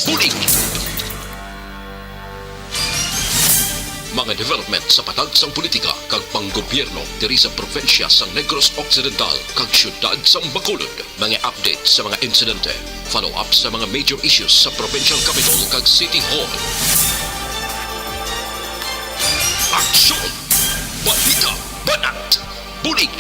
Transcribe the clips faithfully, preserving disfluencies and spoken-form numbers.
Bulig! Mga development sa patag sang politika kag panggobyerno diri sa probinsya sang Negros Occidental kag siyudad sang Bacolod. Mga update sa mga insidente, follow-up sa mga major issues sa provincial capital kag city hall. Aksyon! Balita! Banat! Bulig!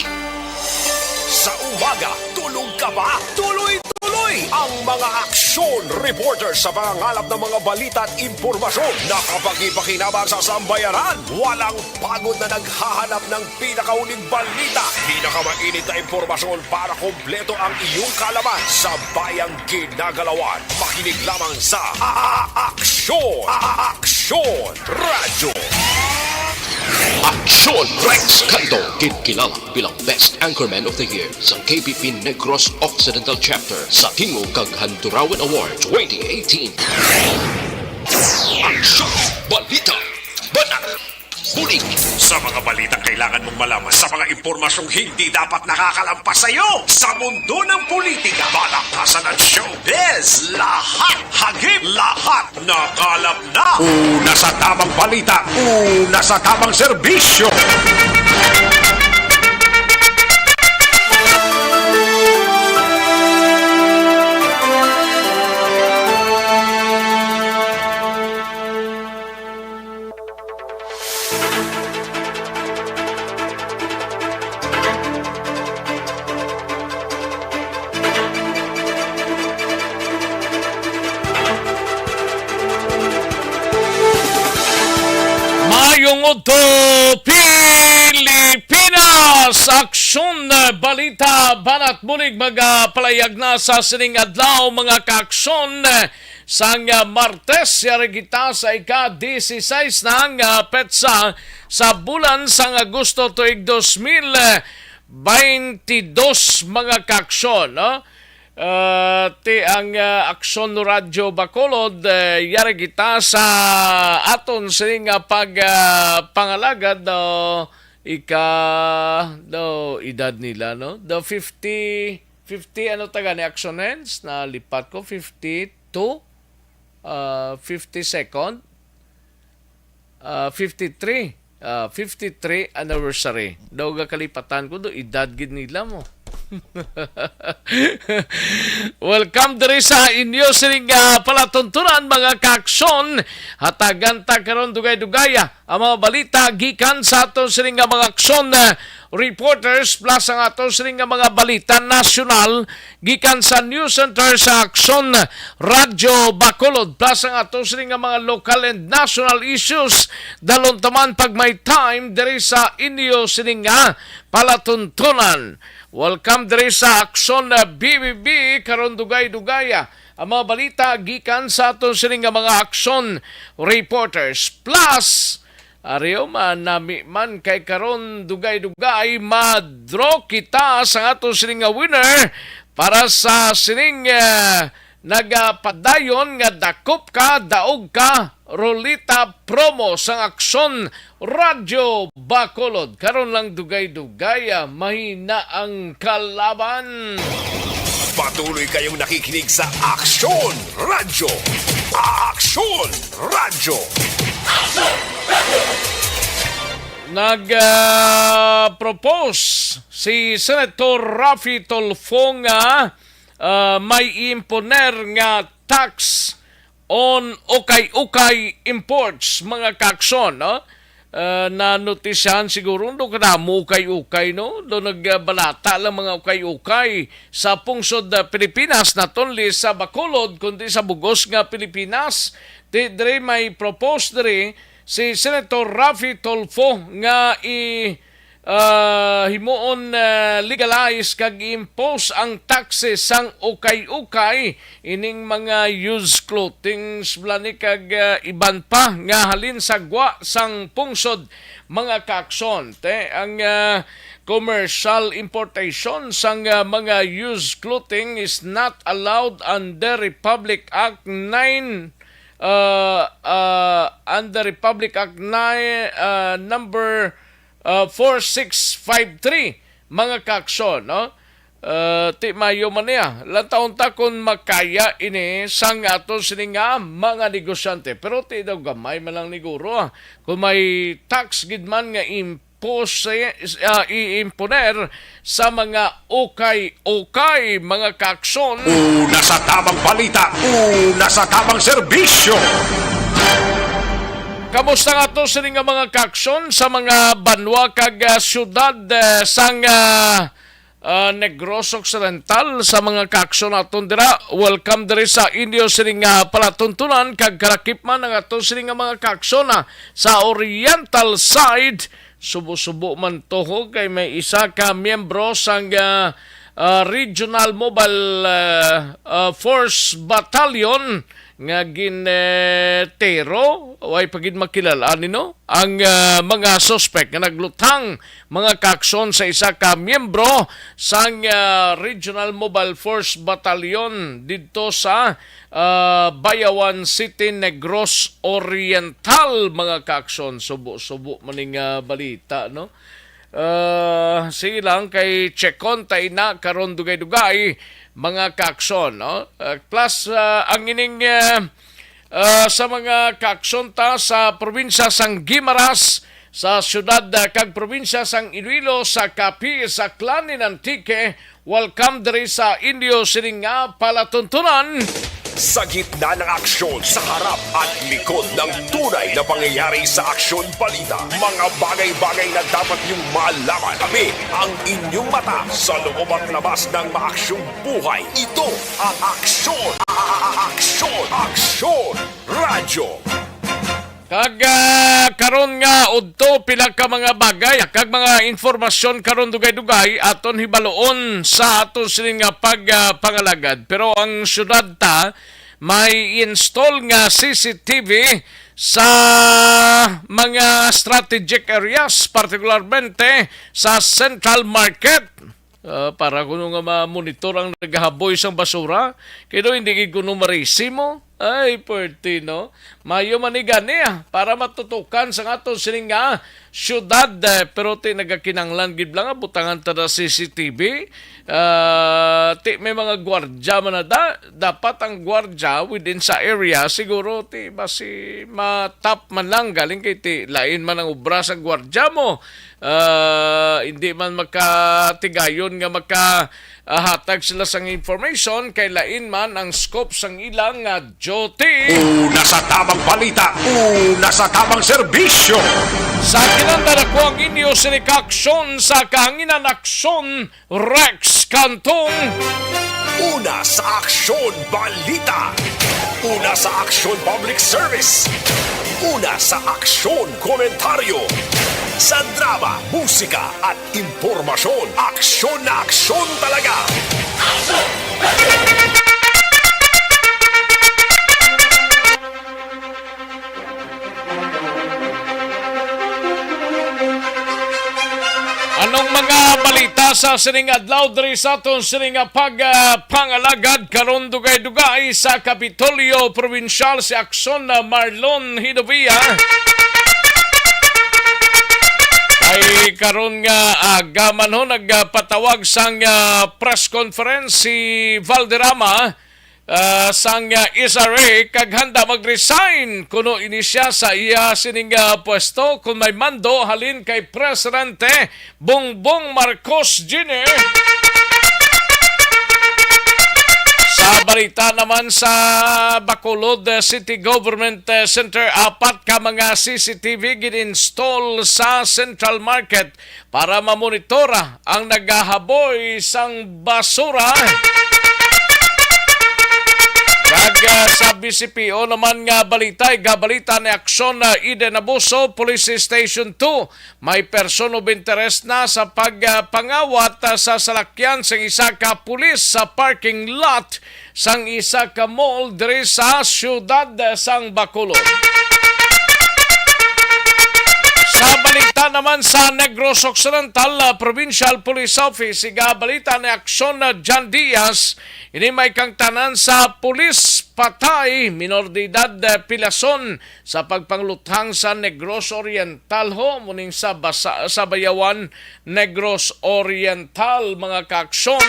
Sa umaga, tulog ka ba? Tuloy-tuloy ang mga aksyon reporter sa pangangalap ng mga balita at impormasyon na kapagi-pakinabang sa sambayanan. Walang pagod na naghahanap ng pinakauling balita, pinakamainit na impormasyon para kompleto ang iyong kaalaman sa bayang ginagalawan. Makinig lamang sa A-, A-, Aksyon! A-, A-, Aksyon! Radyo. Aksyon! Rex Canto, ginkilala bilang Best Anchorman of the Year sa K P P Negros Occidental Chapter sa Tingog kag Handurawan Award twenty eighteen. Aksyon! Balita! Banat! Bulig! Sa mga balitang kailangan mong malaman, sa mga impormasyong hindi dapat nakakalampas sa iyo, sa mundo ng politika, balaktasan at showbiz, lahat hagip, lahat nakalap na. Una sa tamang balita, una sa tamang serbisyo. Mayong udto, Pilipinas! Aksyon, balita, banat bulig, magapalayag na sa sining adlaw, mga kaaksyon. Sang, ah, Martes, yari kita sa ika-dieciséis na nga petsa sa bulan sang Agosto tuig dos mil baynte dos, mga kaaksyon, no? Ah, ti ang, ah, Aksyon Radyo Bacolod, eh, yari kita sa aton sini nga pag, ah, pangalagad, no? Ika, no, edad nila, no? The fifty, fifty, ano taga ni Aksyon Hands? Nalipat ko, fifty-two, ah, fifty-second, ah, fifty-three, ah, fifty-three anniversary. Daw ga kalipatan ko, do edad gid nila mo. Welcome diri sa inyo sining, ah, palatuntunan, mga kaaksyon. Hatagan ta karon dugay-dugaya ang mga balita gikan sa aton sining nga mga aksyon, ah, reporters, plus ang aton sining nga mga balita nasyonal gikan sa News Center sa Aksyon Radyo Bacolod, plus ang aton sining nga mga local and national issues. Dalon ta man pag may time diri sa inyo sining nga palatuntunan. Welcome diri sa Aksyon, ah, B B B, karon dugay-dugaya ang mga balita gikan sa aton sining nga mga aksyon reporters. Plus, ari, o, manami man kay karon dugay-dugay ma-draw kita sa aton sining nga winner para sa sining, eh, nagapadayon nga Dakop Ka, Daog Ka Rolita promo sang Aksyon Radyo Bacolod. Karon lang dugay-dugay, ah, mahina ang kalaban. Patuloy kayong nakikinig sa Aksyon Radyo. Aksyon Radyo. Nag, ah, propose si Senator Raffy Tulfo nga, ah, may imponer nga tax on ukay-ukay imports, mga kaaksyon, no? Ah, nanotisyahan siguro, do kadamo ukay-ukay, no? Do nagbalata lang mga ukay-ukay sa pungsod, ah, Pilipinas, not only sa Bacolod, kundi sa bugos nga Pilipinas. Di, diri may propose diri si Senator Raffy Tulfo nga i, ah, himuon, ah, legalize kag i-impose ang taxes sang ukay-ukay ining mga used clothing, bala ni, kag, ah, iban pa nga halin sa gwa sang pungsod, mga kaaksyon. Te, ang, ah, commercial importation sang, ah, mga used clothing is not allowed under Republic Act nine, ah, ah, under Republic Act nine, ah, number, ah, four six five three, mga kaaksyon, no? Ah, ti mayo man niya. Lantawon ta kung makaya ini sang aton sini nga mga negosyante. Pero ti daw gamay man lang niguro, ah. Kung may tax gid man nga impose, ah, iimponer sa mga ukay-ukay, mga kakson. Una sa tabang balita, una sa tabang serbisyo. Kamusta nga to sini nga mga kakson sa mga banwa kag, ah, syudad, eh, sang, ah, ah, Negros Occidental, sa mga kakson naton dira? Welcome diri sa inyo sini nga palatuntunan kag kalakip man ang aton sini nga mga kakson, ah, sa Oriental side. Subo-subo man to, ho, kay may isa ka miyembro sang, ah, ah, Regional Mobile, ah, ah, Force Battalion nga gin, eh, tero, way pa gid makilala nino ang, ah, mga suspek nga nagluthang, mga kakson, sa isa ka miyembro sang, ah, Regional Mobile Force Battalion didto sa, ah, Bayawan City, Negros Oriental, mga kakson. Subo-subo man ning, ah, balita, no? Ah, sige lang, kay checkon ta ina karon dugay-dugay, mga kakson, no? Ah, plus, ah, ang ining, ah, ah, sa mga kakson ta sa probinsya sang Guimaras, sa siyudad, ah, kag probinsya sang Iloilo, sa Capiz, Aklan, in Antique, welcome diri sa inyo sining nga palatuntunan. Sa gitna ng aksyon, sa harap at likod ng tunay na pangyayari sa Aksyon Balita, mga bagay-bagay na dapat niyong malaman. Kami ang inyong mata sa loob at labas ng maaksyong buhay. Ito ang Aksyon, a-, a-, a-, Aksyon, Aksyon Radyo. Kag, ah, karon nga udto, pila ka mga bagay kag mga informasyon karon dugay-dugay aton hibaluon sa aton sini nga pag, ah, pangalagad. Pero ang syudad ta may install nga C C T V sa mga strategic areas, partikularmente sa Central Market. Ah, para kuno nga ma-monitor ang nagahaboy sang basura, kay daw hindi gid kuno marisimo. Ay, pwerte, no? Mayo man ni gani, ah, para matutukan sa aton sining nga syudad, eh, pero ti nagakinanglan gid lang nga butangan ta na C C T V. Ah, ti may mga gwardya man na da, dapat ang gwardya within sa area siguro ti basi matap man lang galing kay ti lain man ang obra sa gwardya mo. Ah, hindi man makatigayon nga maka, ah, hatag sila sang information kay lain man ang scope sang ilang, ah, duty. Una sa tabang balita, una sa tabang serbisyo. Sa kinanda na ko ang inyo sini ka aksyon sa kahanginan, aksyon Rex Cantong. Una sa aksyon balita. Una sa aksyon public service. Una sa aksyon komentaryo. Sa drama, musika at impormasyon, aksyon na aksyon talaga. Anong mga balita sa sining adlaw diri sa aton sining nga pag, ah, pangalagad karon dugay-dugay sa Kapitolyo Probinsyal si Aksyon na Marlon Hinovia? Ay karon nga aga man ho nagpatawag sang, ah, press conference si Valderrama, ah, sang, ah, S R A kag handa mag-resign kuno ini siya sa iya sining, ah, pwesto kon may mando halin kay Presidente Bongbong Marcos Junior. Sa balita naman sa Bacolod, ah, City Government, ah, Center, apat ka mga C C T V gin-install sa Central Market para mamonitora ang nagahaboy sang basura. Kag, ah, sa B C P O naman nga balita, igabalita ni Aksyon na Eden Abuso, Police Station two, may person of interest na sa pag, ah, pangawat, ah, sa salakyan sang isa ka pulis sa parking lot sang isa ka mall diri sa siyudad sang Bacolod. Sa balita naman sa Negros Occidental, ah, Provincial Police Office, igabalita ni Aksyon na John Diaz, ini may kangtanan sa Police patay, minor de edad, eh, pilason sa pagpangluthang sa Negros Oriental, ho, muning sa basa-, sa Bayawan, Negros Oriental, mga kaakson.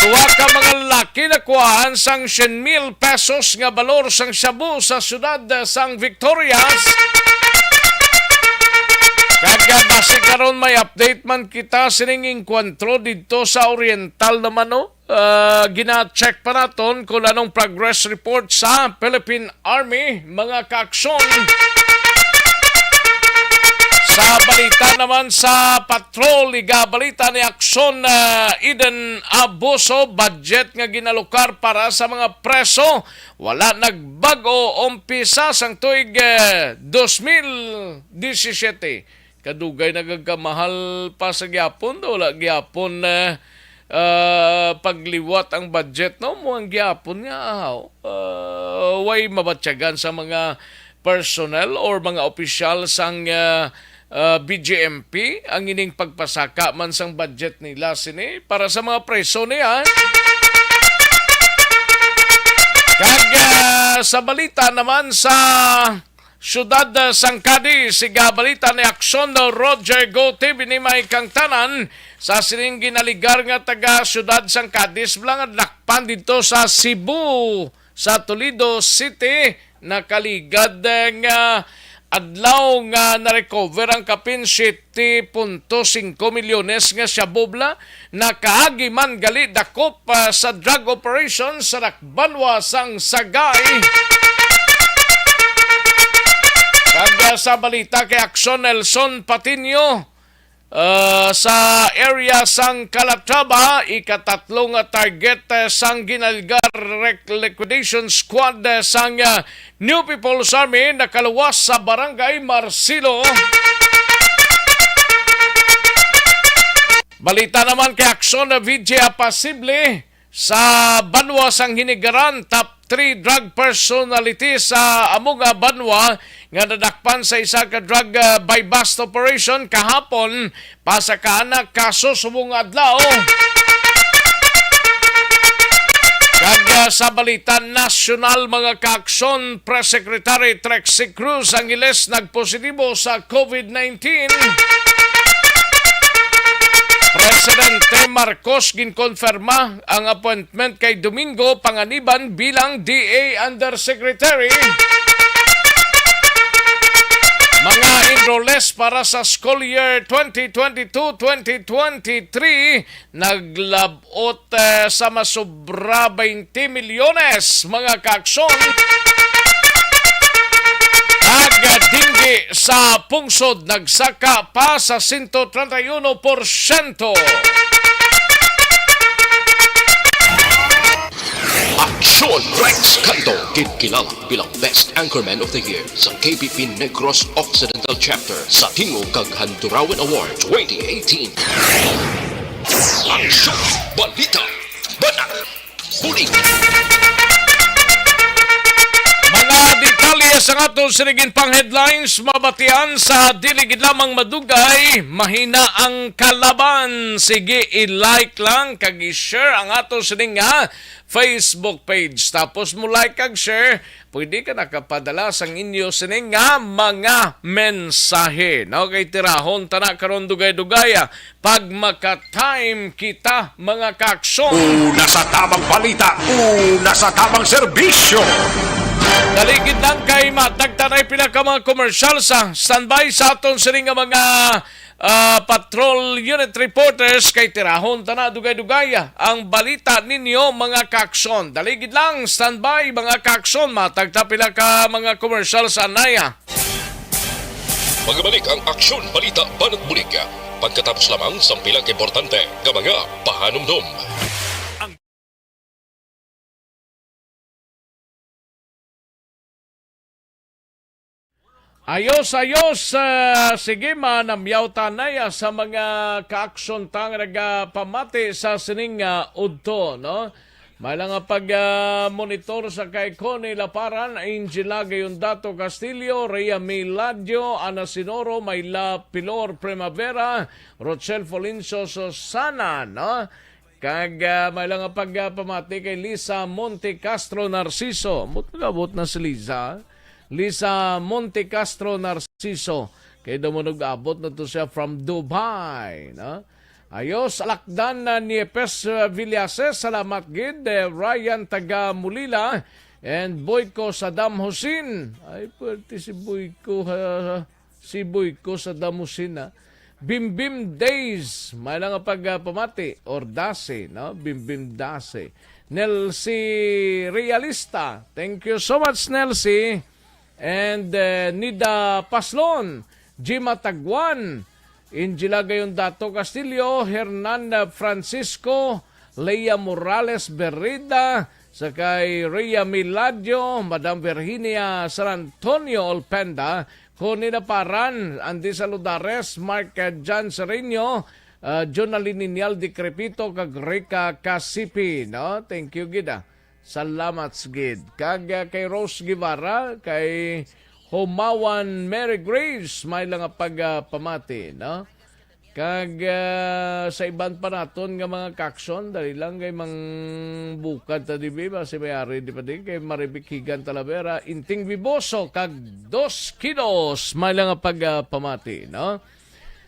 Duha ka mga lalaki nakuhaan sang syen mil pesos nga balor sang shabu sa siyudad sang Victorias. Kag, ah, basi karon may update man kita sining engkwentro didto sa Oriental naman, no? Ah, gina-check pa naton kung anong progress report sa Philippine Army, mga kaakson. Sa balita naman sa patrol, igabalita ni Aksyon, ah, Eden Abuso, budget nga ginalokar para sa mga preso wala nagbag-o umpisa sang tuig, eh, dos mil disisiete. Kadugay na gagkamahal pa sa gyapon, wala gyapon, eh, ah, pagliwat ang budget, no? Mo ang gyapon nga, ah, way mabatyagan sa mga personnel or mga opisyal sang, ah, ah, B J M P ang ining pagpasaka man sang budget nila sini para sa mga preso niya. Kag, ah, sa balita naman sa siyudad, ah, sang Cadiz, igabalita ni Aksyon Roger Go T V ni may kang tanan sa sining ginaligar nga taga siyudad sang Cadiz bala nga dakpan didto sa Cebu, sa Toledo City, nakaligad, eh, nga adlaw nga na-recover ang kapin siyete punto singko milyones nga shabu bala nakaagi man gali dakop, ah, sa drug operation sa dakbanwa sang Sagay. Kag, ah, sa balita kay Aksyon Nelson Patiño, ah, sa area sang Calatrava, ikatatlo nga target, eh, sang ginaligar rec-, liquidation squad, eh, sang, ah, New People's Army nakaluwas sa Barangay Marcelo. Balita naman kay Aksyon na V J Apasible sa banwa sang Hinigaran, top three drug personality sa amo nga banwa nga nadakpan sa isa ka drug, ah, buy-bust operation kahapon. Pasaka na kaso subong adlaw. Kag, ah, sa balita nasyonal, mga kaaksyon, Press Secretary Trixie Cruz Angeles nagpositibo sa COVID nineteen. Presidente Marcos ginkonfirma ang appointment kay Domingo Panganiban bilang D A Undersecretary. Mga enrollees para sa school year twenty twenty-two, twenty twenty-three naglabot, eh, sa masobra twenty milyones, mga kaaksyon. Nagdinggi sa pungsod, nagsaka pa sa sento treinta y uno por ciento. Aksyon Rex Canto, ginkilala bilang Best Anchorman of the Year sa K P P Negros Occidental Chapter sa Tingog kag Handurawan Award twenty eighteen. Aksyon, balita, banat, bulig. Mga detalye sa aton sining pang headlines, mabatian sa dili gid lamang madugay, mahina ang kalaban. Sige, i-like lang kag i-share ang ato sining nga Facebook page. Tapos mo like kag share, pwede ka nakapadala sang inyo sining nga mga mensahe. No? Kay tirahon ta na karon dugay-dugay, ah, pag maka-time kita, mga kaaksyon. Una sa tamang balita, una sa tamang serbisyo. Dali gid lang kay matagtanay pila ka mga commercial sa standby sa aton sining nga mga ah, patrol unit reporters, kay tirahon ta na dugay-dugay ang balita ninyo, mga kaaksyon. Dali gid lang, standby, mga kaaksyon. Matagta pila ka mga commercial sa anaya. Magabalik ang Aksyon Balita Banat Bulig pagkatapos lamang sang pila ka importante nga mga pahanumdom. Ayos, ayos. Ah, sige, manamyaw tanay, ah, sa mga kaaksyon ta nga nagapamati sa sining, ah, udto, no? May lang nga pag, ah, monitor sa kay Connie Laparan, Angela Gayondato Castillo, Rhea Miladio, Ana Sinoro, Mayla Pilor Primavera, Rochelle Folincio Susana, no? Kag, ah, may lang nga pag, ah, pamati kay Lisa Monte Castro Narciso. Ambot, nag-abot na si Lisa. Lisa Monte Castro Narciso. Kay daw mo nag-abot na to siya from Dubai, no? Ayos, Alakdan na ni Epes, ah, Villases. Salamat gid, eh, Ryan taga Mulila. And Boyko Saddam Hussein. Ay, pwerte si Boyko, ha? Si Boyko Saddam Hussein, ha? Bimbim Days, may lang nga pag, ah, pamati, Ordase, no? Bimbim Dase. Nelsi Realista, thank you so much, Nelsi. And, eh, Nida Paslon, Jima Tagwan, Angela Gayon Dato Castillo, Hernan Francisco, Leia Morales Berrida, sa kay Rhea Miladio, Madam Virginia San Antonio Olpenda, Connie Naparan, Andy Saludares, Mark, eh, John Sereno, ah, Jonalyn Ninyal Decrepito, kag Rica Casipi, no? Thank you gid, ah. Salamat gid. Kag, ah, kay Rose Guevara, kay Humawan Mary Grace, may lang nga pag, ah, pamati, no? Kag, ah, sa iban pa naton nga mga kaaksyon, dali lang kay mangbukad ta dibi ba si Mayari di pa din kay Marivic Higan Talavera, Inting Biboso, kag Dos Kidos, may lang nga pag, ah, pamati, no?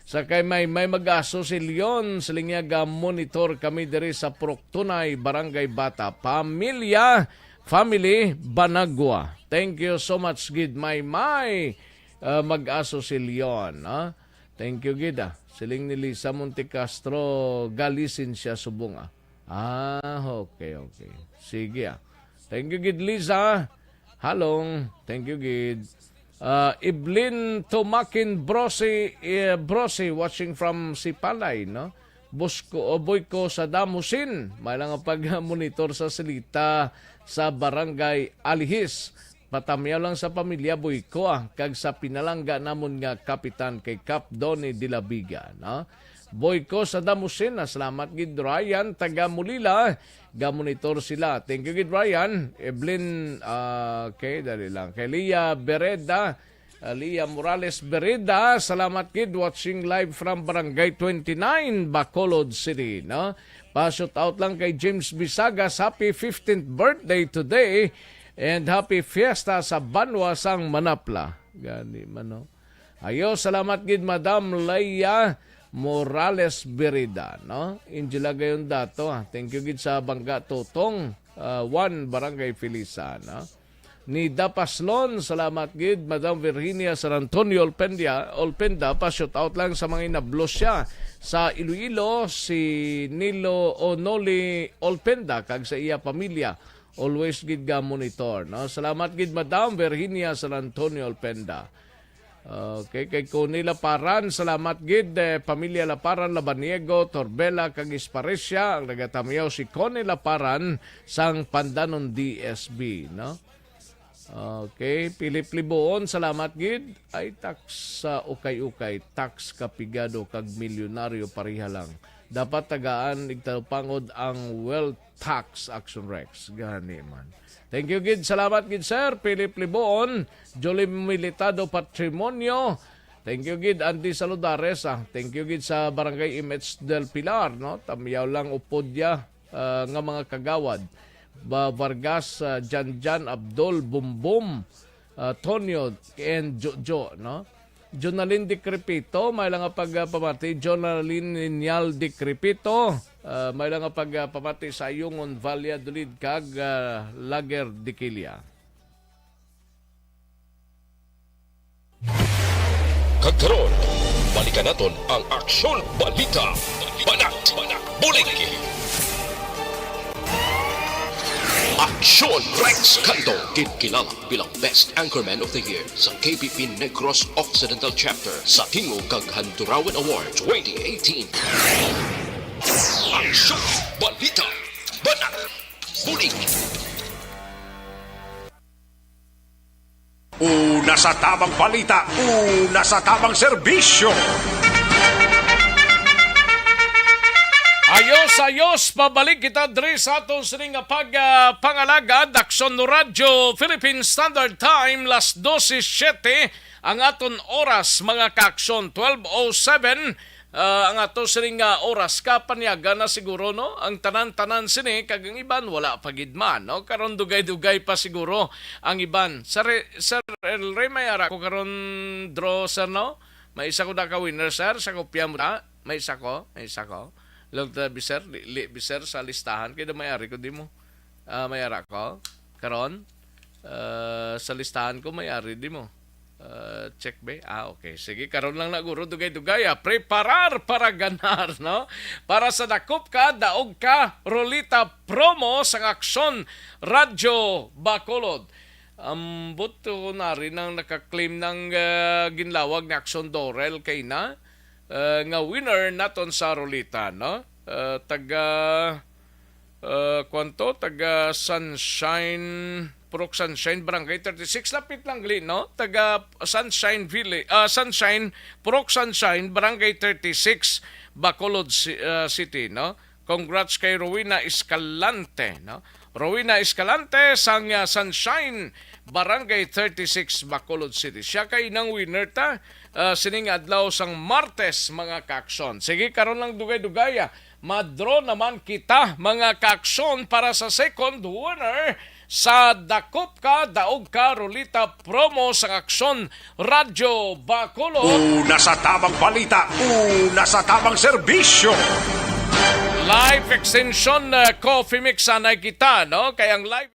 Sa kay may, may mag-aso si Leon, siling niya, ga-monitor kami diri sa Purok Tunay, Barangay Bata, Pamilya, Family, Banagua. Thank you so much, gid, may, may, ah, mag-aso si Leon, ha? Thank you gid, ah. Siling ni Lisa Montecastro, galisin siya subong, ah. Ah, okay, okay. Sige, ah. Thank you gid, Lisa. Halong, thank you gid. Ah, Evelyn Tumakin Brosi, eh, Brosi, watching from Sipalay, no? Busko, o Boyko Saddam Hussein, may lang ang pag-monitor sa silita sa Barangay Alihis. Patamyaw lang sa pamilya Boyko, ah, kag sa pinalangga namon nga kapitan kay Kap Donny de la Vega, no? Boyko Saddam Hussein, ah, salamat gid, Ryan, taga Mulila. Ga-monitor sila. Thank you gid, Ryan. Evelyn, ah, okay, dali lang. Kay Leah Bereda, ah, Leah Morales Bereda, salamat gid, watching live from Barangay twenty-nine, Bacolod City, no? Pa-shout out lang kay James Bisagas, happy fifteenth birthday today and happy fiesta sa banwa sang Manapla. Gani man, no? Ayo, salamat gid, Madam Leia Morales Berida, no? Angela Gayon Dato, ah. Thank you gid sa Bangga Totong, ah, one, Barangay Felisa, no? Nida Paslon, salamat gid, Madam Virginia San Antonio Olpendia, Olpenda, pa-shout out lang sa mga inablos siya sa Iloilo, si Nilo Onoli Olpenda, kag sa iya pamilya, always gid ga monitor, no? Salamat gid, Madam Virginia San Antonio Olpenda. Okay, kay Connie Laparan, salamat gid, eh, pamilya Laparan, Labaniego, Torbela, kag Esparecia, ang nagatamyaw si Connie Laparan sang Pandanon D S B, no? Okay, Philip Libuon, salamat gid. Ay, tax sa ukay-ukay, tax kapigado kag milyonaryo pareha lang. Dapat tagaan igtalupangod ang wealth tax, Action Rex. Gani man. Thank you gid. Salamat gid, sir. Philip Liboon, Jolie Militado Patrimonio. Thank you gid, Andy Saludares, ah. Thank you gid sa Barangay M H del Pilar, no? Tamyaw lang upod ya, ah, nga mga kagawad. Ba, Vargas, ah, Janjan, Abdul, Bumbum, ah, Tonyo, and Jojo, no? Jonalyn Decrepito, may lang nga pag, ah, pamati. Jonalyn Ninyal Decrepito, ah, may lang nga pag, ah, pamati sa Ayungon, Valladolid, kag, ah, Lager de Quilla. Kag karon, balikan naton ang Aksyon Balita, Banat, Bulig. Aksyon Rex Cando, ginkilala bilang Best Anchorman of the Year sa K P P Negros Occidental Chapter sa Tingog kag Handurawan Award twenty eighteen. Aksyon Balita, Banat, Bulig. Una sa tamang balita, una sa tamang serbisyo. Ayos, ayos, pabalik kita diri sa aton sining nga pag, ah, pangalagad, Aksyon Radyo Philippine Standard Time, las dose siete ang aton oras, mga kaaksyon, twelve oh seven Ah, ang ato sining nga oras, kapanyaga na siguro, no? Ang tanan-tanan sini, kag ang iban wala pa gid man, no? Karon dugay-dugay pa siguro ang iban. Sir, Sir Elroy, may ara ko karon draw, sir, no? May isa ko na ka winner, sir, sa kopya mo na. May isa ko, may isa ko. Log ta, bi, sir, li, li, bi, sir, sa listahan kay may ari ko di mo. Ah, may ara ko. Karon, ah, sa listahan ko may ari di mo. Ah, check ba? Ah, okay. Sige, karon lang na guro, dugay-dugay, ah. Preparar para ganar, no? Para sa dakop ka, daog ka, Rolita promo sang Aksyon Radyo Bacolod. Ambot ko na rin ang nakaklaim ng, ah, ginlawag ni Aksyon Dorel kay na, ah, nga winner naton sa Rolita, no? Ah, taga, ah, kwanto? Taga Sunshine, Purok Sunshine, Barangay thirty-six. Lapit lang gali, no? Taga Sunshine Village, ah, Sunshine, Purok Sunshine, Barangay thirty-six, Bacolod Ci-, ah, City, no? Congrats kay Rowena Escalante, no? Rowena Escalante sang, ah, Sunshine, Barangay thirty-six, Bacolod City. Siya kay nang winner ta, ah, sining adlaw sang Martes, mga kaaksyon. Sige, karon lang dugay-dugay, ah. Madro naman kita, mga kaaksyon, para sa second winner sa Dakop Ka, Daog Ka Rolita promo sang Aksyon Radyo Bacolod. Una sa tamang balita, una sa tamang serbisyo. Life Extension, uh, Coffee Mix, sanay kita, no? Kay ang life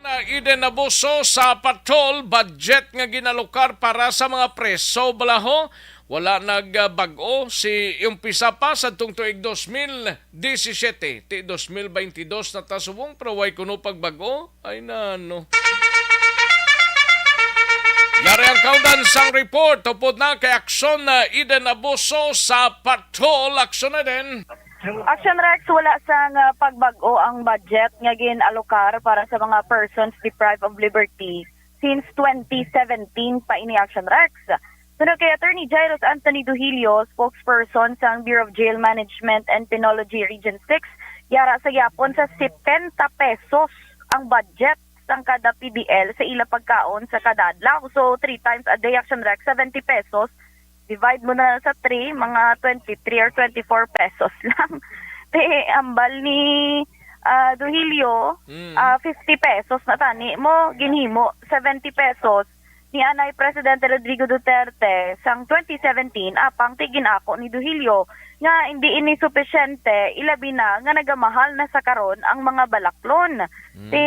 Na Eden Abuso sa patrol budget nga ginalokar para sa mga preso, balaho, wala nagbag-o si umpisa pa sa tung tuig dos mil disisiete, ti dos mil baintidos na ta subong, pero way kuno pagbag-o. Ay, nano. Yari ang kaundan sang report. Tupod na kay Aksyon na Eden Abuso sa Patrol. Aksyon na din. Action Rex, wala sang, ah, pagbag-o ang budget nga gin-alokar para sa mga persons deprived of liberty since twenty seventeen pa ini, Action Rex. Suno kay Attorney Jairus Anthony Duhilio, spokesperson sang Bureau of Jail Management and Penology Region six, yara sa gyapon sa setenta pesos ang budget sang kada P D L sa ila pagkaon sa kada adlaw. So, three times a day, Action Rex, seventy pesos. Divide mo na sa three, mga twenty-three or twenty-four pesos lang. Te, ambal ni, ah, Duhilio, Mm. ah, fifty pesos na tani mo, ginhimo seventy pesos ni anay Presidente Rodrigo Duterte sang twenty seventeen, apang ti ginako ni Duhilio nga hindi ini supisyente, ilabi na nga nagamahal na sa karon ang mga balaklon. Mm. Ti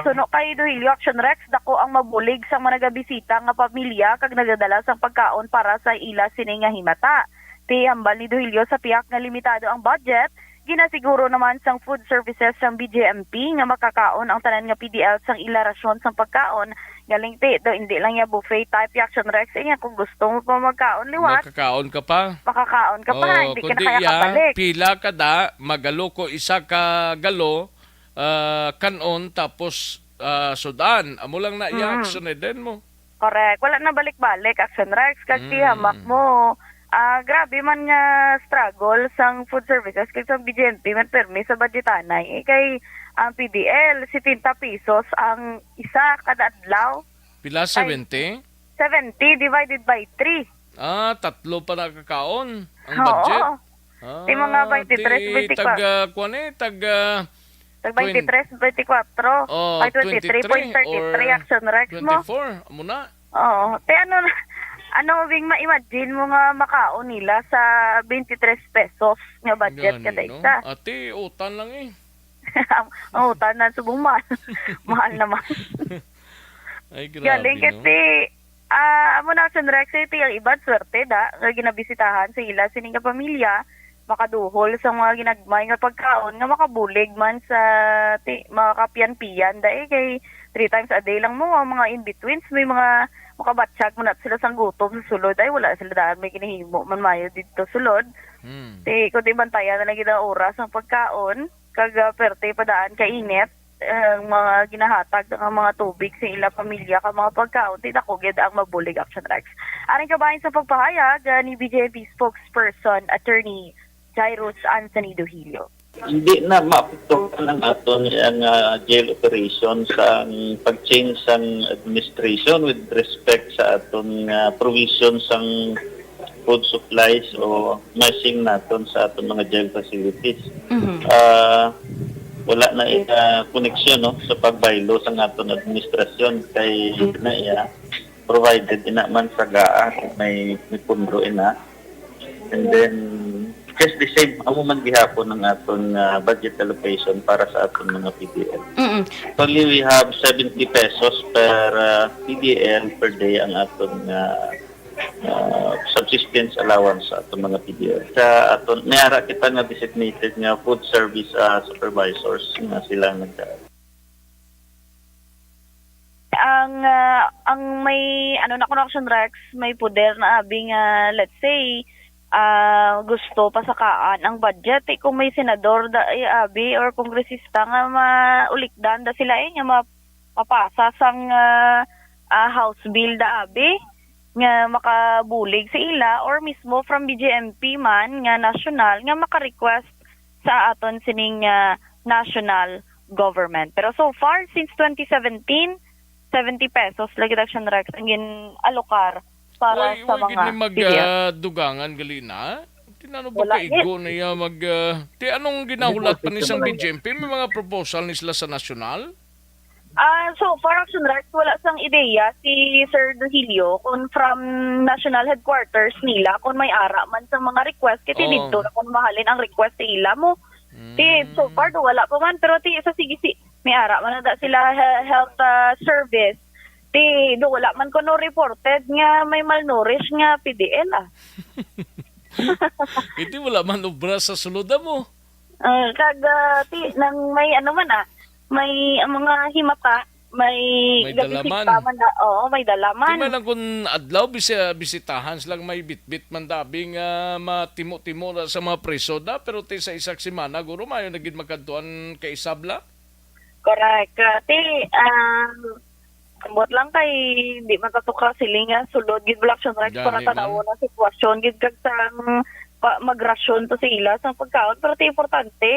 suno kay Duhilio, Action Rex, dako ang mabulig sang mga nagabisita nga pamilya kag nagadala sang pagkaon para sa ila sini nga himata. Ti hambal ni Duhilio, sa pihak nga limitado ang budget, ginasiguro naman sang food services sang B J M P nga makakaon ang tanan nga P D L sang ila rasyon sang pagkaon. Galing ti, do, hindi lang ya buffet type ya, Action Rex. Iya, kung gusto mo pa magkaon liwat, Makakaon ka pa? makakaon ka pa, Oo, hindi ka na kundi kaya ya, kabalik. Pila ka da, magalo ko isa ka galo, ah, kanon, tapos, ah, sudan. Amo lang na iya, Mm. Action Eden mo. Correct. Wala na balik-balik, Action Rex. Kag ti Mm. hamak mo, ah, grabe man nga struggle sang food services kag sang B J M P man permi sa budgetanay. Eh, kay ang P D L, setenta pesos ang isa kada adlaw. Pila? Ay, seventy? Seventy divided by three. Ah, tatlo pa nakakaon ang Oo. budget. Ah, Ti mga twenty-three, di twenty-four. Tag, ah, kuwan eh, tag, ah, Tag twenty-three, twenty-four. Oh, Ay, twenty-three point three three or Action Rex mo. Twenty-four, amo na. Oo. Te, ano na, ano, Wing, ma-imagine mo nga makaon nila sa twenty-three pesos nga budget Gani, kada no? isa? Ate, utan lang eh. Ang, ang utang na subong mahal. Mahal naman. Ay, grabe, Galing no? Kasi, ah, amo na, Action Rex, eh, ti ang iban, swerte da, nga ginabisitahan sa ila sini nga pamilya, makaduhol sa mga ginagmay nga pagkaon nga makabulig man sa ti-, mga kapian-pian, da, eh, kay three times a day lang mo, ang mga in-betweens, may mga makabatsyag mo na sila sang gutom sa sulod, ay, wala sila daan, may ginahimo man mayo dito sulod. Hmm. Ti, kundi bantayan na lang gid ang oras ang pagkaon, kag, ah, perte pa daan ka init, ang mga ginahatag nga mga tubig sa ila pamilya kag mga pagkaon, ti dako gid ang mabulig, Action Rex. Aring kabahin sa pagpahayag, ah, ni B J P spokesperson Attorney Jairus Anthony Duhilio. Hindi na maapektuhan ang aton ang, ah, jail operation sa pag-change sang administration with respect sa aton, ah, provision sang food supplies o nursing naton sa aton mga jail facilities. Mhm. Ah, wala na iya koneksyon, no, sa pagbaylo sang aton administrasyon kay na iya provided ina man sa gaa kung may, may pundo ina. And then, just the same, amo man gihapon ang aton, ah, budget allocation para sa aton mga P D L. Mm-mm. Actually, we have seventy pesos per, ah, P D L per day ang aton, ah, ah, subsistence allowance sa aton mga P D L. Sa aton, may ara kita nga designated nga food service, ah, supervisors nga sila nag- Ang, ah, ang may, ano na, Action Rex, may poder na abi nga, let's say, ah, gusto pasakaan ang budget, eh, kung may senador da, eh, abi, or kongresista nga maulikdan da sila, eh, nga ma-, mapasa sang, ah, ah, House bill da abi, nga makabulig sa ila, or mismo from B J M P man nga national nga maka-request sa aton sining, ah, national government. Pero so far, since twenty seventeen, seventy pesos lagi, Action Rex, ang gin-alokar para Way, sa way gid mga ni mag, P D L. Ah, dugangan gali na? Tinano ba Wala kaigo gid. Na iya mag, ah, ti anong ginahulat pa ni sang B J M P? May mga proposal ni sila sa nasyonal? Ah, so far, Action Rex, wala sang ideya si Sir Duhilio kung from national headquarters nila kung may ara man sa mga request. Kasi Oo. Dito na kung mahalin ang request sa ila mo. Ti, so Mm. Far, do, wala pa man. Pero ti, sa sige, si, may ara man na da sila he-, health, ah, service. Ti, do, wala man ko no reported nga may malnourished nga P D L, ah. Iti wala man obra sa sulod mo. Ah, kag, ah, ti, nang may ano man, ah, may, ang mga himata, may May gabisita dalaman. Man na, oo, may dalaman. Di man lang kung adlaw, bisi-, bisitahan silang may bitbit man dabi nga matimo-timo na sa mga preso da, pero ti sa isa ka semana, guro, mayo na gid magkadtuan kay isabla. Correct. Ah, ti, ah, ambot lang kay di man tatuka sila nga sulod gid, wala, Action Rex, Gani para man. Tanawon ang sitwasyon gid kag sang pa, magrasyon to sa ila sang pagkaon, pero ti importante,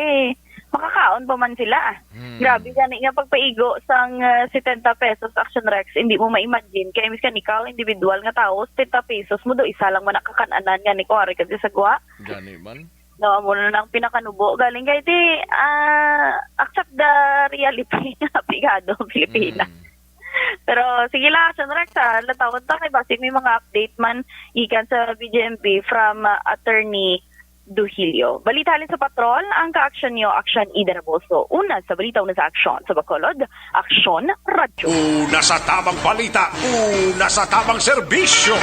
makakaon pa man sila. Hmm. Grabe gani nga pagpaigo sang, ah, setenta pesos, Action Rex, hindi mo ma-imagine. Kay miskan ikaw, individual nga tawo, setenta pesos mo do, isa lang man nakakan-anan gani ko, ari ka sa gwa. Gani man. No, amo na ang pinakanubo. Galing kay ti, ah, accept the reality nga pigado ang Pilipinas. Hmm. Pero sige lang, Action Rex, ah, latawon ta kay basi may mga update man ikan sa B J M P from, ah, Attorney Duhilio. Balita halin sa Patrol, ang kaaksyon niyo, Action Ida Raboso. Una sa balita, una sa aksyon. Sa Bacolod, Aksyon Radyo. Una sa tamang balita, una sa tamang serbisyo.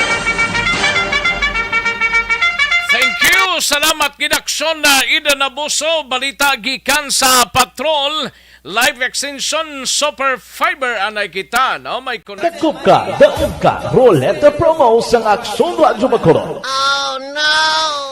Thank you. Salamat gid, Aksyon na Ida Naboso. Balita gikan sa Patrol. Life Extension Super Fiber anay kita, no? May kon- Dakop ka, daog ka, Roleta Promo sang Aksyon Radyo Bacolod.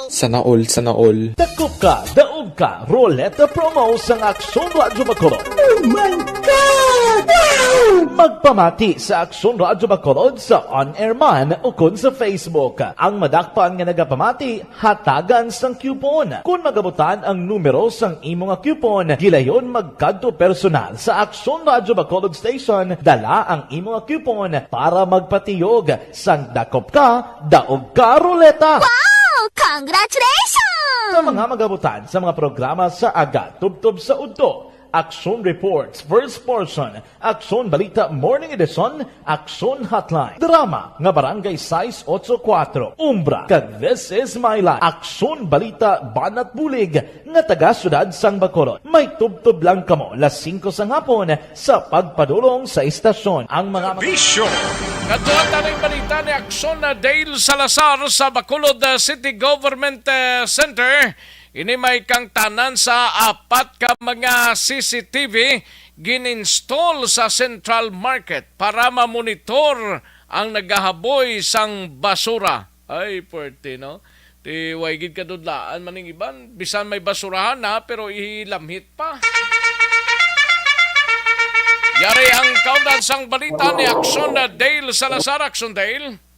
Sana all, sana all. Dakop ka, daog ka, Roleta Promo sang Aksyon Radyo Bacolod. Oh my God! Wow! Magpamati sa Aksyon Radyo Bacolod sa on-air man o kon sa Facebook. Ang madakpan nga nagapamati, hatagan sang coupon. Kon magabutan ang numero sang imo nga coupon, gilayon magkadto personal sa Aksyon Radyo Bacolod Station, dala ang imo nga coupon para magpatiyog sang dakop ka, daog ka, Roleta. Wow! Congratulations! Sa mga magabutan sa mga programa sa aga tubtob sa udto, Aksyon Reports, First Portion, Aksyon Balita Morning Edition, Aksyon Hotline, drama nga Barangay sais otso kuwatro, Umbra, kag This Is My Life, Aksyon Balita Banat Bulig, nga taga Siyudad sang Bacolod. May tubtob lang kamo las singko sang hapon sa pagpadulong sa istasyon. Ang mga Bisyo. Kadto ang taning balita ni Aksyon na Dale Salazar sa Bacolod, uh, City Government, uh, Center. Ini may kangtanan sa apat ka mga C C T V gin-install sa Central Market para mamonitor ang nagahaboy sang basura. Ay, puwerte, no? Ti way gid kadudlaan man ning iban, bisan may basurahan na, pero ilamhit pa. Yari ang kaundan sang balita ni Aksyon na Dale Salazar. Aksyon Dale.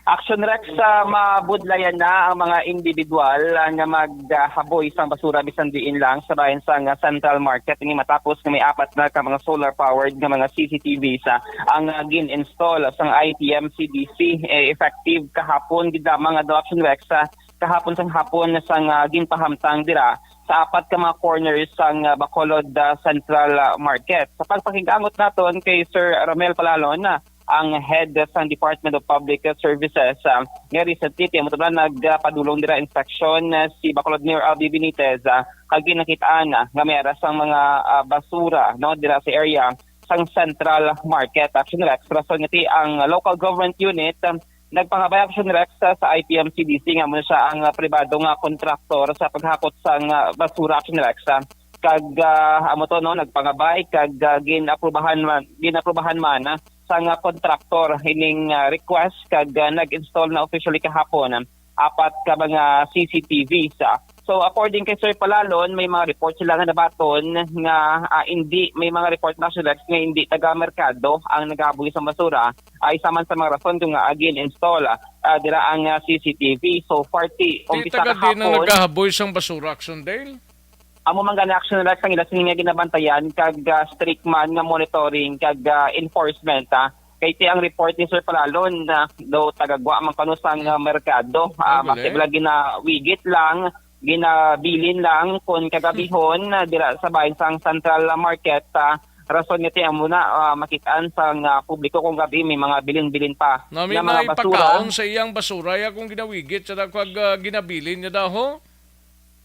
Action Rex, sa mabudlayan na ang mga individual, ah, nga maghaboy sang basura bisan diin lang sa bahin sang, ah, Central Market, ini matapos nga may apat na ka mga solar-powered nga mga C C T V sa ang, ah, gin-install sang I T M C D C, eh, effective kahapon gid lamang, ano, Action Rex, ah, kahapon sang hapon sang, ah, ginpahamtang dira sa apat ka mga corners sang, ah, Bacolod, ah, Central, ah, Market. Sa pagpakig-angot naton kay Sir Romel Palalon, ah, ang head sang Department of Public Services, ah, nga recently, ti amo to na nagpadulong dira inspeksyon, ah, si Bacolod Mayor Albee Benitez, ah, kag ginakit-an, ah, nga may ara sang mga, ah, basura, no, dira sa area sang Central Market. Action Rex, rason nga ti ang local government unit, ah, nagpangabay, Action Rex, sa, sa I P M C D C nga amo na siya ang, ah, pribado nga kontraktor sa paghakot sang, ah, basura, Action Rex, ah. Kag, ah, amo to, no, nagpangabay kag, ah, gin-aprubahan man, gin-aprubahan man, ah, sang, ah, kontraktor ining, ah, request kag, ah, nag-install na officially kahapon, ah, apat ka mga C C T V sa. So, according kay Sir Palalon, may mga report sila nga nabaton nga, ah, hindi, may mga report na sila nga hindi taga merkado ang nagahaboy sa basura. Ah, isa man sa mga rason kung nga gin-install, ah, dira ang, ah, C C T V. So far ti, ti umpisa taga di na kahapon, nagahaboy sang basura, Action Dale? Amo man gani, Action Rex, ang ila sini nga ginabantayan kag, ah, strict man nga monitoring kag, ah, enforcement, ah. Kay ti ang report ni Sir Palalon, ah, daw tagagwa man kuno sang, ah, merkado, ah, Ang galing. Basi bala ginawigit lang, ginabilin lang kon kagabihon, ah, dira sa bahin sang Central Market, ah, rason nga ti amo na, ah, makit-an sang, ah, publiko kung gabi may mga bilin-bilin pa Nami nga mga may basura. Pagkaon sa iyang basura, ya kung ginawigit sa dagwag, ah, ginabilin niya daw, ho?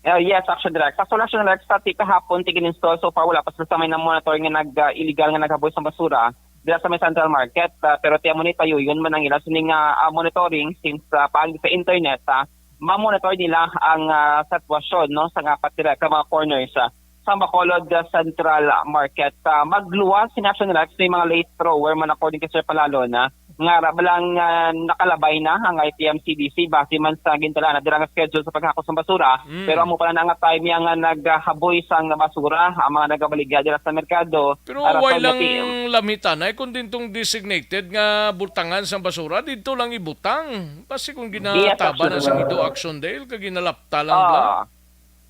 Ah, yes, Action Direct. Sa Action Direct, sa ti kahapon, ti gin-install, so far, wala pa sila sa may na-monitor nga nag, ah, illegal nga naghaboy sa basura dira sa may Central Market. Ah, pero ti amo ni, payuyon man ang ila sini nga, ah, monitoring since, ah, paagi sa internet, ah, ma-monitor nila ang, ah, sitwasyon, no, sa nga apat dira ka mga corners, ah, sa Bacolod, ah, Central Market. Ah, magluwas si Action Direct, may mga late thrower man, according kay Sir Palalon, ah, nga ra-, balang, ah, nakalabay na ang I T M C D C base man sa gintalana dira nga schedule sa paghakot sa basura. Mm. Pero amo pa na nga time nga naghaboy sang basura ang mga nagabaligya dira sa merkado. Pero Para way sa lang nati- lamitan ay kung dintong designated nga butangan sang basura, dito lang ibutang. Basi kung Yes, ginataba na Action sang Direct. Ido Action Dale, kag ginalapta lang Ah. bala.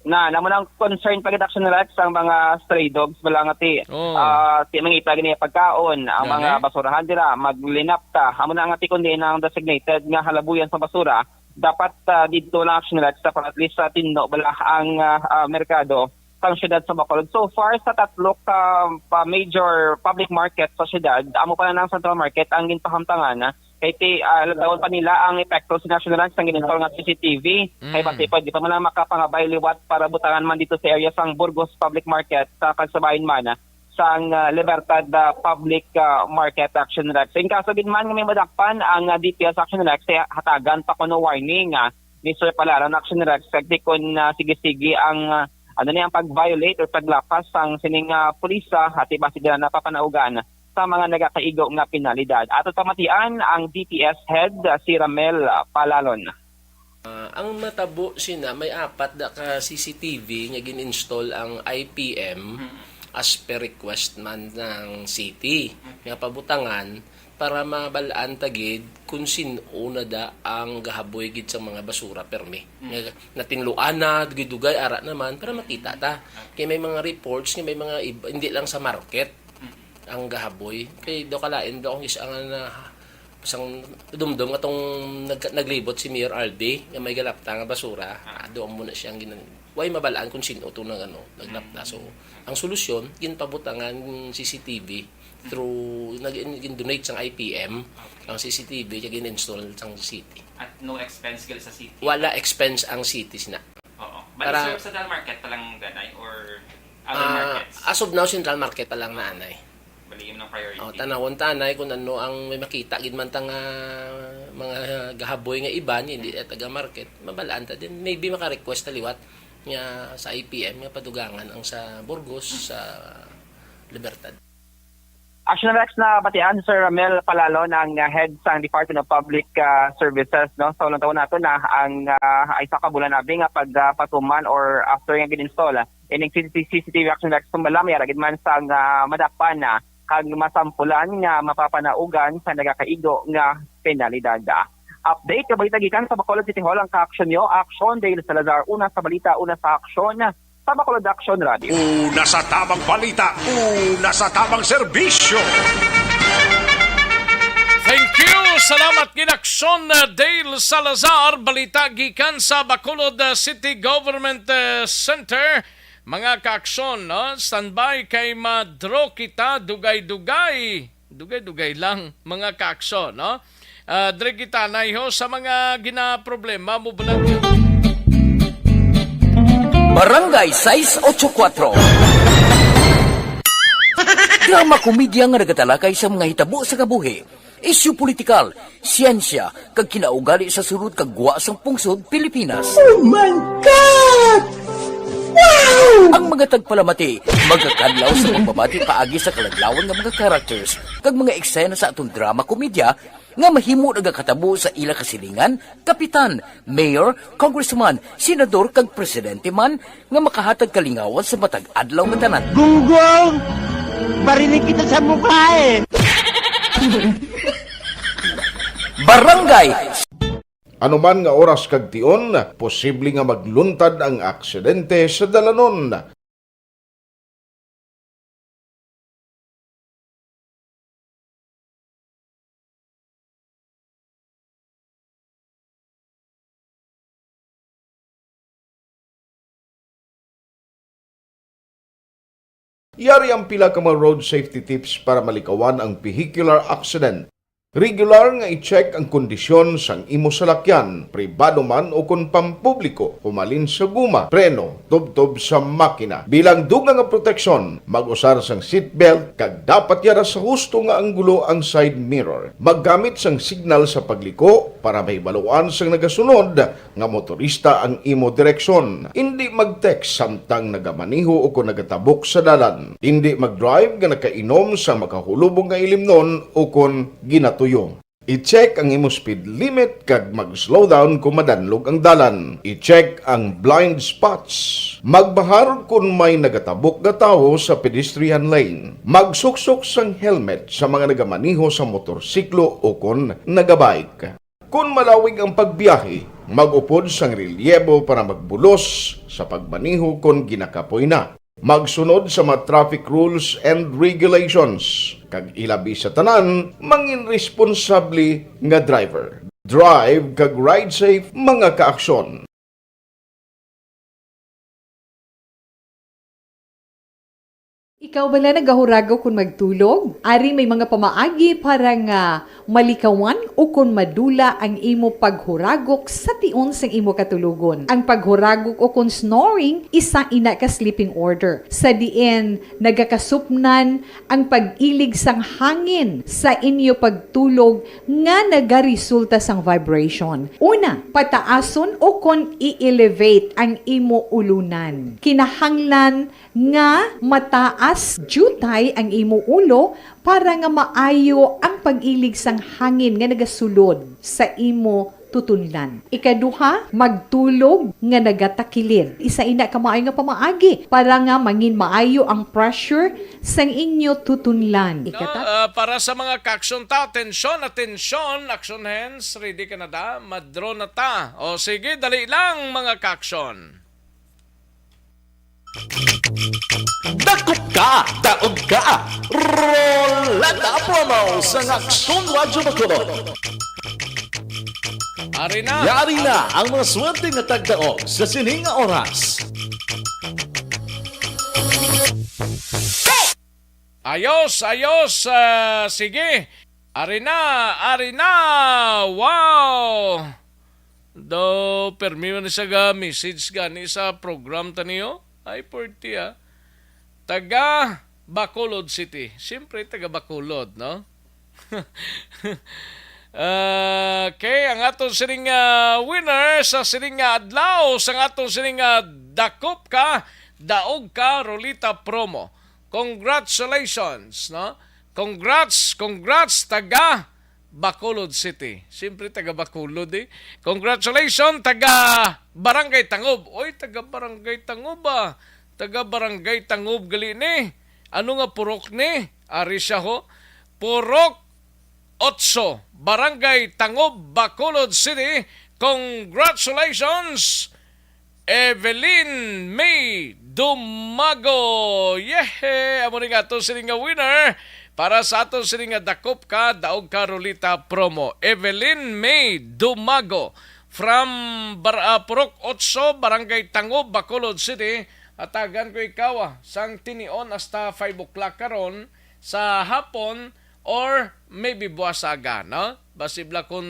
Na, namo nang concern pa gid, Action Rex, ang mga stray dogs, wala nga ti, Oh. ah, ti mangita gani pagkaon, ang Gani. mga basurahan dira, maglinapta. Amo na nga ti kundi ang designated nga halabuyan sa basura, dapat, ah, didto lang, Action Rex, sa at least sa tinno bala ang, ah, ah, merkado sang siyudad sa Bacolod. So far, sa tatlo ka pa major public market sa siyudad, amo pa na ang Central Market ang ginpahamtangan, ah, Kay ti, ah, ladawon pa nila ang epekto sa Action Direct sang gin-install nga C C T V. Mm. Kay basi pwede pa man lang makapangabay liwat para butangan man dito sa area sang Burgos Public Market, sa kagsabayan man, ah, sang, ah, Libertad, ah, Public, ah, Market, Action Direct. So, in kaso gid man nga may madakpan ang, ah, D P S, Action Direct, sa hatagan pa kuno warning, ah, ni Sir Palalon, Action Direct, kag ti kon, ah, sige-sige ang, ah, ano ni, ang pag-violate or paglapas sang sining, ah, pulis, ah, ati basi dira napapanaugan sa mga nagakaigo nga penalidad. Ato pamatian ang D P S head, ah, si Ramel, ah, Palalon. Ah, ang matabo sina, may apat da ka C C T V nga gin-install ang I P M as per request man ng city nga pabutangan para mabal-an ta gid kung sin-o na da ang gahaboy gid sa mga basura permi. Nga natinluan na, dugay-dugay, ara naman, para makita ta. Kay may mga reports nga may mga iba, hindi lang sa market ang gahaboy. Kay do kalain do ang isa nga na, Sang dumdom nga tong nag-, naglibot si Mayor Albi nga may galapta nga basura, ah, doon mo na siyang ginan-, way mabalaan kung sino to nang ano, naglapta. So, ang solusyon, ginpabutangan C C T V through, nag-, gin-donate sang I P M ang C C T V kag gin-install sang city. At no expense gali sa city? Wala expense ang city sina. Oo. Bali, Para sir, sa Central Market pa lang, ganay, or other Ah, markets? As of now, Central Market pa lang na anay. Bali, yun ang priority. Oh, tanawon tanay kung ano ang may makita gid man ta nga mga gahaboy nga iban, hindi na taga market, mabalaan ta din. Maybe maka-request ta liwat nga sa I P M nga padugangan ang sa Burgos, sa Libertad. Action Rex, na batian si Sir Ramel Palalon, ang, ah, head sang Department of Public, ah, Services, no? So, lantawon nato na ang, ah, ay sa kabulan abi nga pag, ah, patuman or after nga gin-install, ah, ining C C T V, Action Rex, kung malamya ra gid man sang, ah, madakpan na kag masampulan nga mapapanaugan sa nagakaigo nga penalidad. Update nga balita gikan sa Bacolod City Hall ang kaaksyon nyo, Action Dale Salazar. Una sa balita, una sa aksyon, sa Bacolod Action Radio. Una sa tamang balita, una sa tamang serbisyo. Thank you. Salamat gid, Aksyon, uh, Dale Salazar. Balita gikan sa Bacolod, uh, City Government, uh, Center. Mga kaaksyon, no? Standby kay ma-draw kita dugay-dugay. Dugay-dugay lang, mga kaaksyon, no? Ah, diri kita naiho sa mga ginaproblema mo bulag. Barangay sais ocho kuatro. Drama komedya nga nagatalakay sa mga hitabo sa kabuhi, isyu politikal, siyensya, kag kinaugali sa sulod kag gwa sang pungsod Pilipinas. Oh my God! Wow! Ang mga tagpalamati magakadlaw sa pagbabati paagi sa kaladlawan nga mga characters kag mga eksena sa aton drama komedya nga mahimo nagakatabo sa ila kasilingan, kapitan, mayor, congressman, senador, kag presidente man nga makahatag kalingawan sa matag adlaw nga tanan. Gunggong! Barinig kita sa mukha eh! Barangay Ano man nga oras kag tion, posible nga magluntad ang aksidente sa dalanon. Yari ang pila ka mga road safety tips para malikawan ang vehicular accident. Regular nga i-check ang kondisyon sang imo salakyan, pribado man o kon pampubliko, humalin sa guma, preno, tubtob sa makina. Bilang dugang nga proteksyon, mag-usar sang seatbelt kag dapat yara sa husto nga anggulo ang side mirror. Maggamit sang signal sa pagliko para mahibaluan sang nagasunod nga motorista ang imo direksyon. Indi mag-text samtang nagamaneho o kon nagatabok sa dalan. Indi mag-drive nga nakainom sa makahulubong nga ilimnon o kon ginatuyo. I-check ang imo speed limit kag mag-slow down kon madanlog ang dalan. I-check ang blind spots. Magbahar kon may nagatabok nga tawo sa pedestrian lane. Magsuksok sang helmet sa mga nagamaneho sa motorsiklo o kon nagabike. Kon malawig ang pagbiyahe, mag-upod sang relyebo para magbulos sa pagmaneho kon ginakapoy na. Magsunod sa mga traffic rules and regulations, kag ilabi sa tanan, mangin responsable nga driver. Drive kag ride safe, mga kaaksyon. Ikaw bala nagahuragok kon magtulog? Ari may mga pamaagi para nga malikawan ukon madula ang imo paghuragok sa tion sang imo katulogon. Ang paghuragok ukon snoring, isa ina ka sleeping order, sa diin nagakasupnan ang pag-ilig sang hangin sa inyo pagtulog nga nagaresulta sang vibration. Una, pataason ukon i-elevate ang imo ulunan. Kinahanglan nga mataas diutay ang imo ulo para nga maayo ang pag-ilig sang hangin nga nagasulod sa imo tutunlan. Ikaduha, magtulog nga nagatakilid. Isa ina ka maayo nga pamaagi para nga mangin maayo ang pressure sang inyo tutunlan. No, Ikata- ah, para sa mga kaaksyon ta, atensyon, atensyon, action hands, ready ka na da? Madro na ta. O sige, dali lang, mga kaaksyon. Dakop ka, daog ka. Roleta Promo sa Aksyon Radyo Bacolod. Ari na. Yari na ang mga swerte nga tagdaog sa sining nga oras. Ayos, ayos. Ah, sige. Ari na, ari na. Wow! Daw, permi man ni sa ga message gani sa program ta niyo. Ay, forty, ah. Taga Bacolod City. Siyempre, taga Bacolod, no? Okay, ang aton sining, ah, winner sa sining nga adlaw, sa aton sining nga Dakop Ka, Daog Ka, Rolita Promo. Congratulations, no? Congrats, congrats, taga Bacolod City. Siyempre, taga Bacolod, eh. Congratulations, taga Barangay Tangob. Oy, taga Barangay Tangob, ah. Taga Barangay Tangob gali ni. Ano nga purok ni? Ari siya, ho. Purok Otso, Barangay Tangob, Bacolod City. Congratulations, Evelyn May Dumago. Yehe! Amo ni nga ato sini nga winner para sa ato sini nga Dakop Ka, Daog Ka, Rolita Promo. Evelyn May Dumago from Bar-, ah, Purok Otso, Barangay Tangob, Bacolod City. Atagan ko ikaw, ah, sang tinion hasta five o'clock karon sa hapon or maybe buwas aga, no? Basibla kun,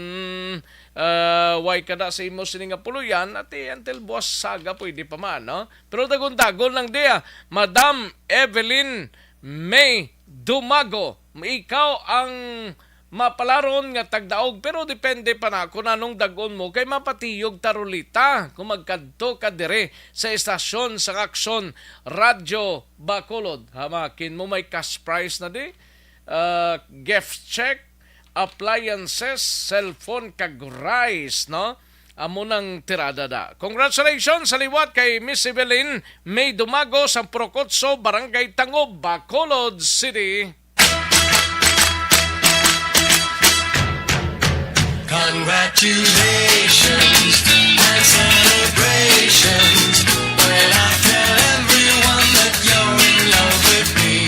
ah, way ka na sa imo sini nga puluyan, ati until buwas aga pwede pa man, no? Pero dagon-dagon lang diya, Madam Evelyn May Dumago, ikaw ang mapalaron nga tagdaog, pero depende pa na kung anong dagon mo kay mapatiyog ta, Rolita, kung magkadto ka dire sa estasyon sang Aksyon Radyo Bacolod. Hamakin mo may cash prize na di, ah, gift check, appliances, cellphone, kag rice, no? Amo nang tirada da. Congratulations sa liwat kay Miss Evelyn May Dumago sa Purok Otso, Barangay Tangob, Bacolod City. Congratulations and celebrations when I tell everyone that you're in love with me.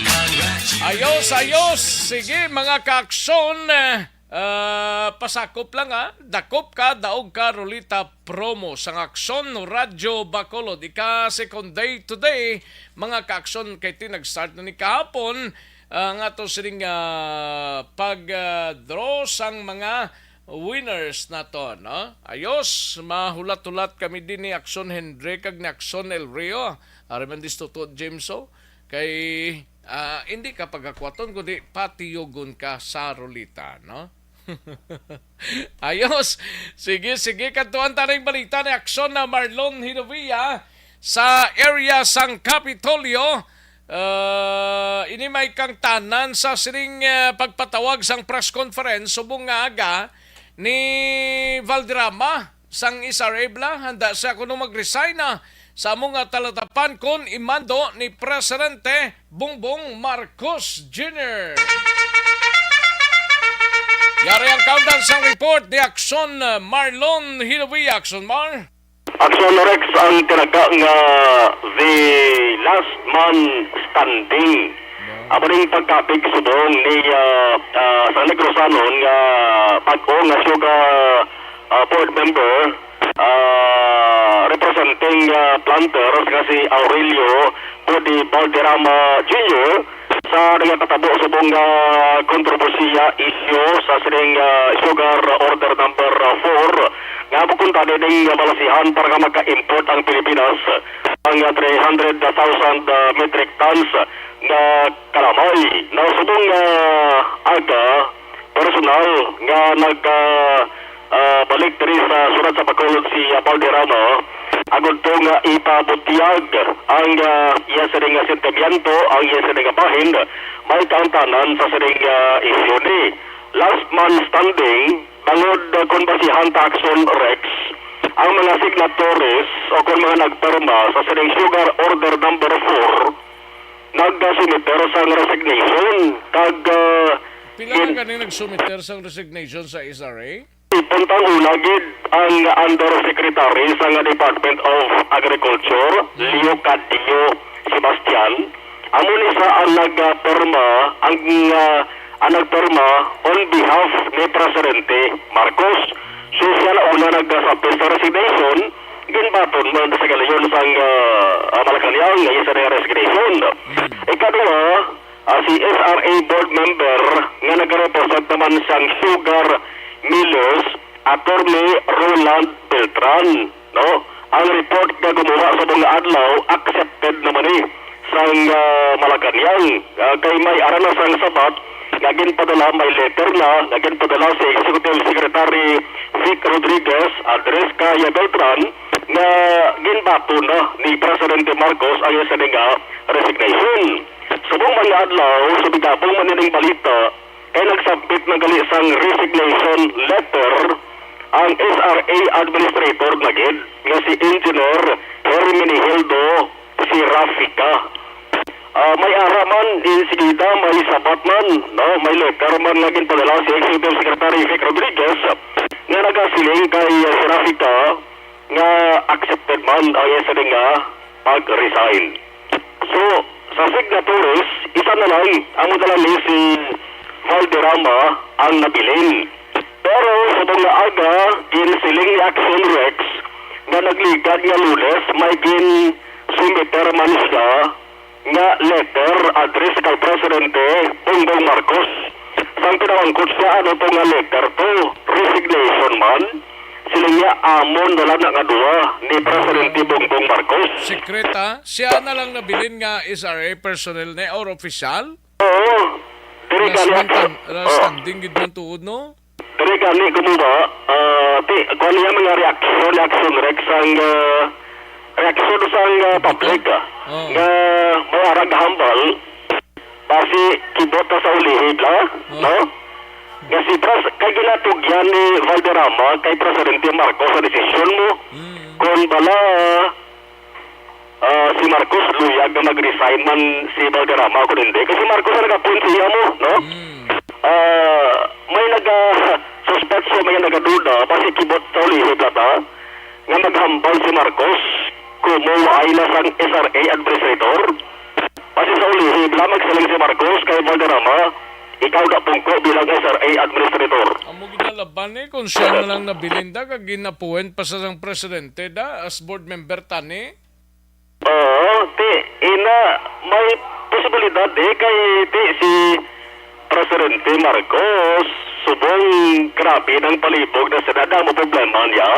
Congratulations. Ayos, ayos. Sige, mga kaaksyon, eh, ah, pasakop lang, ha. Dakop ka, daog ka, Rolita Promo sang Aksyon Radyo Bacolod. Ika second day today, mga kaaksyon, kay ti nag-start na ni kahapon, ah, nga to sining, ah, pag, ah, draw sang mga winners nato, no? Ayos, mahulat-hulat kami din ni Aksyon Henry kag ni Aksyon El Rio. Ari man disto to, James, oh. Kay, ah, hindi ka pagakwaton, kundi patiyogon ka sa Rolita, no? Ayos. Sige, sige. Kadtuan ta ning balita ni Aksyon na Marlon Hinovia sa area sang Kapitolyo. Ah, ini may kangtanan sa sining, ah, pagpatawag sang press conference subong nga aga ni Valderrama sang S R A bala. Handa siya kuno mag-resign na sa amo nga talatapan kon imando ni Presidente Bongbong Marcos Junior. Yari ang countdown sang report ni Aksyon Marlon Hilowi. Aksyon Mar. Aksyon Rex, ang tinaga nga The Last Man Standing. Amo ning pagkapig subong ni, ah, ah, sa Negrosanon nga bag-o nga SOGAR, ah, board member, ah, representing, ah, planters nga si Aurelio Budi Valderrama Junior sa nagakatabo subong nga kontrobersiya, isyu sa sining, ah, SOGAR Order Number Four nga amo kuntani ning balasihan para nga maka-import ang Pilipinas ang, ah, three hundred thousand, ah, metric tons nga kalamay. Now, subong nga aga, personal nga nag, ah, ah, balik diri sa syudad sa Bacolod si, ah, Valderrama, agud to nga ipabutyag ang, ah, iya sining nga sentimiento, ang iya sining nga bahin, may kaangtanan sa sining, ah, isyu ni. Last man standing, bangod, ah, kon basihan ta, Aksyon Rex, ang mga signatories o kon mga nagpirma sa sining SOGAR Order Number Four, nagsumiter sang resignation kag, ah, Pila na gani nagsumiter sang resignation sa S R A? Puntang una gid ang Undersecretary sa nga Department of Agriculture, Leo Cadio Sebastian, amo ni sa ang nagpirma, ang, ah, ang nagpirma on behalf ni Presidente Marcos. So, siya na una nagsubmit sa resignation, ginbaton man sa galayon sang, ah, ah, Malacañang nga isa na resignation. Ikaduha, ah, si S R A board member nga nagarepresent naman sang sugar millers, Attorney Roland Beltran, no? Ang report nga gumuha sa mga adlaw, accepted naman ni sang, ah, Malacañang. Ah, kay may ara na sang sabat nga ginpadala, may letter na nga ginpadala si Executive Secretary Vic Rodriguez, address kay Beltran, nga ginbaton na ni Presidente Marcos ang iya sini nga resignation. Subong man nga adlaw, subigabong man nining balita, kay nagsabit na gali sang resignation letter ang S R A administrator na gid nga si Engineer Hermenegildo Serafica. Ah, may ara man, insigida, may sabat man, no? May letter man nga ginpadala si Executive Secretary Vic Rodriguez nga nagasiling kay Serafica nga accepted man ang iya sini nga pag-resign. So, sa signatories, isa na lang ang modala ni si Valderrama ang nabilin. Pero sa mga aga, ginsiling ni Action Rex nga nagligad nga Lunes may gin-submit man siya nga letter address kay Presidente Bongbong Marcos. Sang pinamangkot siya, ano to nga letter to? Resignation man? Siling niya, amon na lang nga duha ni Presidente Bongbong Marcos. Secret, ha? Siya na lang nabilin nga S R A personnel ni or official? Oo. Diri Last gani man ang tan-, last Oo. standing gid man tuod, no? Diri gani kumuha, ah, ti, kuan niya mga reaksyon, reaksyon, Rex, sang, ah, reaksyon sang, ah, public, ah, Oh. nga may ara gahambal, basi kibot na sa ulihi, bla, Oh. no? Nga si Pres-, kay ginatugyan ni Valderrama kay Presidente Marcos sa desisyon mo. Mm. Kung bala, ah, si Marcos luyag nga mag-resign man si Valderrama kung hindi. Kasi Marcos ang nag-appoint sa iya mo, no? Mm. Ah, may naga-suspetso, may nagaduda, basi kibot sa ulihi plata, nga maghambal si Marcos, kumo waay na sang S R A administrator. Basi sa ulihi, bala magsiling si Marcos kay Valderrama, ikaw na pungko bilang S R A administrator. Amo ginalaban ni kung siya na lang nabilin da, kag ginapuwent pa sa sang presidente da, as board member tani. Oo, ti, ina, may posibilidad, eh, kay, ti, si Presidente Marcos, subong grabe ng palibog na sila, damo problema niya.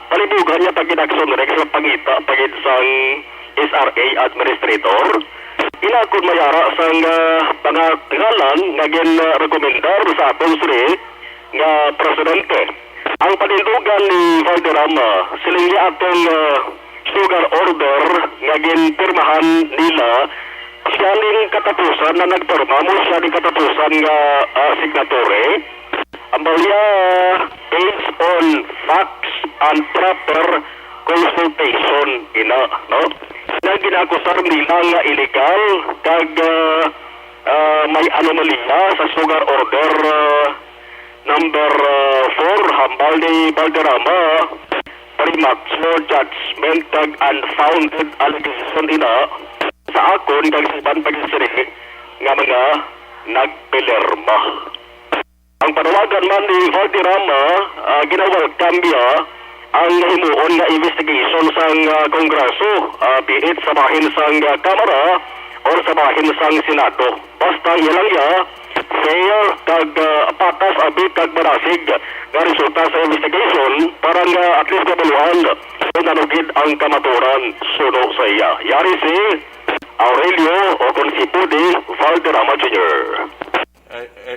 Palibugan niya pag-inaksyon, Rex, sa pangita, pagid sang S R A administrator. Ina, kung may ara sang, ah, mga ngalan nga gin, ah, rekomendar sa atong sini nga presidente. Ang panindugan ni Valderrama, siling niya atong, ah, sugar order nga ginpirmahan nila, siya ning katapusan na nagpirma mo, siya ning katapusan nga, ah, signatory. Ang balya, based on facts and proper consultation, ina, no? Na ginakusar nila nga illegal, kag, ah, ah, may anomalya sa sugar order, ah, number, ah, four, hambal ni Valderrama, premature judgment kag unfounded allegation ina sa akon kag sa iban pa gid sini nga mga nagpilirma. Ang panawagan man ni Valderrama, ah, ginawelcome niya ang himuon nga investigation sang, ah, Kongreso, ah, be it sa bahin sang, ah, Kamara or sa bahin sang Senado. Basta iya lang iya, fair kag, ah, patas abi kag manasig nga resulta sa investigation para nga at least mabaluan kung ano gid ang kamaturan suno sa iya. Yari si Aurelio o kon si Pudi Valderrama Junior. I, I,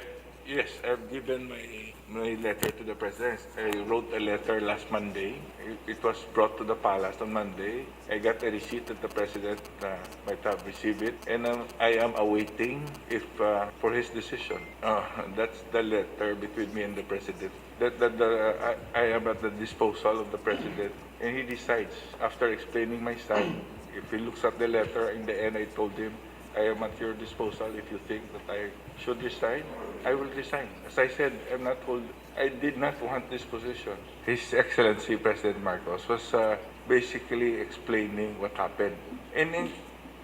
yes, I've given my, my letter to the president. I wrote a letter last Monday. It, it was brought to the palace on Monday. I got a receipt that the president, uh, might have received it, and, um, I am awaiting if, uh, for his decision. Uh, that's the letter between me and the president. That, that the, I, I am at the disposal of the president, and he decides after explaining my side. If he looks at the letter, in the end, I told him, "I am at your disposal. If you think that I should resign, I will resign." As I said, I'm not hold-, I did not want this position. His Excellency President Marcos was uh, basically explaining what happened. And in,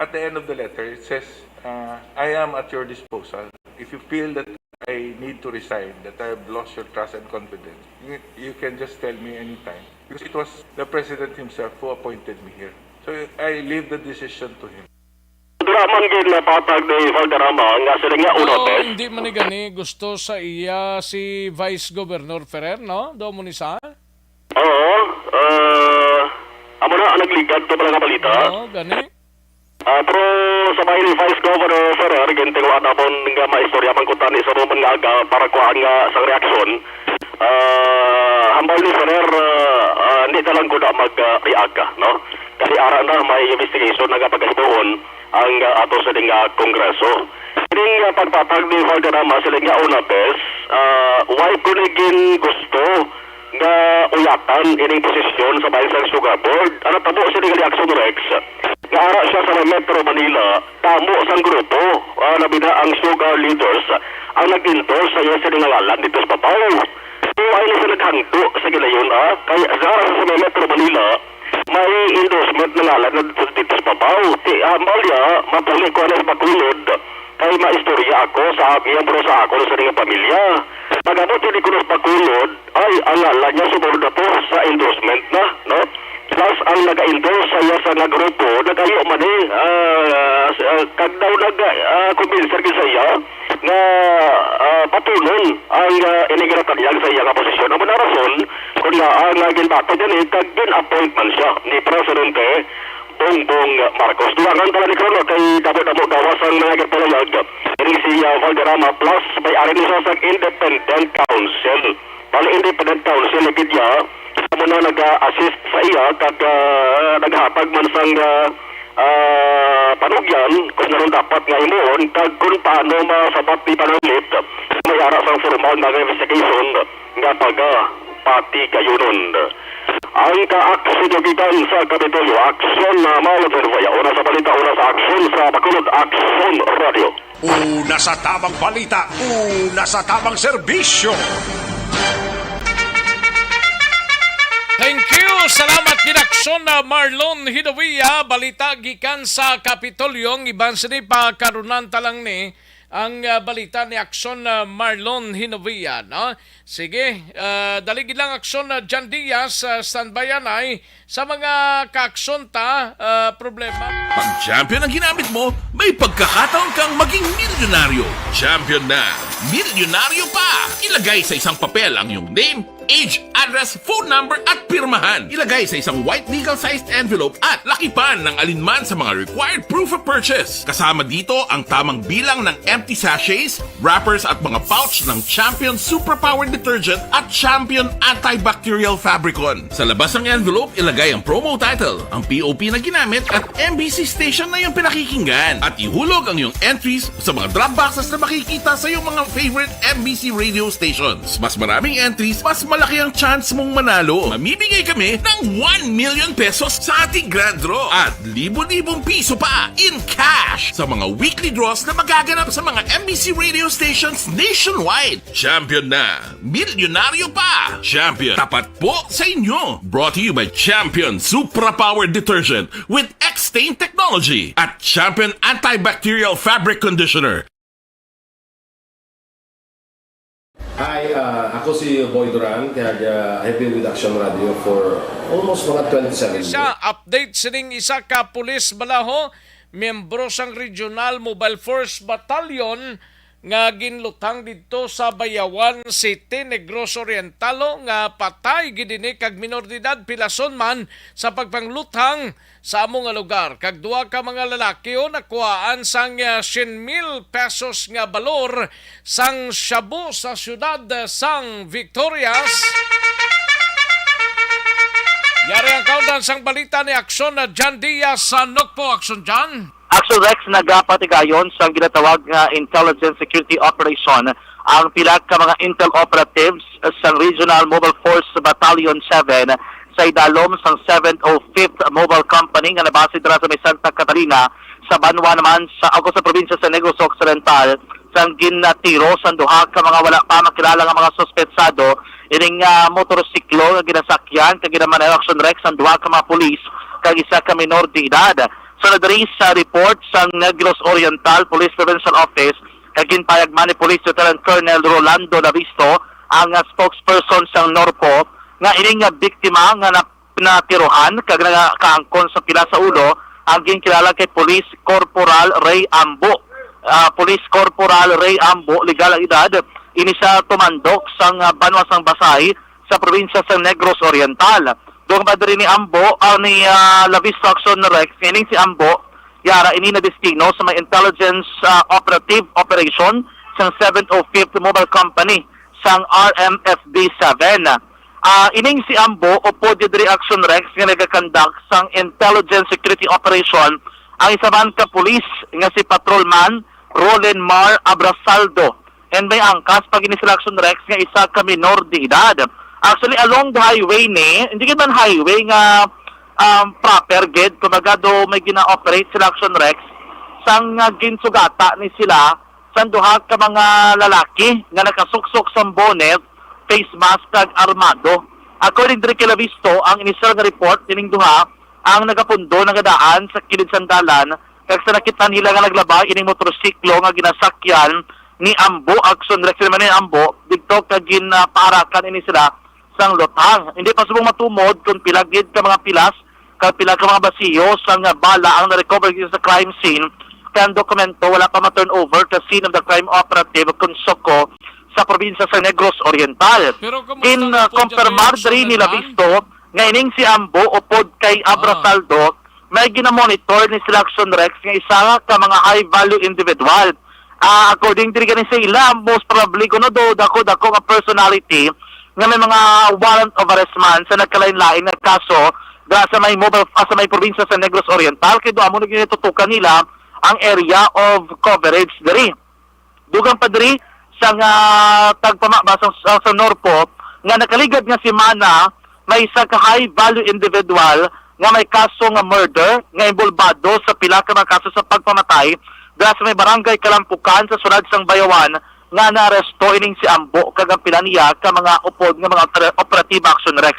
at the end of the letter, it says, uh, "I am at your disposal. If you feel that I need to resign, that I have lost your trust and confidence, you, you can just tell me anytime." Because it was the President himself who appointed me here. So I leave the decision to him. Dira man ginpatag ni Valderrama nga sila nga una, Oo, bes. Hindi man ni gani gusto sa iya si Vice Governor Ferrer, no? Do mo ni sa? Oo, ah, amo na ang nagligad to pala nga balita. Oo, gani. Ah, pero sa bahin ni Vice Governor Ferrer, gintinguha namon nga maistorya man kuta ni sa Roman nga aga para kuhaan nga sang reaksyon. Ah, hambal ni Ferrer, ah, ah, hindi na lang ko na mag-react, no? Kasi ara na may investigation na nga pagkahibuon ang, ah, ato sa ding, ah, Kongreso. Kining, ah, pagpatag ni Valderrama sa nga una, bes, ah, why ko ni gin gusto nga uyatan ining posisyon sa bahin sang Sugar Board? Ang natabo sa ding reaksyon, Rex, nga ara siya sa may Metro Manila, damo sang grupo, ah, labi na ang sugar leaders, ang nag-endorse sa iya sa ding ngalan dito sa Pabaw. Kung ay na siya naghangto sa gilayon, ah, kay ara sa may Metro Manila, may endorsement na ngalan na dito, dito sa Pabaw. Ti, ah, Amalia, mapuli ko na sa Bacolod, kay maistorya ako sa miyembro sa akon sa nga pamilya. Pag-abot ini ko sa Bacolod, ay, ang ngalan niya sumod na to sa endorsement na, no? Plus, ang nag-endorse sa iya sa nga grupo, nagayo man eh, ah, s-, ah, kag daw nag, ah, kumbinser gid sa iya nga, ah, batunon ang, ah, ini ginatanyag sa iya nga posisyon. Amo na rason, kung nga, ang, ah, ginbato gani, kag gin-appoint man siya ni Presidente Bongbong Marcos. Dugangan pala ni Crono kay damo-damo gawas ang mga ginpalayag. Ini si, ah, Valderrama plus may ari ni siya sa independent counsel. Bali, independent counsel ni Pidia, amo na nag-assist sa iya kag, ah, naghatag man sang, ah, ah, panugyan kung anong dapat nga himuon kag kung paano masabat ni pananglit may ara sang formal nga investigation nga pagapati kayunon. Ang kaaksyon gikan sa Kapitolyo, aksyon na Maulotin Vaya. Una sa balita, una sa aksyon sa Bacolod, Aksyon Radio. Una sa tamang balita, una sa tamang serbisyo. Thank you. Salamat gid, aksyon na Marlon Hidovia. Balita gikan sa Kapitolyo. Ang iban sini pa karunan talang ni ang, ah, balita ni aksyon na Marlon Hinovia, no? Sige, ah, dali gid lang aksyon na Jan Diaz, ah, standby anay sa mga kaaksyon ta, ah, problema. Pag Champion ang ginamit mo, may pagkakataon kang maging milyonaryo. Champion na, milyonaryo pa! Ilagay sa isang papel ang iyong name, age, address, phone number, at pirmahan. Ilagay sa isang white legal-sized envelope at lakipan ng alinman sa mga required proof of purchase. Kasama dito ang tamang bilang ng empty sachets, wrappers, at mga pouch ng Champion Superpower Detergent at Champion Antibacterial Fabricon. Sa labas ng envelope, ilagay ang promo title, ang P O P na ginamit, at M B C station na iyong pinakikinggan. At ihulog ang iyong entries sa mga drop boxes na makikita sa iyong mga favorite M B C radio stations. Mas maraming entries, mas malaki ang chance mong manalo. Mamimigay kami ng one million pesos sa ating grand draw at libo-libong piso pa in cash sa mga weekly draws na magaganap sa mga M B C radio stations nationwide. Champion na! Milyonaryo pa! Champion, tapat po sa inyo! Brought to you by Champion Supra Power Detergent with X-Stain Technology at Champion Antibacterial Fabric Conditioner. Hi, ah, ako si Boy Duran, kaya, ah, I've been with Action Radio for almost mga twenty-seven years. Sa update sining isa ka pulis balaho, miyembro sang Regional Mobile Force Battalion nga ginluthang didto sa Bayawan City, Negros Oriental, nga patay gid ini kag minor de edad, pilason man sa pagpangluthang sa amo nga lugar, kag duha ka mga lalaki, oh, nakuhaan sang, ah, syen mil pesos nga balor sang shabu sa siyudad sang Victorias. Yari ang kaundan sang balita ni Aksyon na John Diaz sa Nokpo. Aksyon, John. Aksyon Rex, nagapatigayon sang ginatawag nga intelligence security operation ang pila ka mga intel operatives sang Regional Mobile Force Battalion seven sa idalom sang seventh oh fifth Mobile Company nga nabase dira sa may Santa Catalina, sa banwa naman sa, o sa probinsya sa Negros Occidental, sang ginatiro sang duha ka mga wala pa makilala nga mga suspetsado ining, ah, motorsiklo nga ginasakyan kag ginamaneho, Action Rex, sang duha ka mga pulis kag isa ka minor de edad. Sunod diri sa report sang Negros Oriental Police Provincial Office, kag ginpahayag man ni Police Lieutenant Colonel Rolando Lavisto, ang, ah, spokesperson sang NORPO, nga ining, ah, biktima nga na-, natirohan kag nagakaangkon sa pila sa ulo ang ginkilala kay Police Corporal Ray Ambo. Ah, Police Corporal Ray Ambo, legal ang edad, ini sa tumandok sang, ah, banwa sang Basay sa probinsya sa Negros Oriental. Dugang pa diri ni Ambo, ah, ni, ah, Lavisto, Action Rex, nga ining si Ambo, yara ini nadestino sa may intelligence, ah, operative operation sang seventh oh fifth Mobile Company sang R M F D seven. Ah, ining si Ambo, upod diri, Action Rex, nga nagakandak sang intelligence security operation, ang isa man ka pulis nga si Patrolman Roland Mar Abrasaldo. And may angkas pa gid ni sila, Action Rex, nga isa ka minor de edad. Actually, along the highway ni, hindi gid man highway nga, um, proper gid, kumbaga do may gina-operate sila, Action Rex, sang, ah, ginsugata ni sila sang duha ka mga lalaki nga nakasuksok sang bonnet, face mask, kag armado. According diri kay Lavisto, ang inisyal nga report nining duha ang nagapundo, nagadaan sa kilid sang dalan, kag sa nakit-an nila nga naglabay ining motorsiklo nga ginasakyan ni Ambo, Action Rex, man ni Ambo, didto kag gin, ah, paarakan ini sila sang lutang. Hindi pa subong matumod kung pila gid ka mga pilas kag pila ka mga basiyo sang bala ang na-recover gid sa crime scene, kay ang dokumento wala pa ma-turn over sa scene of the crime operative, kon SOCO, sa probinsya sa Negros Oriental. Pero kumusta Gin, na ah, po dyan, kompirmar Sir diri ni Hernan? Lavisto nga ining si Ambo upod kay Ah. Abrasaldo may ginamonitor ni sila, Action Rex, nga isa ka mga high-value individual. Ah, according diri gani sa ila, most probably kuno do dako-dako nga personality nga may mga warrant of arrest man sa nagkalain-lain nga kaso da sa may mobile, ah, sa may probinsya sa Negros Oriental, kay do amo na gid tutukan nila ang area of coverage diri. Dugang pa diri sang, ah, tagpamaba sa, sa, sa NORPO nga nakaligad nga semana may isa ka high value individual nga may kaso nga murder nga involbado sa pila ka mga kaso sa pagpamatay dira sa may barangay Kalampukan sa siyudad sang Bayawan nga naaresto ining si Ambo kag ang pila niya ka mga upod nga mga opera-, operatiba, Action Rex.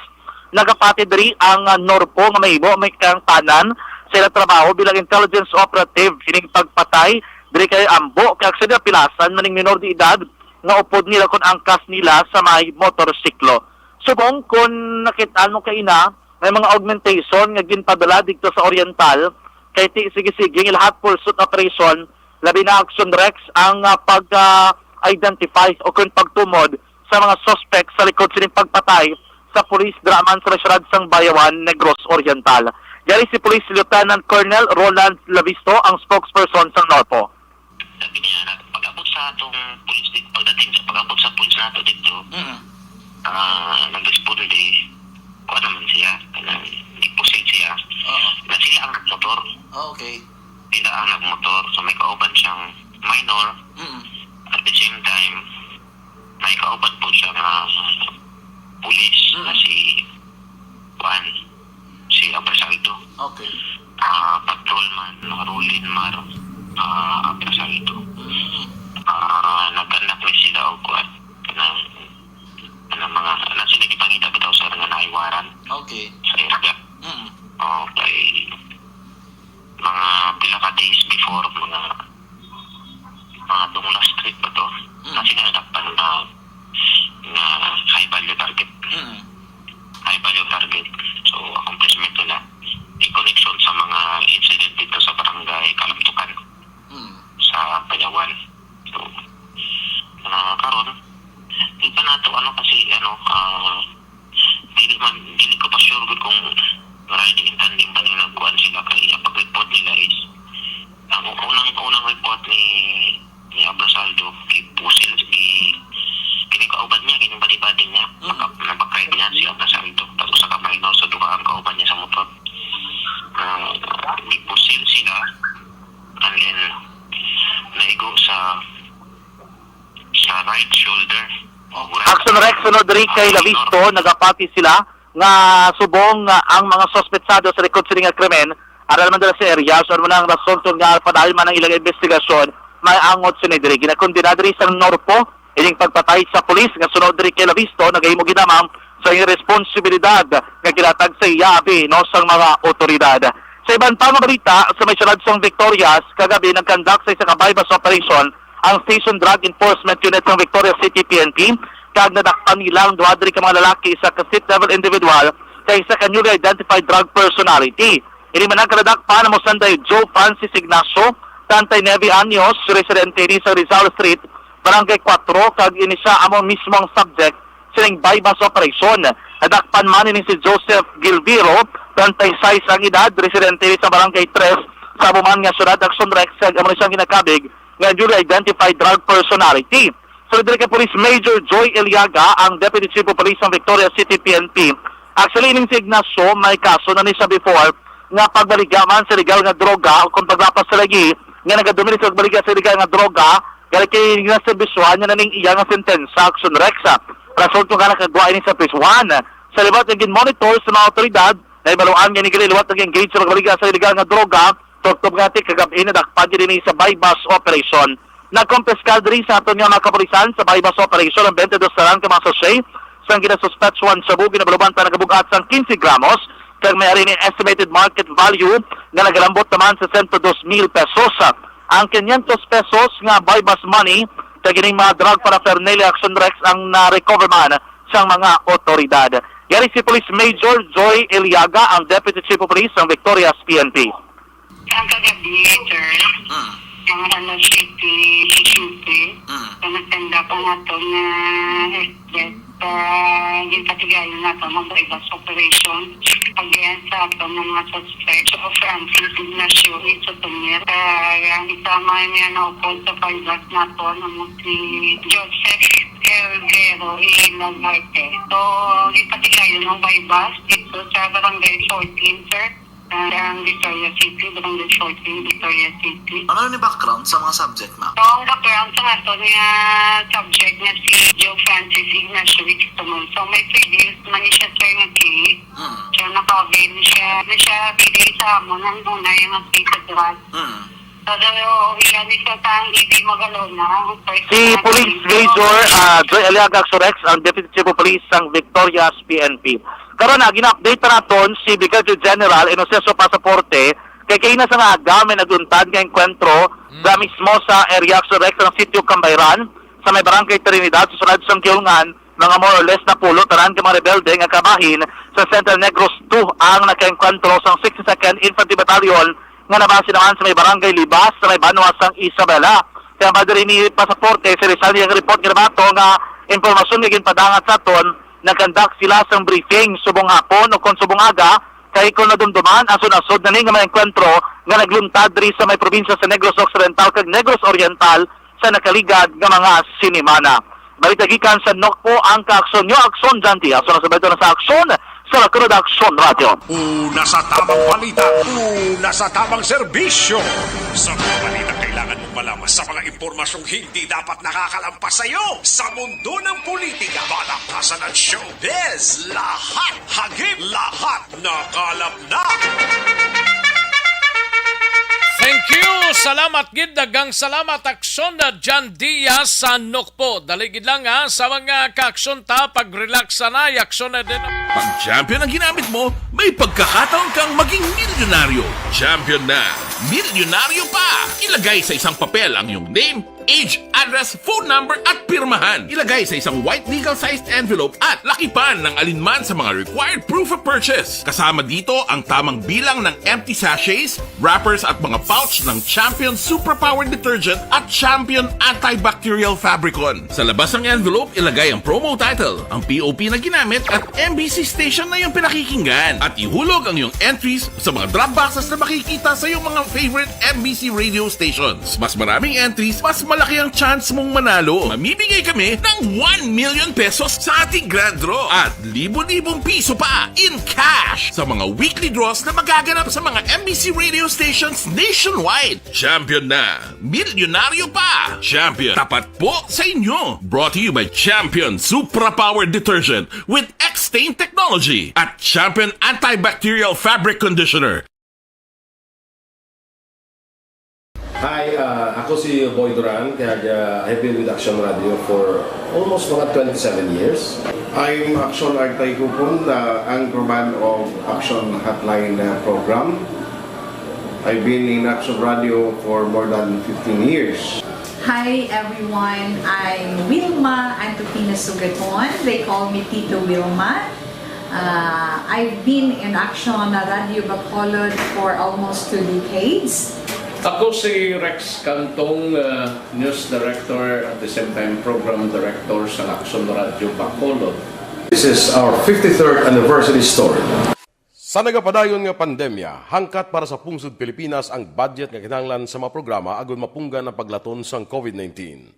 Nagapati diri ang, ah, NORPO nga mahimo may kaangtanan sa ila trabaho bilang intelligence operative ining pagpatay diri kay Ambo, kay actually napilasan man ning minor de edad nga upod nila kon angkas nila sa may motorsiklo. Subong kon nakit-an mo kaina, may mga augmentation nga ginpadala didto sa Oriental, kay ti sige-sige nga lahat pursuit operation, labi na, Action Rex, ang, ah, pag, ah, identify o kon pagtumod sa mga suspect sa likod sining pagpatay sa pulis dira man sa siyudad sang Bayawan, Negros Oriental. Yari si Police Lieutenant Colonel Roland Lavisto, ang spokesperson sang NORPO. Sabi niya, nag-, pag-abot sa atong police di-, pagdating sa pag-abot sa police nato dito, Mm. ah, nag-responde, kuha naman siya, kanang deposit siya. Oo. Na sila ang nagmotor. Ah, okay. Sila ang nagmotor. So, may kauban siyang minor. Mm. At the same time, may kauban po siya nga pulis Mm. na si Juan, si Abrasaldo. Okay. Ah, patrolman, Rolin Mar, ah, Abrasaldo. Mm. Ah, nagkandak ni sila og kuan, kanang, kanang mga, ano sila gipangita bitaw sa nga naay warrant Okay. sa area. Mm. Okay. Mga pila ka days before, mga, mga dong last week pa to, Mm. na sila nadakpan na, na high value target. Mm. High value target. So, accomplishment nila. In connection sa mga incident dito sa barangay Kalamtukan, Mm. sa Payawan. So, ah, karon, di pa nato, ano, kasi, ano, ah, dili man, dili ko pa sure gud kung riding in tandem ba nila nagkuan sila, kay ang pag-report nila is, ang unang, unang report ni, ni Abrasaldo, gipusil, gi-, kining kauban niya, kining badi-badi niya, Mm. naka-, nabakay niya si Abrasaldo, tapos sa kamay, no, sa duha ang kauban niya sa motor. Ah, gipusil sila, and then, naigo sa, sa right shoulder. Action Rex, sunod diri kay Lavisto, nagapati sila nga subong nga ang mga suspetsado sa likod sini nga krimen, ara naman dira sa area. So, ano man ang rason kung nga padayon man ang ilang investigasyon May angot sini diri, ginakondena diri sang NORPO ining pagpatay sa pulis nga sunod diri kay Lavisto nagahimo gid lamang sa iyang responsibilidad nga ginatag sa iya abi, no, sang mga otoridad. Sa iban pa nga balita, sa may siyudad sang Victorias, kagabi nag-conduct sa isa ka buy-bust operation ang Station Drug Enforcement Unit sang Victorias City P N P, kag nadakpan nila ang duha diri ka mga lalaki, isa ka street level individual kag isa ka newly identified drug personality. Ini man ang kadakpan amo sanday Joe Francis Ignacio, treinta y nueve anyos, residente ini sa Rizal Street, Barangay Cuatro, kag ini sia amo mismo ang subject sining buy-bust operation. Nadakpan man ini si Joseph Gilviro, treinta y seis ang edad, residente ini sa Barangay Tres, sa amo man nga siyudad, Action Rex, kag amo ni siyang ginakabig nga newly identified drug personality. Sunod diri kay Police Major Joy Eliaga, ang Deputy Chief of Police sang Victoria City P N P. Actually, ining si Ignacio, may kaso na ni siya before nga pagbaligya man sa illegal nga droga o kung paglapas sa lagi nga nagadumili sa pagbaligya sa illegal nga droga, gali kay naserbisyohan niya na ning iya nga sentensa, Action Rex. Rason kung nganong nakagwa ini sa prisuhan. Sa liwat nga ginmonitor sa mga awtoridad, nahibaluan nga ini gali liwat nag-engage sa pagbaligya sa illegal nga droga, tubtob nga ti kagab-i nadakpan gid ini sa buy-bust operation. Nagkumpiskar diri sa aton nga mga kapulisan sa buy-bust operation ang twenty-dos tanan ka mga sachet sang ginasuspetsuhan shabu, ginabaluban pa nagabug-at sang quince gramos, kag may ari ni estimated market value nga nagalambot naman sa sento dos mil pesos. Ang quinientos pesos nga buy-bust money kag ining mga drug paraphernalia, Action Rex, ang na-recover man sang mga otoridad. Yari si Police Major Joy Eliaga, ang Deputy Chief of Police sang Victorias P N P. Ang kagabi, sir, Mm. mga alas siyete, siyete, Mm. so nagtanda pa nga to nga headset, ah, ginpatigayon nato nga buy-bust operation. Pagdayan sa ato nga mga suspect, so, Francis Ignacio Isotomer, ah, ang isa man nga naupod sa buy-bust nato, amo si Joseph Elvero Ilalarte. So, ginpatigayon ang buy-bust dito sa Barangay fourteen, sir. Ah, ang Victoria City, Barangay fourteen, Victoria City. Ano ni background sa mga subject, ma'am? So, ang background sa aton nga subject nga si Joe Francis Ignacio Victor. So, may previous man siya, sir, nga case. Hmm. So, naka-avail siya, na siya pwede sa amon ang una yung case sa drug. Hmm. So, daw, iya ni siya sa ang E D Magalona, ang first Si na Police case. Major, ah, Joy Aliaga Surex, ang Deputy Chief of Police sang Victorias P N P. Karon na, gina-update pa naton si Brigadier General Inocencio Pasaporte, kay kaina sa nga aga may nagluntad nga engkwentro Mm. sa mismo sa area sa Rex ng Sitio Cambayran, sa may Barangay Trinidad, sa sulod sang Kiulngan, mga more or less napulo tanan ka mga rebelde nga kabahin sa Central Negros two ang nakaengkwentro sang sixty-second Infantry Battalion nga nabase naman sa may Barangay Libas, sa may banwa sang Isabela. Kaya ba diri ni Pasaporte, sa Rizal niyang report nga nabato nga impormasyon nga ginpadangat sa aton, nag-conduct sila sang briefing subong hapon o kon subong aga, kay kon nadumduman, asod-asod na ni nga mga engkwentro nga nagluntad diri sa may probinsya sa Negros Occidental kag Negros Oriental sa nakaligad nga mga sinimana. Balita gikan sa Nokpo, ang kaaksyon nyo, Aksyon Janti. Aso na sa balita na sa Aksyon, sa Lakunod Aksyon Radio. Una sa tamang balita, una sa tamang serbisyo. Sa mga balita kailangan mong malaman, sa mga impormasyong hindi dapat nakakalampas sa iyo. Sa mundo ng politika, balakasan at showbiz, lahat hagip, lahat nakalap na. Thank you! Salamat gid, daghang salamat, Aksyon na John Diaz sa Nokpo. Dali gid lang, ha, sa mga kaaksyon ta, pag-relax sana, ay aksyon na din. Pag champion ang ginamit mo, may pagkakataon kang maging milyonaryo. Champion na, milyonaryo pa! Ilagay sa isang papel ang iyong name, age, address, phone number, at pirmahan. Ilagay sa isang white legal-sized envelope at lakipan ng alinman sa mga required proof of purchase. Kasama dito ang tamang bilang ng empty sachets, wrappers, at mga pouch ng Champion Suprapower Detergent at Champion Antibacterial Fabricon. Sa labas ng envelope, ilagay ang promo title, ang P O P na ginamit, at M B C station na iyong pinakikinggan. At ihulog ang iyong entries sa mga drop boxes na makikita sa iyong mga favorite M B C radio stations. Mas maraming entries, mas malaki ang chance mong manalo. Mamimigay kami ng one million pesos sa ating grand draw at libo-libong piso pa in cash sa mga weekly draws na magaganap sa mga M B C radio stations nationwide. Champion na! Milyonaryo pa! Champion, tapat po sa inyo! Brought to you by Champion Supra Power Detergent with X-Stain Technology at Champion Antibacterial Fabric Conditioner. Hi, uh, ako si Boy Duran, kag uh, I've been with Action Radio for almost mga twenty-seven years. I'm Action Artay Kupon, the anchorman of Action Hotline uh, program. I've been in Action Radio for more than fifteen years. Hi everyone, I'm Wilma Antofina Sugaton. They call me Tito Wilma. Uh, I've been in Action Radio Bacolod for almost two decades. Ako si Rex Cantong, uh, News Director at the same time Program Director sa Action Radio Bacolod. This is our fifty-third anniversary story. Sa nagapadayon nga pandemya, hangkat para sa pungsod Pilipinas ang budget nga kinahanglan sa mga programa agud mapunggan ang paglaton sang COVID nineteen.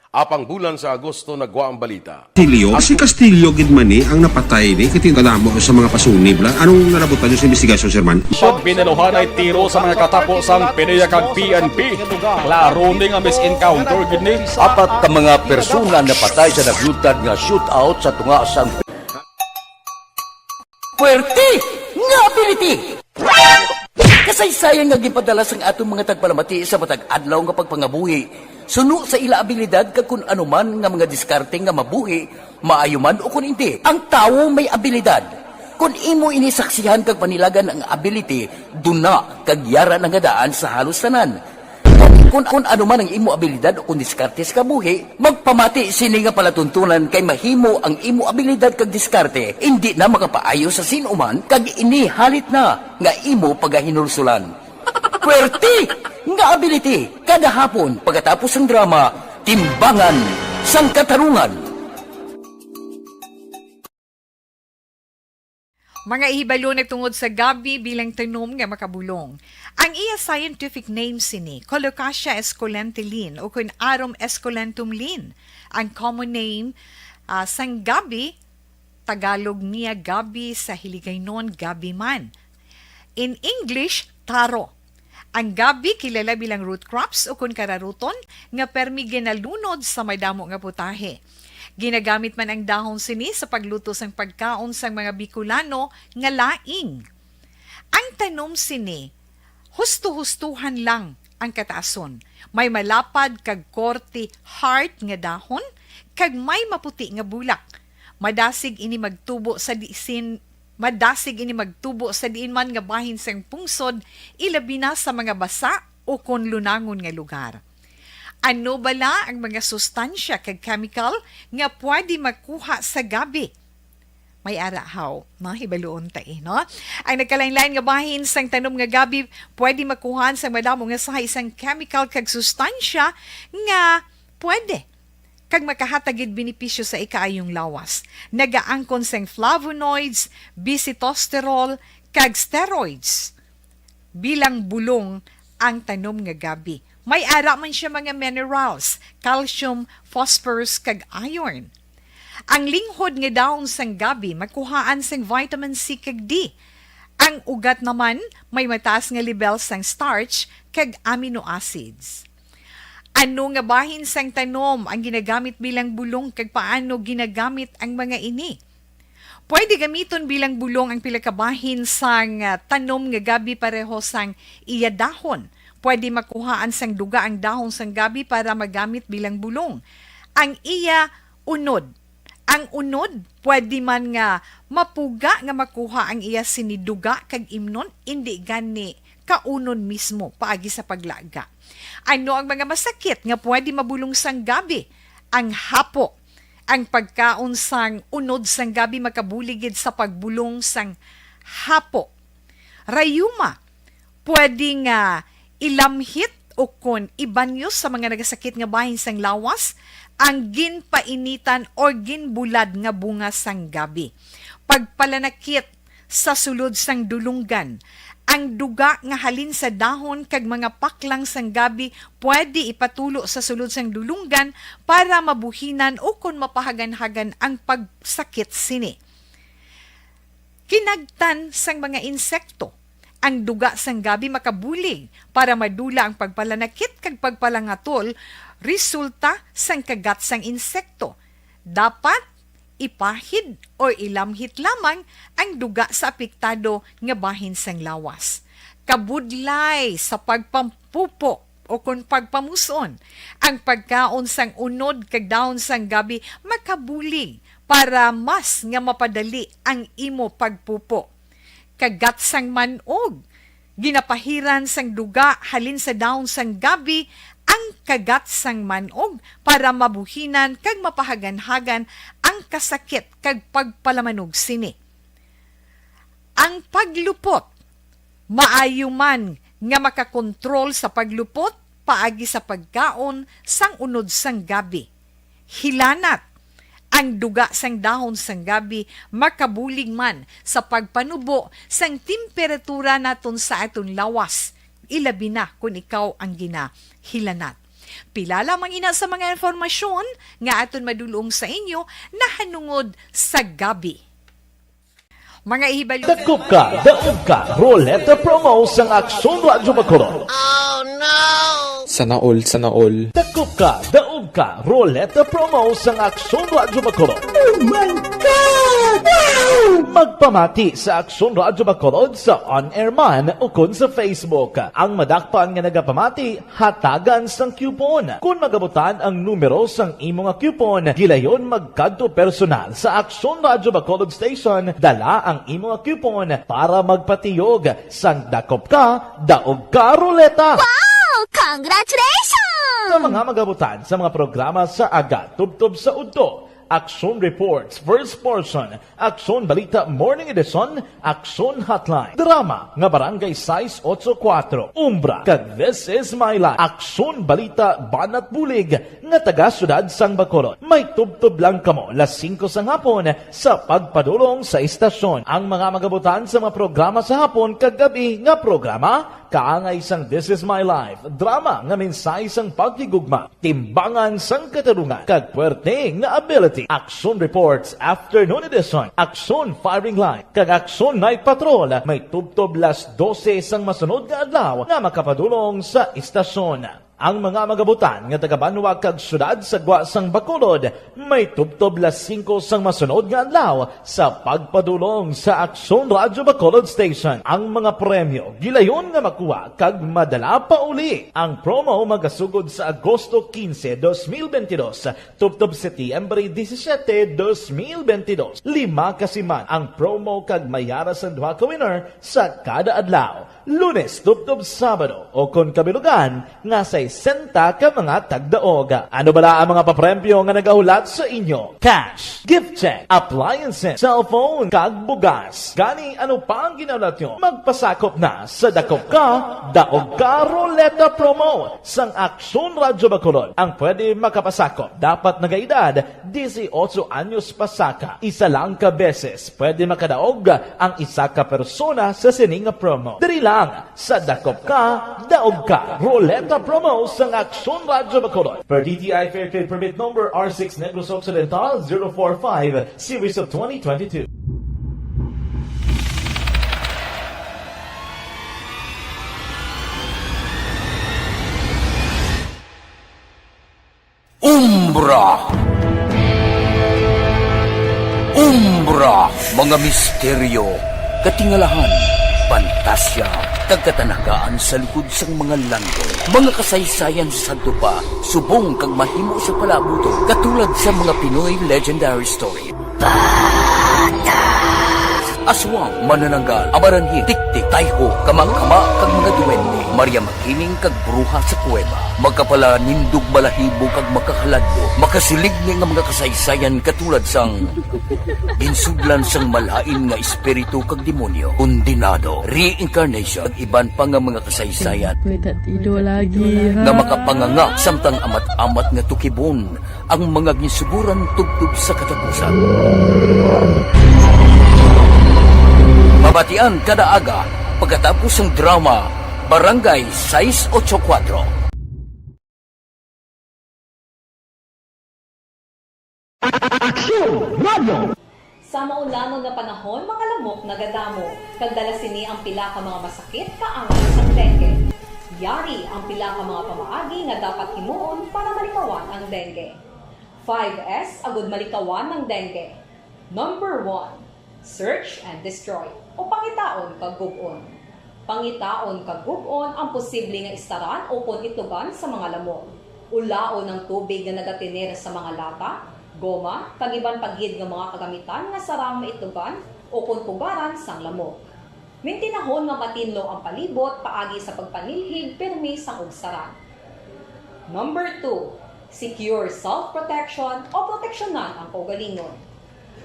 Apang bulan sa Agosto nagwa ang balita. Castillo, si Castillo gid man ni ang napatay ni kay kadamo sa mga pasunib la. Anong nalabutan niyo sa investigasyon, Sir Man? Pag binaluhanay tiro sa mga katapo sang PDEA kag P N P, klaro ni nga mis-encounter gid ni. Apat ka mga persona napatay sa naglutad nga shootout sa tunga sang Puwerte nga ability! Kasaysayan nga ginpadala sang aton mga tagpalamati sa matag adlaw nga pagpangabuhi suno sa ila abilidad kag kun ano man nga mga diskarte nga mabuhi, maayo man o kun indi. Ang tawo may abilidad. Kun imo ini saksihan kag panilagan ang ability, duna kag yara na nga daan sa halos tanan. Kun, kun ano man ang imo abilidad o kun diskarte sa kabuhi, magpamati sini nga palatuntunan kay mahimo ang imo abilidad kag diskarte indi na makapaayo sa sin-o man kag ini halit na nga imo pagahinulsulan. Puwerte nga ability kada hapon pagkatapos sang drama Timbangan sang Katarungan. Mga ihibalo nagtungod sa gabi bilang tanom nga makabulong. Ang iya scientific name sini, Colocasia esculenta Linn o kun Arum esculentum Linn. Ang common name ah, sang gabi, Tagalog niya gabi, sa Hiligaynon gabi man. In English, taro. Ang gabi kilala bilang root crops o kun kararuton nga permi ginalunod sa madamo nga putahe. Ginagamit man ang dahon sini sa pagluto sang pagkaon sang mga Bicolano nga laing. Ang tanom sini, husto-hustohan lang ang kataason. May malapad kag korte heart nga dahon kag may maputi nga bulak. Madasig ini magtubo sa disin Madasig ini magtubo sa diin man nga bahin sang pungsod, ilabi na sa mga basa o kon lunangon nga lugar. Ano bala ang mga sustansya kag chemical nga pwede makuha sa gabi? May ara haw, no? Hibaluon ta eh, no? Ang nagkalain-lain nga bahin sang tanom nga gabi pwede makuhaan sang madamo nga sahi sang chemical kag sustansya nga pwede kag makahatag gid benepisyo sa ikaayong lawas. Nagaangkon sang flavonoids, bisitosterol, kag steroids. Bilang bulong ang tanom nga gabi. May ara man siya mga minerals, calcium, phosphorus, kag iron. Ang linghod nga dahon sang gabi makuhaan sang vitamin C kag D. Ang ugat naman may mataas nga lebel sang starch kag amino acids. Ano nga bahin sang tanom ang ginagamit bilang bulong kag paano ginagamit ang mga ini? Pwede gamiton bilang bulong ang pila ka bahin sang ah, tanom nga gabi pareho sang iya dahon. Pwede makuhaan sang duga ang dahon sang gabi para magamit bilang bulong. Ang iya unod. Ang unod, pwede man nga mapuga nga makuha ang iya sini duga kag imnon, indi gani kaunon mismo paagi sa paglaga. Ano ang mga masakit nga pwede mabulong sang gabi? Ang hapo. Ang pagkaon sang unod sang gabi makabulig gid sa pagbulong sang hapo. Rayuma, pwede nga ilamhit o kon ibanyo sa mga nagasakit nga bahin sang lawas ang ginpainitan or ginbulad nga bunga sang gabi. Pagpalanakit sa sulod sang dulunggan. Ang duga nga halin sa dahon kag mga paklang sang gabi pwede ipatulo sa sulod sang dulunggan para mabuhinan o kon mapahaganhagan ang pagsakit sini. Kinagtan sang mga insekto. Ang duga sang gabi makabulig para madula ang pagpalanakit kag pagpalangatol resulta sang kagat sang insekto. Dapat ipahid o ilamhit lamang ang duga sa apektado nga bahin sang lawas. Kabudlay sa pagpampupo Ukon pagpamus-on, ang pagkaon sang unod kag dahon sang gabi makabulig para mas nga mapadali ang imo pagpupo. Kagat sang man-og. Ginapahiran sang duga halin sa dahon sang gabi ang kagat sang man-og para mabuhinan kag mapahaganhagan ang kasakit kag pagpalamanog sini. Ang paglupot. Maayo man nga makakontrol sa paglupot paagi sa pagkaon sang unod sang gabi. Hilanat. Ang duga sang dahon sang gabi makabulig man sa pagpanubo sang temperatura naton sa aton lawas, ilabi na kon ikaw ang ginahilanat. Pila lamang ina sa mga impormasyon nga aton madul-ong sa inyo nahanungod sa gabi. Mga ihibalo. Dakop ka, daog ka, Roleta Promo sang Aksyon Radyo Bacolod. Sana all, sana all. Dakop ka, daog ka, Roleta Promo sang Aksyon Radyo Bacolod. Oh my God! Wow! Magpamati sa Aksyon Radyo Bacolod sa on-air man ukon sa Facebook. Ang madakpan nga nagapamati, hatagan sang coupon. Kon magabutan ang numero sang imo nga coupon, gilayon magkadto personal sa Aksyon Radyo Bacolod Station, dala ang imo nga coupon para magpatiyog sang Dakop Ka, Daog Ka Roleta. Wow! Congratulations! Sa mga magabutan sa mga programa sa aga tubtob sa udto, Aksyon Reports, First Portion, Aksyon Balita Morning Edition, Aksyon Hotline, drama nga Barangay sais otso kuwatro, Umbra, kag This Is My Life, Aksyon Balita Banat Bulig nga taga Siyudad sang Bacolod. May tubtob lang kamo las singko sang hapon sa pagpadulong sa istasyon. Ang mga magabutan sa mga programa sa hapon kag gabi nga programa, kaangay sang This Is My Life, drama nga mensahe sang paghigugma, timbangan sang katarungan, kag puwerte nga ability. Aksyon Reports Afternoon Edition, Aksyon Firing Line, kag Aksyon Night Patrol may tubtob las dose sang masunod nga adlaw nga makapadulong sa istasyon. Ang mga magabutan nga taga-banwa kag siyudad sa gwa sang Bacolod may tubtob las singko sang masunod nga adlaw sa pagpadulong sa Aksyon Radyo Bacolod Station. Ang mga premyo gilayon nga makuha kag madala pauli. Ang promo magasugod sa Agosto quince, dos mil veintidós, tubtob Setyembre disisiete, dos mil veintidós. Lima ka siman ang promo kag may ara sang duha ka winner sa kada adlaw. Lunes tubtob Sabado, o kon kabilugan nga sesenta ka mga tagdaog. Ano bala ang mga papremyo nga nagahulat sa inyo? Cash, gift check, appliances, cellphone, kag bugas. Gani, ano pa ang ginahulat nyo? Magpasakop na sa Dakop Ka, Daog Ka Roleta Promo sang Aksyon Radyo Bacolod. Ang pwede makapasakop dapat nagaedad disiotso anyos pasaka. Isa lang ka beses pwede makadaog ang isa ka persona sa sini nga promo. Diri lang sa Dakop Ka, Daog Ka Roleta Promo sang Aksyon Radyo Bacolod. Per D T I Fair Trade Permit Number R six Negros Occidental zero four five, Series of twenty twenty-two. Umbra. Umbra, mga misteryo, katingalahan, pantasya, kag katanagaan sa likod sang mga landong. Mga kasaysayan sa sadto pa, subong kag mahimo sa palaabuton, katulad sa mga Pinoy legendary story. Aswang, manananggal, amaranhil, tiktik, tayho, kamangkama, kag mga duwende, Maria Makiling kag bruha sa kuweba. Makapalanindog, balahibo, kag makahaladlo, makasiligni nga mga kasaysayan katulad sang ginsudlan sang malain nga espiritu kag demonyo, kondenado, reincarnation, kag iban pa nga mga kasaysayan May tatido lagi, ha? nga makapanganga samtang amat-amat nga tukibon ang mga ginsuguran tubtob sa katapusan. Mabatian kada aga pagkatapos sang drama Barangay sais otso kuwatro. Aksyon Radio! Sa maulamang nga panahon, mga lamok nagadamo, kag dala sini ang pila ka mga masakit kaangay sang dengue. Yari ang pila ka mga pamaagi nga dapat himuon para malikawan ang dengue. Five S agud malikawan ang dengue. Number one, search and destroy, o pangitaon kag gub-on. Pangitaon kag gub-on ang posible nga istaran ukon itugan sa mga lamok. Ulaon ang tubig nga nagatener sa mga lata, goma, kag iban pa gid nga mga kagamitan nga sarang maitugan ukon pugaran sang lamok. Mintinahon nga matinlo ang palibot paagi sa pagpanilhig pirmi sang ugsaran. Number two, secure self-protection o proteksyonan ang kaugalingon.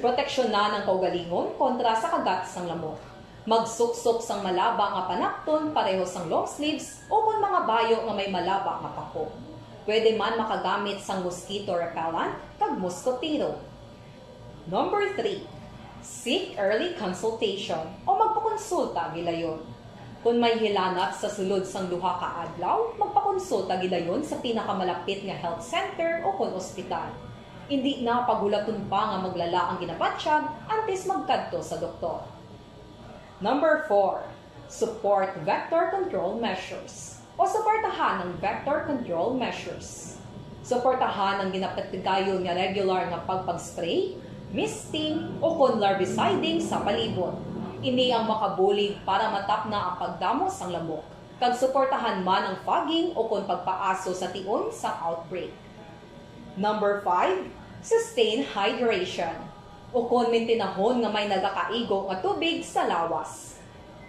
Proteksyonan ang kaugalingon kontra sa kagat sang lamok. Magsuksok sang malaba nga panapton pareho sang long sleeves ukon mga bayo nga may malaba nga pako. Pwede man makagamit sang mosquito repellent kag moskotero. Number three, seek early consultation o magpakonsulta gilayon. Kon may hilanat sa sulod sang duha ka adlaw, magpakonsulta gilayon sa pinakamalapit nga health center ukon ospital. Indi na paghulaton pa nga maglala ang ginabatyag antes magkadto sa doktor. Number four, support vector control measures o suportahan ang vector control measures. Suportahan ang ginapatigayon nga regular nga pagpag-spray, misting, ukon larviciding sa palibot. Ini ang makabulig para matapna ang pagdamo sang lamok, kag suportahan man ang fogging ukon pagpaaso sa tion sang outbreak. Number five, sustain hydration, ukon mintinahon nga may nagakaigo nga tubig sa lawas.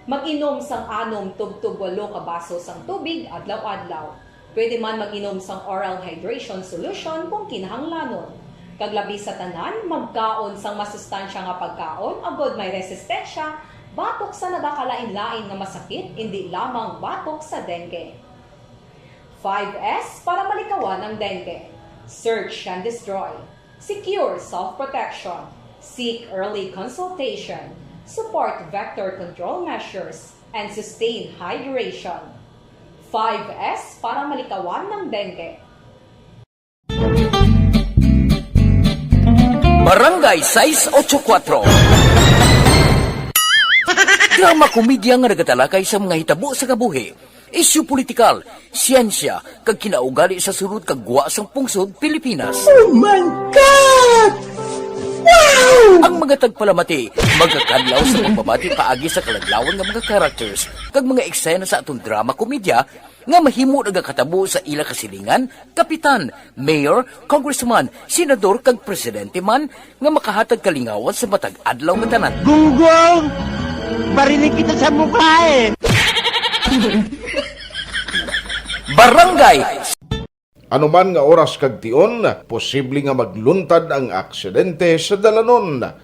Mag-inom sang anom tubtob walo ka baso sang tubig adlaw-adlaw. Pwede man mag-inom sang oral hydration solution kung kinahanglanon. Kag labi sa tanan, magkaon sang masustansya nga pagkaon agod may resistensya batok sa nagakalain-lain nga masakit, indi lamang batok sa dengue. Five S para malikawan ang dengue. Search and destroy. Secure self-protection. Seek early consultation. Support vector control measures. And sustain hydration. Five S para malikawan ng dengue. Barangay sais ocho kuwatro. Drama komedya nga nagatalakay sa mga hitabo sa kabuhi, isyu politikal, siyensya, kag kinaugali sa sulod kag gwa sang pungsod Pilipinas. Oh my God! Wow! Ang mga tagpalamati magakadlaw sa pagbabati paagi sa kaladlawan nga mga characters kag mga eksena sa aton drama komedya nga mahimo nagakatabo sa ila kasilingan, kapitan, mayor, congressman, senador, kag presidente man nga makahatag kalingawan sa matag adlaw nga tanan. Gunggong! Barinig kita sa mukha eh! Barangay Ano man nga oras kag tion, posible nga magluntad ang aksidente sa dalanon.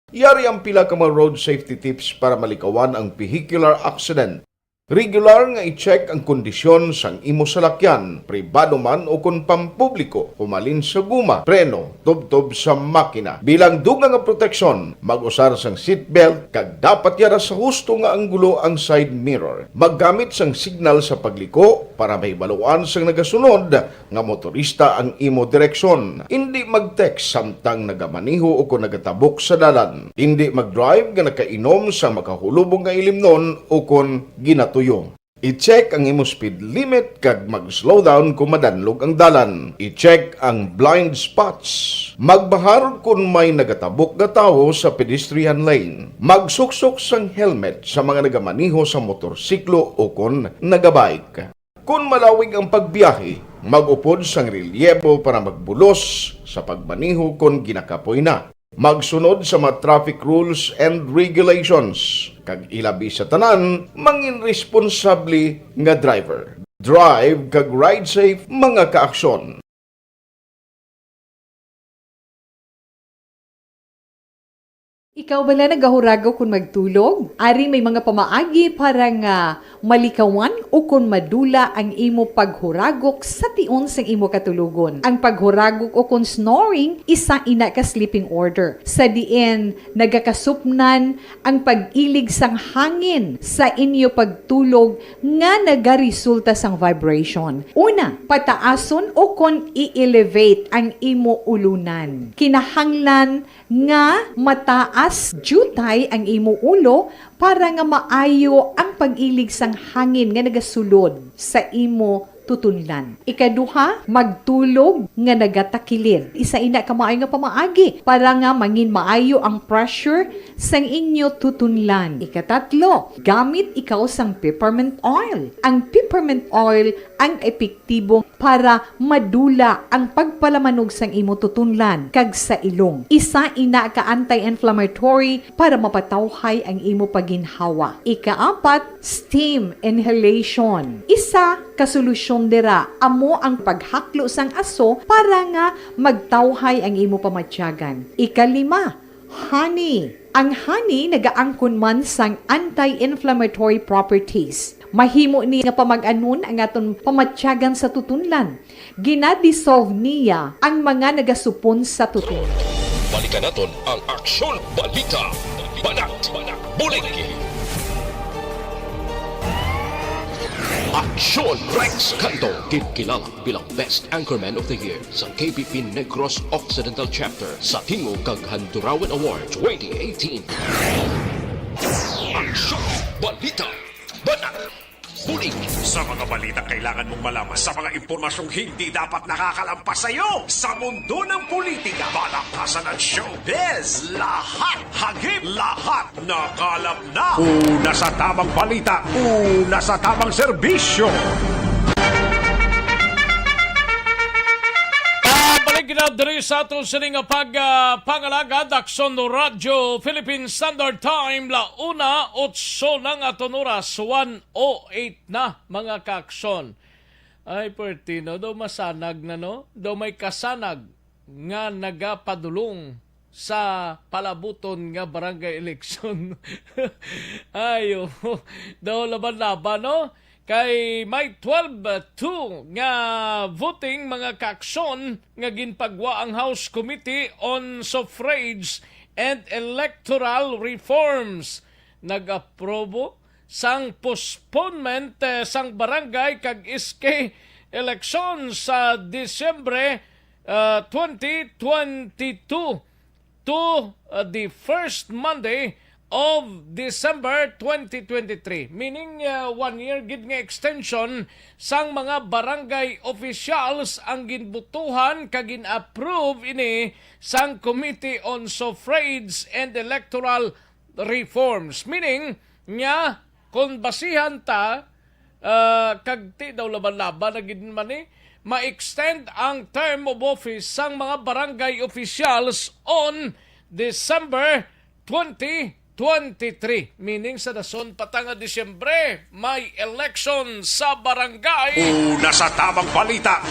Yari ang pila ka mga road safety tips para malikawan ang vehicular accident. Regular nga i-check ang kondisyon sang imo salakyan, pribado man o kon pampubliko, humalin sa guma, preno, tubtob sa makina. Bilang dugang nga proteksyon, mag-usar sang seatbelt kag dapat yara sa husto nga anggulo ang side mirror. Maggamit sang signal sa pagliko para mahibaluan sang nagasunod nga motorista ang imo direksyon. Indi mag-text samtang nagamaneho o kon nagatabok sa dalan. Indi mag-drive nga nakainom sa makahulubong nga ilimnon o kon ginatuyo. I-check ang imo speed limit kag mag-slow down kon madanlog ang dalan. I-check ang blind spots. Magbahar kon may nagatabok nga tawo sa pedestrian lane. Magsuksok sang helmet sa mga nagamaneho sa motorsiklo o kon nagabike. Kon malawig ang pagbiyahe, mag-upod sang relyebo para magbulos sa pagmaneho kon ginakapoy na. Magsunod sa mga traffic rules and regulations, kag ilabi sa tanan, mangin responsable nga driver. Drive kag ride safe, mga kaaksyon. Ikaw bala nagahuragok kon magtulog? Ari may mga pamaagi para nga malikawan ukon madula ang imo paghuragok sa tion sang imo katulogon. Ang paghuragok ukon snoring isa ina ka sleeping order, sa diin nagakasupnan ang pag-ilig sang hangin sa inyo pagtulog nga nagaresulta sang vibration. Una, pataason ukon i-elevate ang imo ulunan. Kinahanglan nga mataas Jutay ang imo ulo para nga maayo ang pag-ilig sang hangin nga nagasulod sa imo tutunlan. Ikaduha, magtulog nga nagatakilid. Isa ina ka maayo nga pamaagi para nga mangin maayo ang pressure sang inyo tutunlan. Ikatatlo, gamit ikaw sang peppermint oil. Ang peppermint oil ang epektibo para madula ang pagpalamanog sang imo tutunlan kag sa ilong. Isa ina ka anti-inflammatory para mapatawhay ang imo paginhawa. Ikaapat, steam inhalation. Isa ka solusyon dira amo ang paghaklo sang aso para nga magtawhay ang imo pamatyagan. Ikalima, honey. Ang honey nagaangkon man sang anti-inflammatory properties. Mahimo ni nga pamag-anon ang aton pamatyagan sa tutunlan. Gina-dissolve niya ang mga nagasupon sa tutunlan. Balikan naton ang Aksyon Balita. Banat, Bulig. Aksyon Rex Canto, ginkilala bilang Best Anchorman of the Year sa K B P Negros Occidental Chapter sa Tingog kag Handurawan Award twenty eighteen. Aksyon Balita. Banat. Bulig. Sa mga balita kailangan mong malaman, sa mga impormasyong hindi dapat nakakalampas sa iyo, sa mundo ng politika, balakasan at showbiz, lahat hagip, lahat nakalap na. Una sa tamang balita, una sa tamang serbisyo. Balik na diri sa aton sini nga pag, ah, pangalagad, Aksyon Radyo Philippine Standard Time, la una otso lang aton oras, one oh eight na, mga kaaksyon. Ay, perti, no? Daw masanag na, no? Daw may kasanag nga nagapadulong sa palabuton nga barangay election. Ayo, daw laban-laban, no? Kay may twelve two nga voting, mga kaaksyon, nga ginpagwa ang House Committee on Suffrage and Electoral Reforms. Nag-aprobo sang postponement, eh, sang barangay kag S K election sa Disyembre, ah, twenty twenty-two to, uh, the first Monday of December twenty twenty-three, meaning, uh, one year gid nga extension sang mga barangay officials ang ginbutuhan kag gin-approve ini sang Committee on Suffrage and Electoral Reforms, meaning nga kon basihan ta, ah, kag ti daw laban-laban na gid man ni, ma-extend ang term of office sang mga barangay officials on December twenty twenty-three, meaning sa dason pa ta nga Disyembre, may election sa barangay. Una sa tamang balita,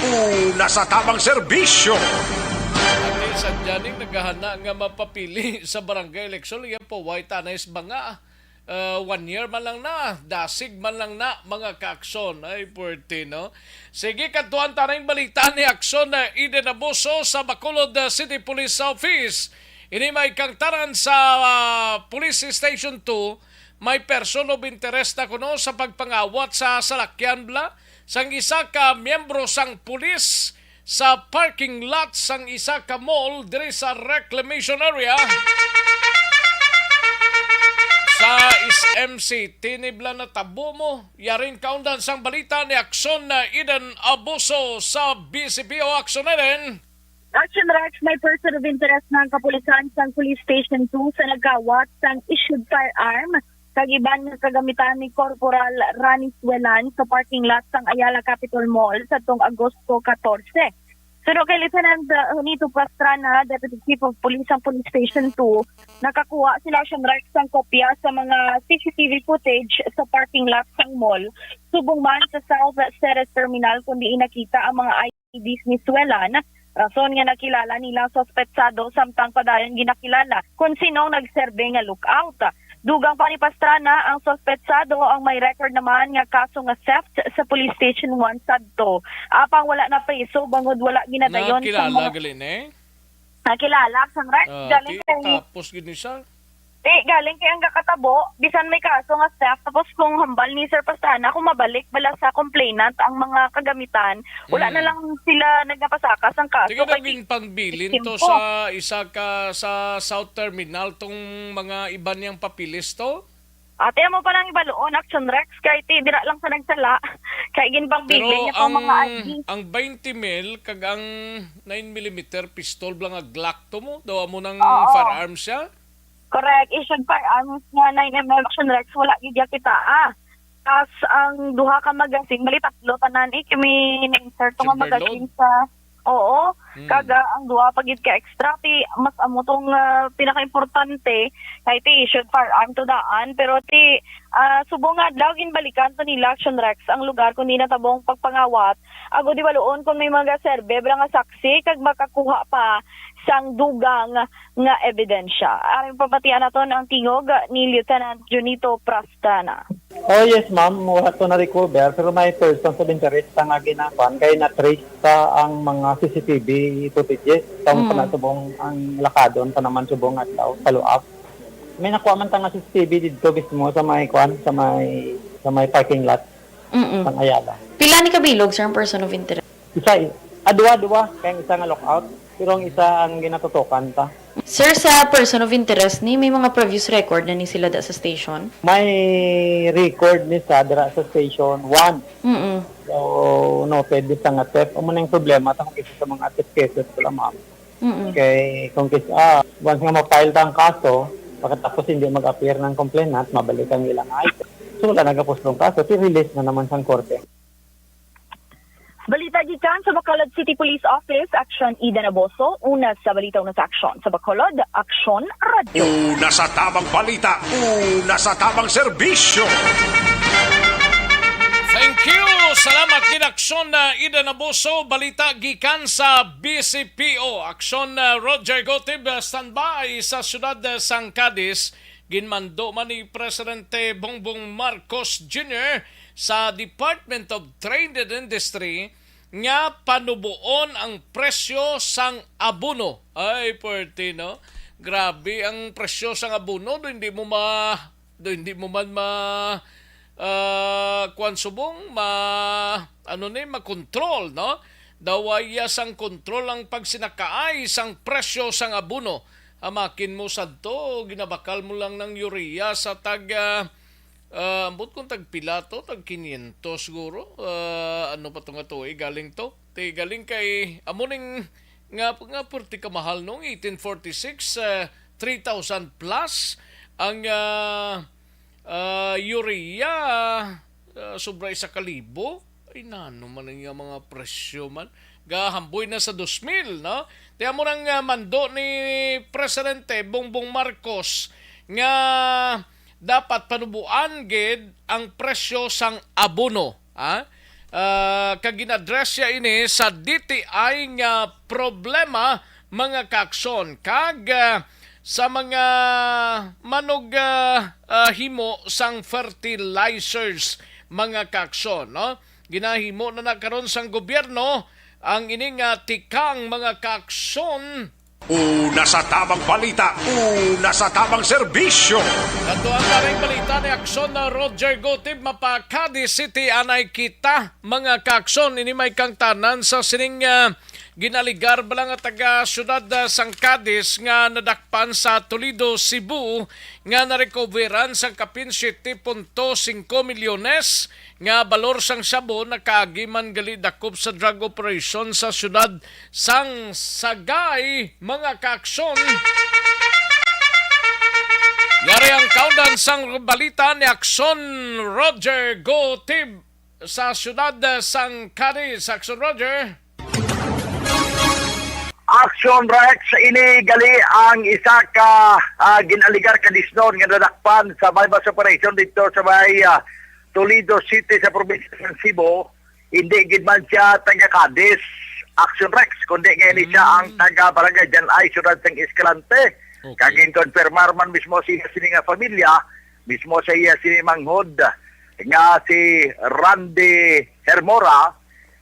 una sa tamang serbisyo. Ati sa Janing naghahana nga mapapili sa barangay election, iya pa, way tanay sa mga, ah, one year man lang na, dasig man lang na, mga kaaksyon. Ay, puwerte, no? Sige, kadtuan ta na ang balita ni Aksyon, ah, Eden Abuso sa Bacolod, ah, City Police Office. Ini may kangtaran sa, ah, Police Station two, may person of interest na kuno sa pagpangawat sa salakyan bala sang isa ka miyembro sang pulis sa parking lot sang isa ka mall diri sa reclamation area sa S M City. Ni bala natabo mo, yaring kaundan sang balita ni Aksyon na Eden Abuso sa B C P O. Aksyon, Eden. Action Rex, may person of interest na ang kapulisan sang Police Station two sa nagawat sang issued firearm kag iban nga kagamitan ni Corporal Rani Suelan sa parking lot sang Ayala Capitol Mall sadtong Agosto katorse. Suno kay Lieutenant, uh, Junito Pastrana, Deputy Chief of Police sang Police Station two, nakakuha sila, Action Rex, sang kopya sa mga C C T V footage sa parking lot sang mall subong man sa South Ceres Terminal, kun diin nakita ang mga I Ds ni Suelan, rason nga nakilala nila ang suspetsado samtang padayon ginakilala kon sino ang nagserbe nga lookout. Dugang pa ni Pastrana, ang suspetsado ang may record naman nga kaso nga theft sa Police Station one sadto. Apang wala na priso bangod wala ginadayon sa Nakilala mga gali ni? Nakilala, sang Rex, Ah, galing ti, kay tapos gid ni siya. Ti, galing kay ang gakatabo, bisan may kaso nga theft, tapos kung hambal ni Sir Pastrana, kung mabalik bala sa complainant ang mga kagamitan, wala na Mm. lang sila nagapasaka sang kaso Sige daw, kay ginpangbilin to biktima. Sa isa ka, sa South Terminal, tong mga iban niyang papeles to? Ate, amo pa nang ibaluon, Action Rex, kay ti dira lang sa nagsala. Kay ginpangbilin Pero niya pa ang, mga I D. Ang twenty mil kag ang nine millimeter pistol bala nga Glock to mo, daw amo nang Oo. Firearms siya? Correct. Issued firearms nga nine M M Action Rex, wala gid ya kita, ah. Tas ang duha ka magazine, bali tatlo tanan eh, kami na-insert nga Chamber magazine load? Sa, oo. Hmm. Kaga ang duha pa gid ka extra, ti, mas amo tong, ah, pinakaimportante, kay ti issued firearm to daan, pero ti, ah, subong nga daw ginbalikan to nila Action Rex ang lugar kung di natabong pagpangawat, agod ibaluon kung may mga serbe bala nga saksi kag makakuha pa sang dugang nga ebidensya. Aring pamatian naton ang tingog ni Lieutenant Junito Prastana. Oh, yes, ma'am. Wala to na-recover, pero may persons of interest nga ginakuan kay na-trace sa ang mga C C T V footages. Tawon pa Mm. na subong ang lakadon pa naman subong adlaw, follow up. May nakuha man ta nga C C T V didto mismo sa may kuan, sa may, sa may parking lot Mm-mm. Sang Ayala. Pila ni kabilog, sir, ang person of interest? Isa, ah, duwa, duwa. Kay ang isa nga lookout. Pero ang isa ang ginatutukan ta. Sir, sa person of interest ni, may mga previous record na ni sila da sa station? May record ni sa dira sa station one. Mm-mm. So, noted ni sa nga theft. Amo na yung problema ta kung isa sa mga theft cases ko lang, ma'am. Mm-mm. Kay kung kis-, ah, once nga ma-file ta ang kaso, pagkatapos hindi mag-appear ng complainant, mabalikan nila ang item. So, wala nagapuslong kaso, ti-release na naman sang korte. Balita gikan sa Bacolod City Police Office, Action Ida Naboso. Una sa balita, una sa aksyon. Sa Bacolod, Aksyon Radyo. Una sa tabang balita, una sa tabang serbisyo. Thank you. Salamat gid, Aksyon, uh, Ida Naboso. Balita gikan sa B C P O. Aksyon, uh, Roger Gotib, uh, standby sa siyudad, uh, sang Cadiz. Ginmando man ni Presidente Bongbong Marcos Junior sa Department of Trade and Industry nga panuboon ang presyo sang abono. Ay, pwerte, no? Grabe ang presyo sang abono. Do hindi mo ma-, do hindi mo man ma-, ah, kuwan subong, ma-, ano ni, makontrol, no? Daw wala sang kontrol ang pagsinakaay sang presyo sang abono. Amakin mo sadto, ginabakal mo lang ng urea sa tag, ah, ah, ambot kung tag pila to, tag kinyentos siguro. Ah, ano pa to nga tuig galing to? Ti galing kay amo ning nga, nga purti kamahal nung eighteen forty-six, ah, three thousand plus ang, ah, ah, urea, ah, sobra isa ka libo. Ay, nano man ang iyang mga presyo man. Gahamboy na sa dos mil, no? Ti amo nang, ah, mando ni Presidente Bongbong Marcos nga dapat panubuan gid ang presyo sang abono, ha? Ah, kag gin-address siya ini sa D T I nga problema, mga kaaksyon, kag, ah, sa mga manog, ah, ah, himo sang fertilizers, mga kaaksyon, no? Ginahimo na na karon sang gobyerno ang ini nga tikang, mga kaaksyon. Una sa tabang balita, una sa tabang serbisyo. Ato ang karing balita ni Aksyon na Roger Gotib, mapa-Cadiz City anay kita, mga kaaksyon. Ini may kangtanan sa sining, ah, ginaligar bala nga taga siyudad, ah, sang Cadiz nga nadakpan sa Toledo, Cebu, nga narecoveran sang kapin siete punto singko milyones nga balor sang shabu nakaagi man gali dakop sa drug operation sa siyudad sang Sagay, mga kaaksyon. Yari ang kaundan sang balita ni Aksyon Roger Gotib sa siyudad sang Cadiz. Aksyon Roger. Action Rex, ini gali ang isa ka, ah, ginaligar ka disnon nga nadakpan sa may bus operation dito sa may, ah, Toledo City sa probinsya ng Cebu. Hindi gid man siya taga Cadiz, Action Rex, kundi nga ini siya ang Mm. taga Barangay Jan Ay, Siyudad sang Escalante. Okay. Kag ginkonfirmar man mismo siya sini nga pamilya, mismo sa iya sini manghod nga si Randy Hermora,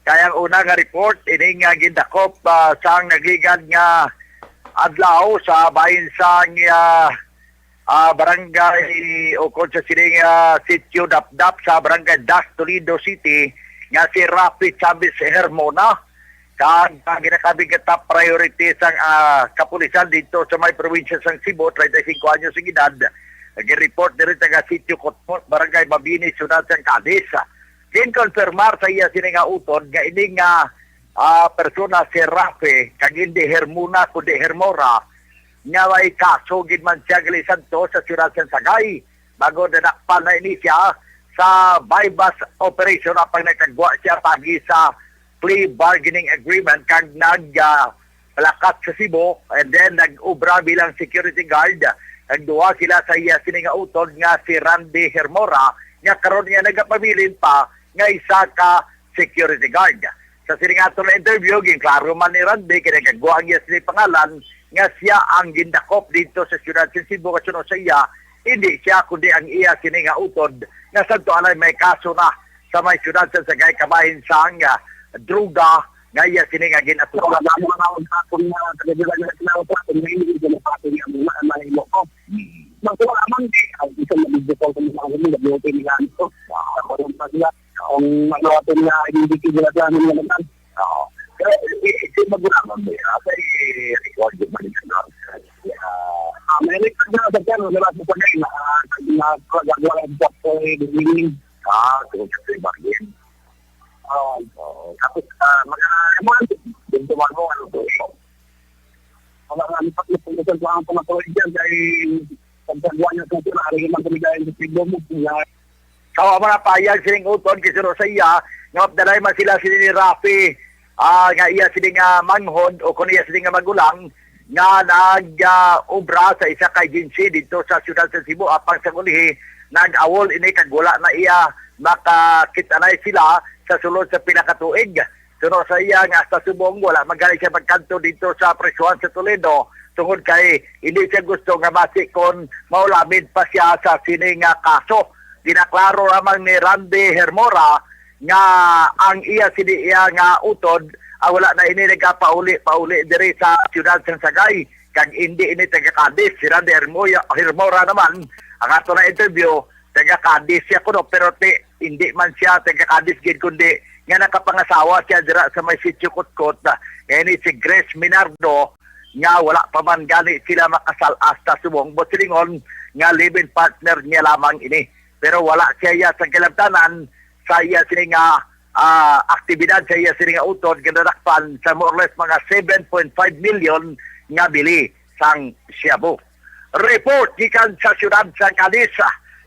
kay ang una nga report, ini nga gindakop, ah, sang nagligad nga adlaw sa bahin sang, ah, ah, barangay o kon sa sining, ah, Sitio Dapdap sa Barangay Das, Toledo City, nga si Rafi Chavez Hermona. Kag, ah, ginakabig nga top priority sang, ah, kapulisan dito sa may probinsya sang Cebu, treinta y cinco anyos ang edad. Nag-report diri taga Sitio Kotmot, Barangay Mabini, Syudad sang Cadiz. Ginkonfirmar sa iya sini nga utod nga ini nga, ah, persona si Rafi, kag hindi Hermona kundi Hermora, nga may kaso gid man siya gali santo sa siyudad sa Sagay. Bago nadakpan na ini siya sa buy-bust operation apang nagkagwa siya pagi sa plea bargaining agreement kag nag, ah, lakat sa Cebu, and then nag-obra bilang security guard. Nagduha sila sa iya sini nga utod nga si Randy Hermora, nga karon nga nagapabilin pa nga isa ka security guard. Sa sini nga aton interview, ginklaro man ni Randy kay nagkagwa ang iya sini pangalan nga siya ang gindakop dito sa siyudad sa Cebu, kasuno sa iya, hindi siya kundi ang iya sini nga utod nga santo anay may kaso na sa may siyudad sa Sagay kabahin sang, ah, droga nga iya sini nga gin-aturan. Wala mo nga ang hapon nga taga-Dila nga sila sa akin, may hindi ko napatong yung mga mahimo ko. Magkuha man di, ang isang nabibukol sa mga hapon, nag-okay nila ito. Sa karoon pa sila, ang mga hapon nga hindi ko sila sa amin nga naman. Oo. Pero, eh, eh, magkuha man di, ah, kay record yung mga ganun. Ah, may record na sa kanya, wala sa kanya, na, na, na, Ah, tungkol sa plea bargain. Oo. Oo. Tapos, ah, mag-, ah, ano, ano, yung tumawag mo, ano to? Wala nga, lipat na po sa mga pangatuloy dyan, kay pagkagawa niya sa sila, ari naman kami dahil sa tigbo mo, nga. Kawa mo na payag sining utod, kay sino sa iya, nga mapdalay man sila sila ni Rafi, ah, nga iya sini nga manghod, o kung iya sini nga magulang, nga nag, ah, obra sa isa ka agency dito sa siyudad sa Cebu, apang sa ulihi, nag-awol ini kag wala na iya makakit-anay sila sa sulod sa pila ka tuig. Suno sa iya nga hasta subong, wala man gani siya magkadto dito sa presyuhan sa Toledo tungod kay hindi siya gusto nga basi kon maulamid pa siya sa sini nga kaso. Ginaklaro lamang ni Randy Hermora nga ang iya sini iya nga utod, ah, wala na ini nagapauli-pauli diri sa siyudad sang Sagay, kag indi ini taga Cadiz. Si Randy Hermoya-, Hermora naman, ang ato na interview, taga Cadiz siya kuno, pero ti, hindi man siya taga Cadiz gid, kundi nga nakapangasawa siya dira sa may Sitio Kutkot, ah, nga ini si Grace Minardo, nga wala pa man gani sila makasal hasta subong. Buot silingon nga live-in partner niya lamang ini. Pero wala siya iya sa kalabtanan sa iya sini nga, ah, aktibidad sa iya sini nga utod, ginadakpan sa more or less mga seven point five million nga bili sang shabu. Report gikan sa siyudad sa Cadiz.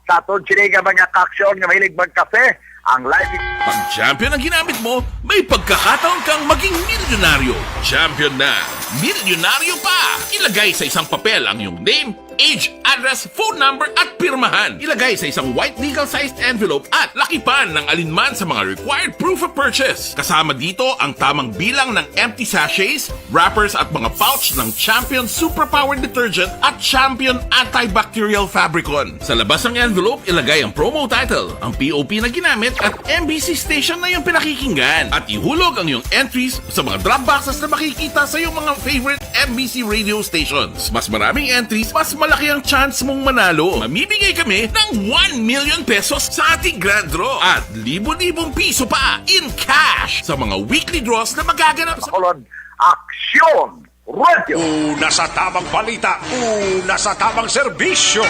Sa aton sini nga mga kaaksyon nga mahilig magkape, ang live. Pag champion ang ginamit mo, may pagkakataon kang maging milyonaryo. Champion na, milyonaryo pa! Ilagay sa isang papel ang iyong name, age, address, phone number, at pirmahan. Ilagay sa isang white legal-sized envelope at lakipan ng alinman sa mga required proof of purchase. Kasama dito ang tamang bilang ng empty sachets, wrappers, at mga pouch ng Champion Superpower Detergent at Champion Antibacterial Fabricon. Sa labas ng envelope, ilagay ang promo title, ang P O P na ginamit, at M B C station na iyong pinakikinggan. At ihulog ang iyong entries sa mga drop boxes na makikita sa iyong mga favorite M B C radio stations. Mas maraming entries, mas malaki ang chance mong manalo. Mamimigay kami ng one million pesos sa ating grand draw at libo-libong piso pa in cash sa mga weekly draws na magaganap sa Bacolod Aksyon Radio. Una sa tamang balita, una sa tamang serbisyo.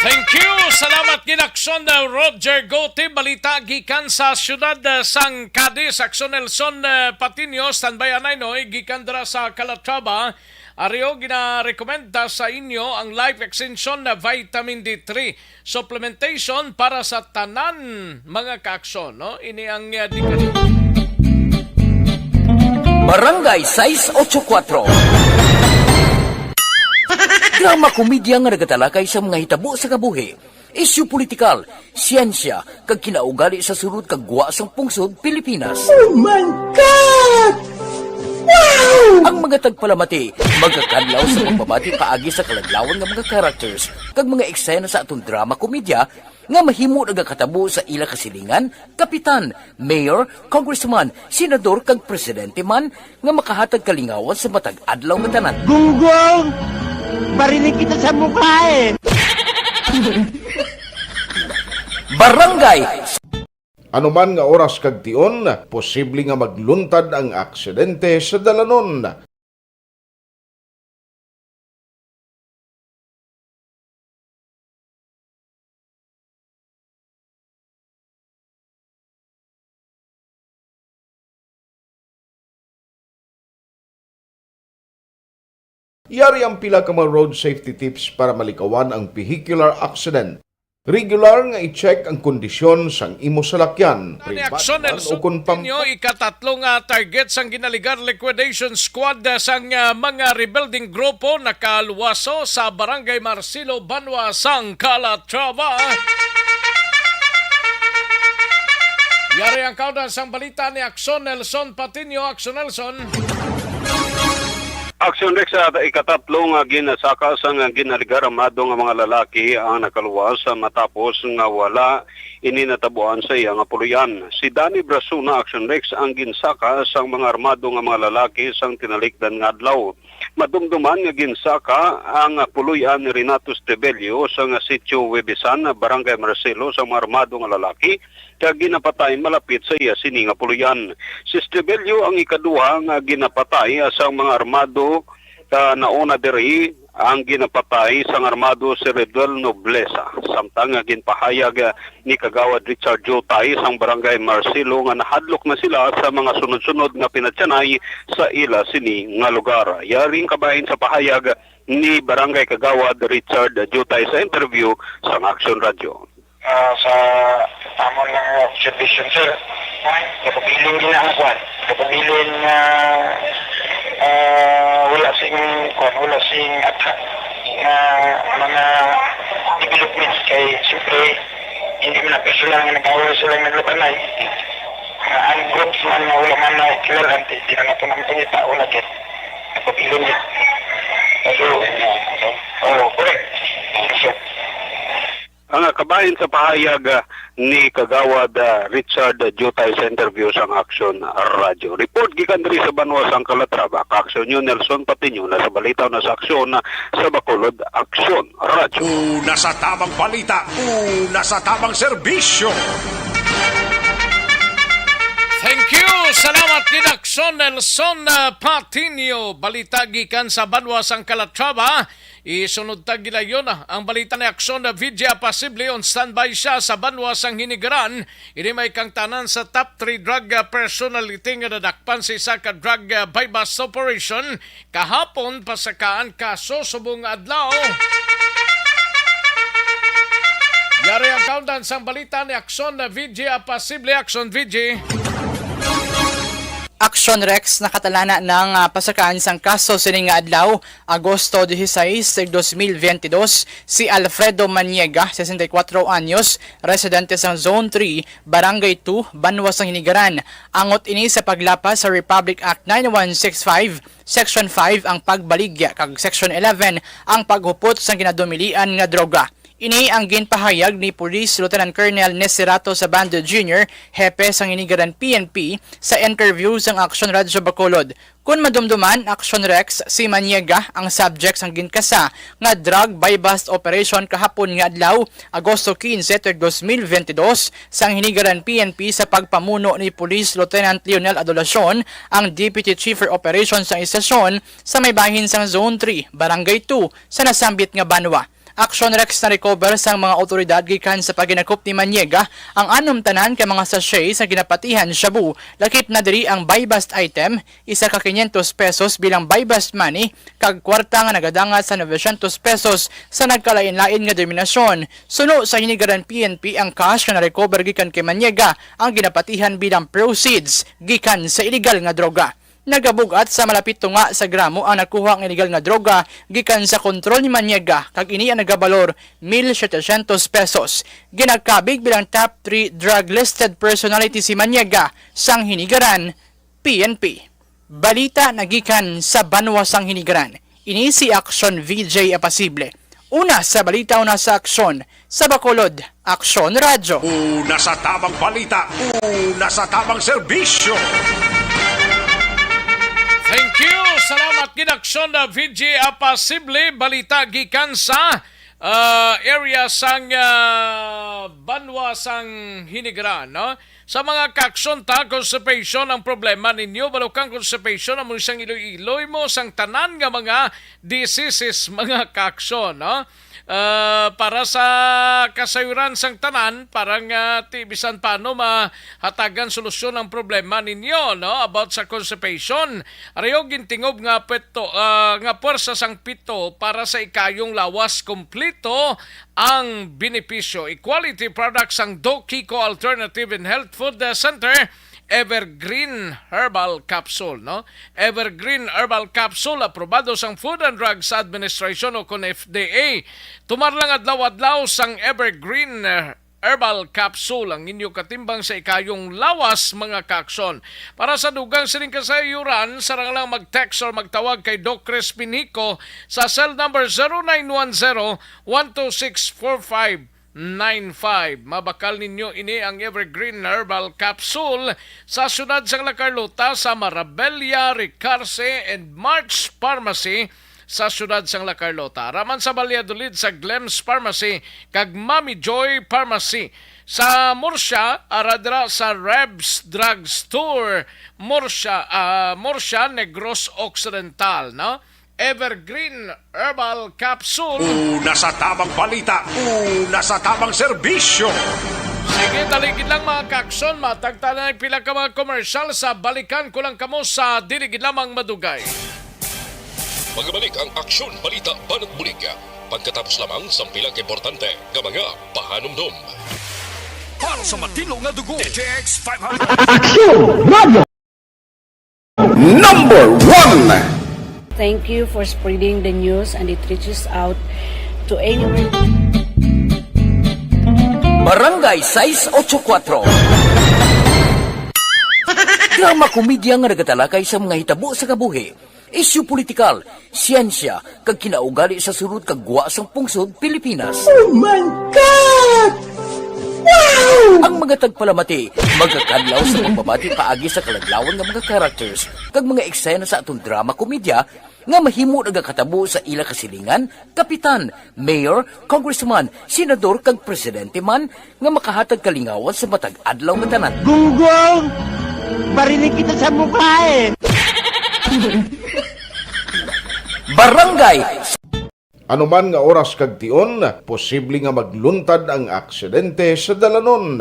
Thank you. Salamat gid, Aksyon, uh, Roger Gote. Balita gikan sa siyudad, uh, sang Cadiz, Aksyon Nelson, uh, Patiño, standby anay, no? Gikan dira sa Calatrava, Ario, ginarekomenda sa inyo ang Life Extension na Vitamin D three supplementation para sa tanan, mga kaaksyon, no? Ini ang, uh, di ka Barangay sais ocho kuatro. Drama komedya nga nagatalakay sa mga hitabo sa kabuhi, isyu politikal, siyensya, kag kinaugali sa sulod kag gwa sang pungsod Pilipinas. Oh my God! Wow! Ang mga tagpalamati magakadlaw sa pagbabati paagi sa kaladlawan nga mga characters kag mga eksena sa aton drama komedya nga mahimo nagakatabo sa ila kasilingan, kapitan, mayor, congressman, senador, kag presidente man nga makahatag kalingawan sa matag adlaw nga tanan. Gunggong! Barinig kita sa mukha eh. Barangay. Anuman nga oras kag tion, posible nga magluntad ang aksidente sa dalanon. Yari ang pila ka mga road safety tips para malikawan ang vehicular accident. Regular nga i-check ang kondisyon sang imo salakyan, Ni pribado Aksyon man Nelson o kon pam- Tinio, ikatatlo nga target sang Ginaligar Liquidation Squad, ah, sang, ah, mga rebuilding grupo nakaluwaso sa Barangay Marcelo, Banwa sang Calatrava. Yari ang kaudan sang balita ni Aksyon Nelson Patinio. Aksyon Nelson. Aksyon Rex, sa ikatatlo nga ginsaka sang ginaligar armado nga mga lalaki ang nakaluwas matapos nga wala ini natabuan sa iya nga puloy-an. Si Danny Brasona, Aksyon Rex, ang ginsaka sang mga armado nga mga lalaki sang tinalikdan nga adlaw. Madumduman nga ginsaka ang puloy-an ni Renato Estevelio sa nga sitio Huevesan, Barangay Marcelo, sa mga armado nga lalaki kag ginapatay malapit sa iya sini nga puloy-an. Si Estevelio ang ikaduha nga ginapatay sa mga armado, ah, nauna diri ang ginapatay sang armado si Redel Noblesa, samtang nga ginpahayag, ah, ni Kagawad Richard Jutay sang Barangay Marcelo nga nahadlok na sila sa mga sunod-sunod nga pinatyanay sa ila sini nga lugar. Yari ang kabahin sa pahayag ni Barangay Kagawad Richard Jutay sa interview sang Aksyon Radyo. Ah, sa amon nga observation, sir, napabilin din ang kwan. Napabilin nga, ah, wala sing kwan, wala sing attack nga mga developments kay siyempre hindi man na personal nga nag-away sila naglabanay. Nga ang groups man nga wala man na kilala, di na nato naman pangita, wala gid. Napabilin gid. So, oh, correct. Yes, sir. Ang kabahin sa pahayag, ah, ni Kagawad, ah, Richard Jutay sa interview sang Aksyon Radyo. Report gikan diri sa banwa sang Calatrava, ka-Aksyon News, Nelson Patiño na sa balita na sa Aksyon, ah, sa Bacolod, Aksyon Radyo. Una sa tamang balita, una sa tamang serbisyo. Thank you. Salamat gid, Aksyon Nelson, ah, Patiño. Balita gikan sa banwa sang Calatrava. Isunod ta gilayon ang balita ni Aksyon V J Apasible. On standby siya sa banwa sang Hinigaran. Ini may kangtanan sa top three drug, ah, personality nga nadakpan sa isa ka drug, ah, buy-bust operation kahapon, pasakaan kaso subong adlaw. Yari ang kaundan sang balita ni Aksyon V J Apasible. Aksyon V J. Aksyon Rex, nakatalana na nga pasakaan sang kaso sini nga adlaw, Agosto dieciséis, dos mil veintidós, si Alfredo Maniega, sesenta y cuatro anyos, residente sa Zone three, Barangay two, Banwa sang Hinigaran. Angot ini sa paglapas sa Republic Act nine one six five, Section five ang pagbaligya, kag Section eleven ang paghupot sang ginadumilian nga droga. Ini ang ginpahayag ni Police Lieutenant Colonel Neserato Sabando Junior, hepe sang Hinigaran P N P, sa interview sang Aksyon Radyo Bacolod. Kon madumduman, Aksyon Rex, si Maniega ang subject sang ginkasa nga drug buy-bust operation kahapon nga adlaw, Agosto quince, dos mil veintidós, sang Hinigaran P N P sa pagpamuno ni Police Lieutenant Lionel Adolacion, ang Deputy Chief for Operations sang istasyon sa may bahin sang Zone three, Barangay two, sa nasambit nga banwa. Aksyon Rex, na-recover sang mga awtoridad gikan sa paghinakop ni Maniega ang anumtanan ka mga sachet sa ginapatihan shabu. Lakip na diri ang buy-bust item, isa ka quinientos pesos bilang buy-bust money, kag kwarta nga nagadangat sa novecientos pesos sa nagkalain-lain nga denominasyon. Suno sa Hinigaran P N P ang cash nga na-recover gikan kay Maniega ang ginapatihan bilang proceeds gikan sa iligal nga droga. Nagabug-at sa malapit tunga sa gramo ang nakuha nga iligal nga droga gikan sa kontrol ni Maniega, kag ini ang nagabalor mil setecientos pesos. Ginakabig bilang top three drug listed personality si Maniega sang Hinigaran P N P. Balita nagikan sa banwa sang Hinigaran. Ini si Aksyon V J Apasible. Una sa balita, una sa aksyon. Sa Bacolod, Aksyon Radyo. Una sa tamang balita, una sa tamang serbisyo. Thank you. Salamat gid, Aksyon na V G Apasible. Balita gikan sa, ah, area sang, ah, banwa sang Hinigaran, no? Sa mga kaaksyon ta, constipation ang problema ninyo, balukang constipation amo sang iloy-iloy mo sang tanan nga mga diseases, mga kaaksyon, no? Ah, para sa kasayuran sang tanan, para nga ti bisan paano mahatagan solusyon ang problema ninyo, no, about sa constipation. Arayo gintingob nga pito, ah, nga puwersa sang pito para sa ikayong lawas, kompleto ang benepisyo. Equality products sang Doc Kiko Alternative and Health Food Center, Evergreen Herbal Capsule, no? Evergreen Herbal Capsule, aprobado sang Food and Drugs Administration o kon F D A. Tumar lang adlaw-adlaw sang Evergreen, eh, Herbal Capsule ang inyo katimbang sa ikayong lawas, mga kaaksyon. Para sa dugang sining kasayuran, sarang lang mag-text or magtawag kay Doc Crispin Hico sa cell number zero nine one zero, one two six, four five nine five. Mabakal ninyo ini ang Evergreen Herbal Capsule sa siyudad sang La Carlota, sa Marabella, Ricarse, and March Pharmacy sa siyudad sang La Carlota. Raman sa Valladolid sa Glem's Pharmacy kag Mami Joy Pharmacy. Sa Murcia, ara dira sa Rebs Drug Store, Murcia, ah, Murcia, Negros Occidental, no? Evergreen Herbal Capsule. Una sa tamang balita, una sa tamang serbisyo. Sige, dali gid lang, mga kaaksyon. Matagta na ang pila ka mga commercial sa balikan ko lang kamo sa dili gid lamang madugay. Magabalik ang Aksyon Balita Banat Bulig. Pagkatapos lamang sa pila ka importante nga mga pahanumdom. Para sa matino nga dugo, T T X five hundred. Aksyon Radio. Number one. Thank you for spreading the news and it reaches out to anyone. Barangay sais ocho kuwatro. Drama komedya nga nagatalakay sa mga hitabo sa kabuhi, isyu politikal, siyensya, kag kinaugali sa sulod kag gwa sang pungsod Pilipinas. Oh my God! Wow! Ang mga tagpalamati magakadlaw sa pagbabati paagi sa kaladlawan nga mga characters kag mga eksena sa aton drama komedya nga mahimo nagakatabo sa ila kasilingan, kapitan, mayor, congressman, senador, kag presidente man nga makahatag kalingawan sa matag adlaw nga tanan. Gunggong! Barinig kita sa mukha eh! Barangay. Ano man nga oras kag tion, posible nga magluntad ang aksidente sa dalanon.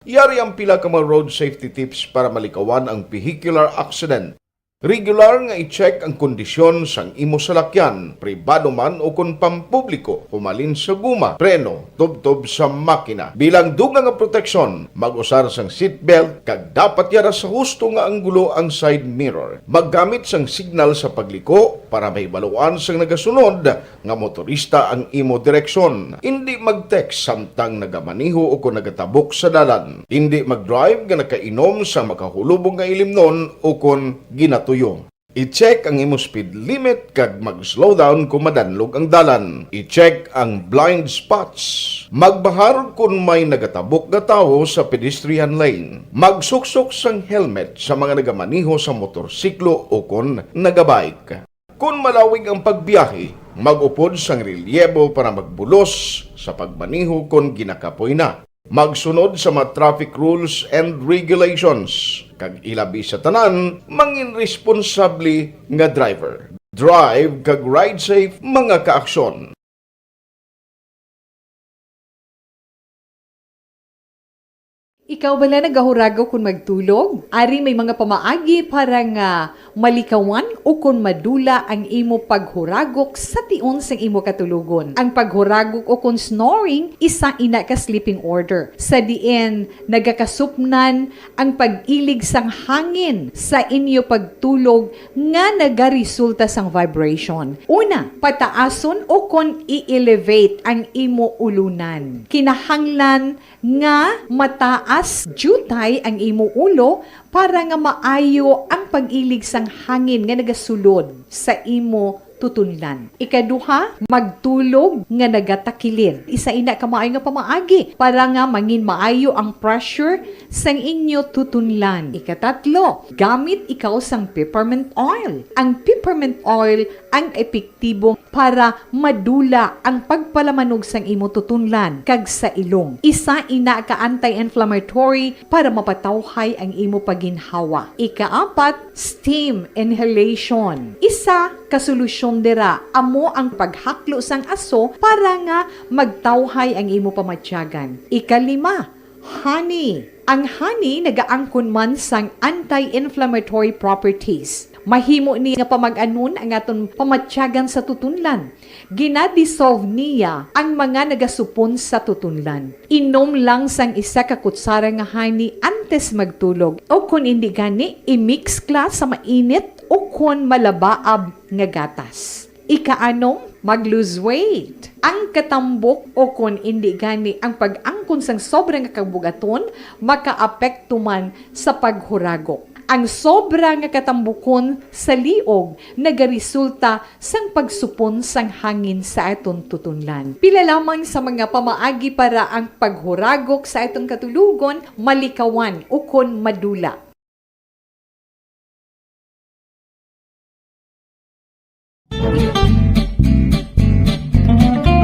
Yari ang pila ka mga road safety tips para malikawan ang vehicular accident. Regular nga i-check ang kondisyon sang imo salakyan, pribado man o kon pampubliko, humalin sa guma, preno, tubtob sa makina. Bilang dugang nga proteksyon, mag-usar sang seatbelt kag dapat yara sa husto nga anggulo ang side mirror. Maggamit sang signal sa pagliko para mahibaluan sang nagasunod nga motorista ang imo direksyon. Indi mag-text samtang nagamaneho o kon nagatabok sa dalan. Indi mag-drive nga nakainom sang makahulubong nga ilimnon o kon ginatuyo. I-check ang imo speed limit kag mag-slow down kon madanlog ang dalan. I-check ang blind spots. Magbahar kon may nagatabok nga tawo sa pedestrian lane. Magsuksok sang helmet sa mga nagamaneho sa motorsiklo o kon nagabike. Kon malawig ang pagbiyahe, mag-upod sang relyebo para magbulos sa pagmaneho kon ginakapoy na. Magsunod sa mga traffic rules and regulations, kag ilabi sa tanan, mangin responsable nga driver. Drive kag ride safe, mga kaaksyon. Ikaw bala nagahuragok kon magtulog? Ari may mga pamaagi para nga malikawan ukon madula ang imo paghuragok sa tion sang imo katulogon. Ang paghuragok ukon snoring, isa ina ka sleeping order, sa diin nagakasupnan ang pag-ilig sang hangin sa inyo pagtulog nga nagaresulta sang vibration. Una, pataason ukon i-elevate ang imo ulunan. Kinahanglan nga mataas mataas diutay ang imo ulo para nga maayo ang pag-ilig sang hangin nga nagasulod sa imo tutunlan. Ikaduha, magtulog nga nagatakilid. Isa ina ka maayo nga pamaagi para nga mangin maayo ang pressure sang inyo tutunlan. Ikatatlo, gamit ikaw sang peppermint oil. Ang peppermint oil ang epektibo para madula ang pagpalamanog sang imo tutunlan kag sa ilong. Isa ina ka anti-inflammatory para mapatawhay ang imo paginhawa. Ikaapat, steam inhalation. Isa ka solusyon dira amo ang paghaklo sang aso para nga magtawhay ang imo pamatyagan. Ikalima, honey. Ang honey nagaangkon man sang anti-inflammatory properties. Mahimo ni nga pamag-anon ang aton pamatyagan sa tutunlan. Gina-dissolve niya ang mga nagasupon sa tutunlan. Inom lang sang isa ka kutsara nga honey antes magtulog, o kon indi gani, i-mix ka sa mainit o kon malabaab nga gatas. Ikaanom, mag-lose weight. Ang katambok o kon indi gani ang pag-angkon sang sobra nga kabugaton makaapekto man sa paghuragok. Ang sobra nga katambukon sa liog nagaresulta sang pagsupon sang hangin sa aton tutunlan. Pila lamang sa mga pamaagi para ang paghuragok sa aton katulogon malikawan ukon madula.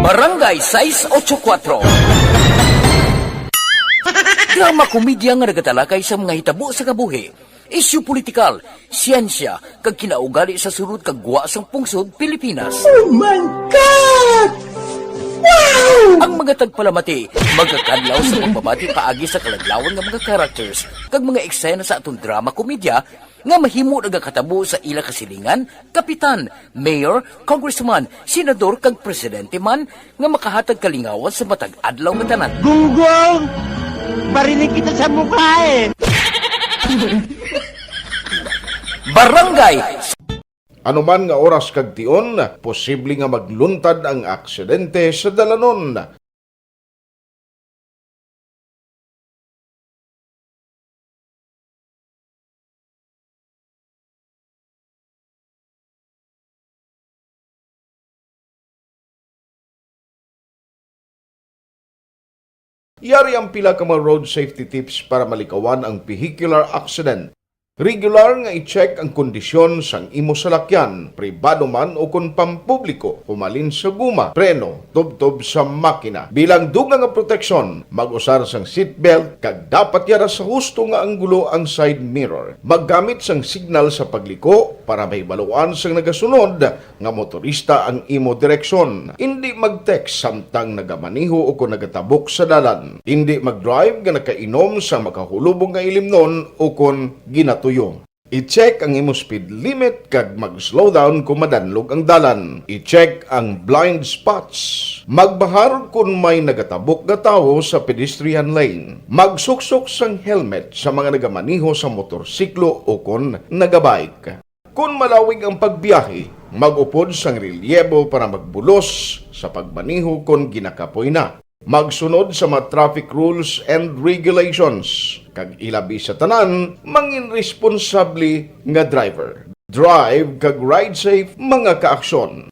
Barangay sais ocho kuwatro. Drama komedya nga nagatalakay sa mga hitabo sa kabuhi, isyu politikal, siyensya, kag kinaugali sa sulod kag gwa sang pungsod Pilipinas. Oh my God! Wow! Ang mga tagpalamati magakadlaw sa pagbabati paagi sa kaladlawan nga mga characters kag mga eksena sa aton drama komedya nga mahimo nagakatabo sa ila kasilingan, kapitan, mayor, congressman, senador, kag presidente man nga makahatag kalingawan sa matag adlaw nga tanan. Gunggong! Barinig kita sa mukha eh! Barangay. Anuman nga oras kag tion, posible nga magluntad ang aksidente sa dalanon. Yari ang pila ka mga road safety tips para malikawan ang vehicular accident. Regular nga i-check ang kondisyon sang imo salakyan, pribado man o kon pampubliko, humalin sa guma, preno, tubtob sa makina. Bilang dugang nga proteksyon, mag-usar sang seatbelt kag dapat yara sa husto nga anggulo ang side mirror. Maggamit sang signal sa pagliko para mahibaluan sang nagasunod nga motorista ang imo direksyon. Indi mag-text samtang nagamaneho o kon nagatabok sa dalan. Indi mag-drive nga nakainom sang makahulubong nga ilimnon o kon ginatuyo. I-check ang imo speed limit kag mag-slow down kon madanlog ang dalan. I-check ang blind spots. Magbahar kon may nagatabok nga tawo sa pedestrian lane. Magsuksok sang helmet sa mga nagamaneho sa motorsiklo o kon nagabike. Kon malawig ang pagbiyahe, mag-upod sang relyebo para magbulos sa pagmaneho kon ginakapoy na. Magsunod sa mga traffic rules and regulations, kag ilabi sa tanan, mangin responsable nga driver. Drive kag ride safe, mga kaaksyon.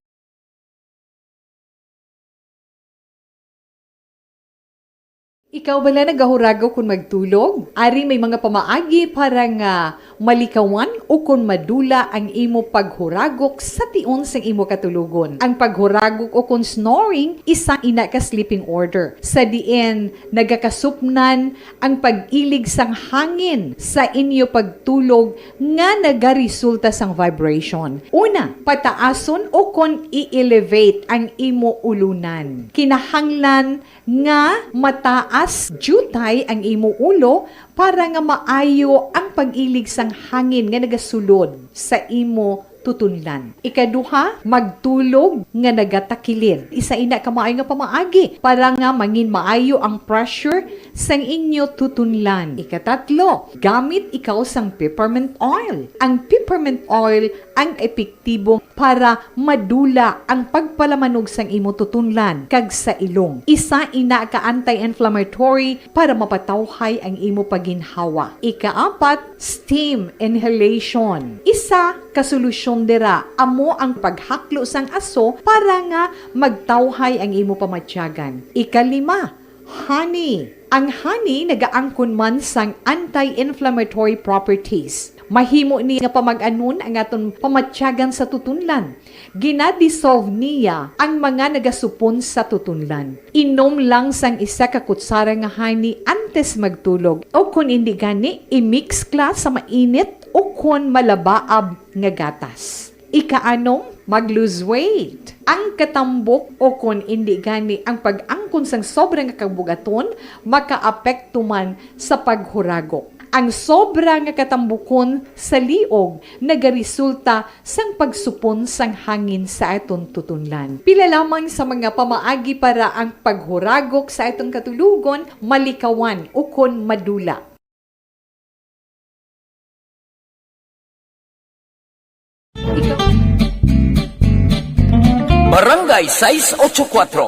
Ikaw bala nagahurago kon magtulog? Ari may mga pamaagi para nga malikawan o kon madula ang imo paghuragok sa tion sang imo katulogon. Ang paghuragok o kon snoring, isa ina ka sleeping order, sa diin nagakasupnan ang pag-ilig sang hangin sa inyo pagtulog nga nagaresulta sang vibration. Una, pataason o kon i-elevate ang imo ulunan. Kinahanglan nga mataas diutay ang imo ulo para nga maayo ang pag-ilig sang hangin nga nagasulod sa imo tutunlan. Ikaduha, magtulog nga nagatakilid. Isa ina ka maayo nga pamaagi para nga mangin maayo ang pressure sang inyo tutunlan. Ikatatlo, gamit ikaw sang peppermint oil. Ang peppermint oil ang epektibo para madula ang pagpalamanog sang imo tutunlan kag sa ilong. Isa ina ka anti-inflammatory para mapatawhay ang imo paginhawa. Ikaapat, steam inhalation. Isa ka solusyon dira amo ang paghaklo sang aso para nga magtawhay ang imo pamatyagan. Ikalima, honey. Ang honey nagaangkon man sang anti-inflammatory properties. Mahimo ni nga pamag-anon ang aton pamatyagan sa tutunlan. Gina-dissolve niya ang mga nagasupon sa tutunlan. Inom lang sang isa ka kutsara nga honey antes magtulog, o kon indi gani, i-mix ka sa mainit o kon malabaab nga gatas. Ikaanom, mag-lose weight. Ang katambok o kon indi gani ang pag-angkon sang sobra nga kabugaton makaapekto man sa paghuragok. Ang sobra nga katambukon sa liog nagaresulta sang pagsupon sang hangin sa aton tutunlan. Pila lamang sa mga pamaagi para ang paghuragok sa aton katulogon malikawan ukon madula. Barangay sais ocho kuwatro.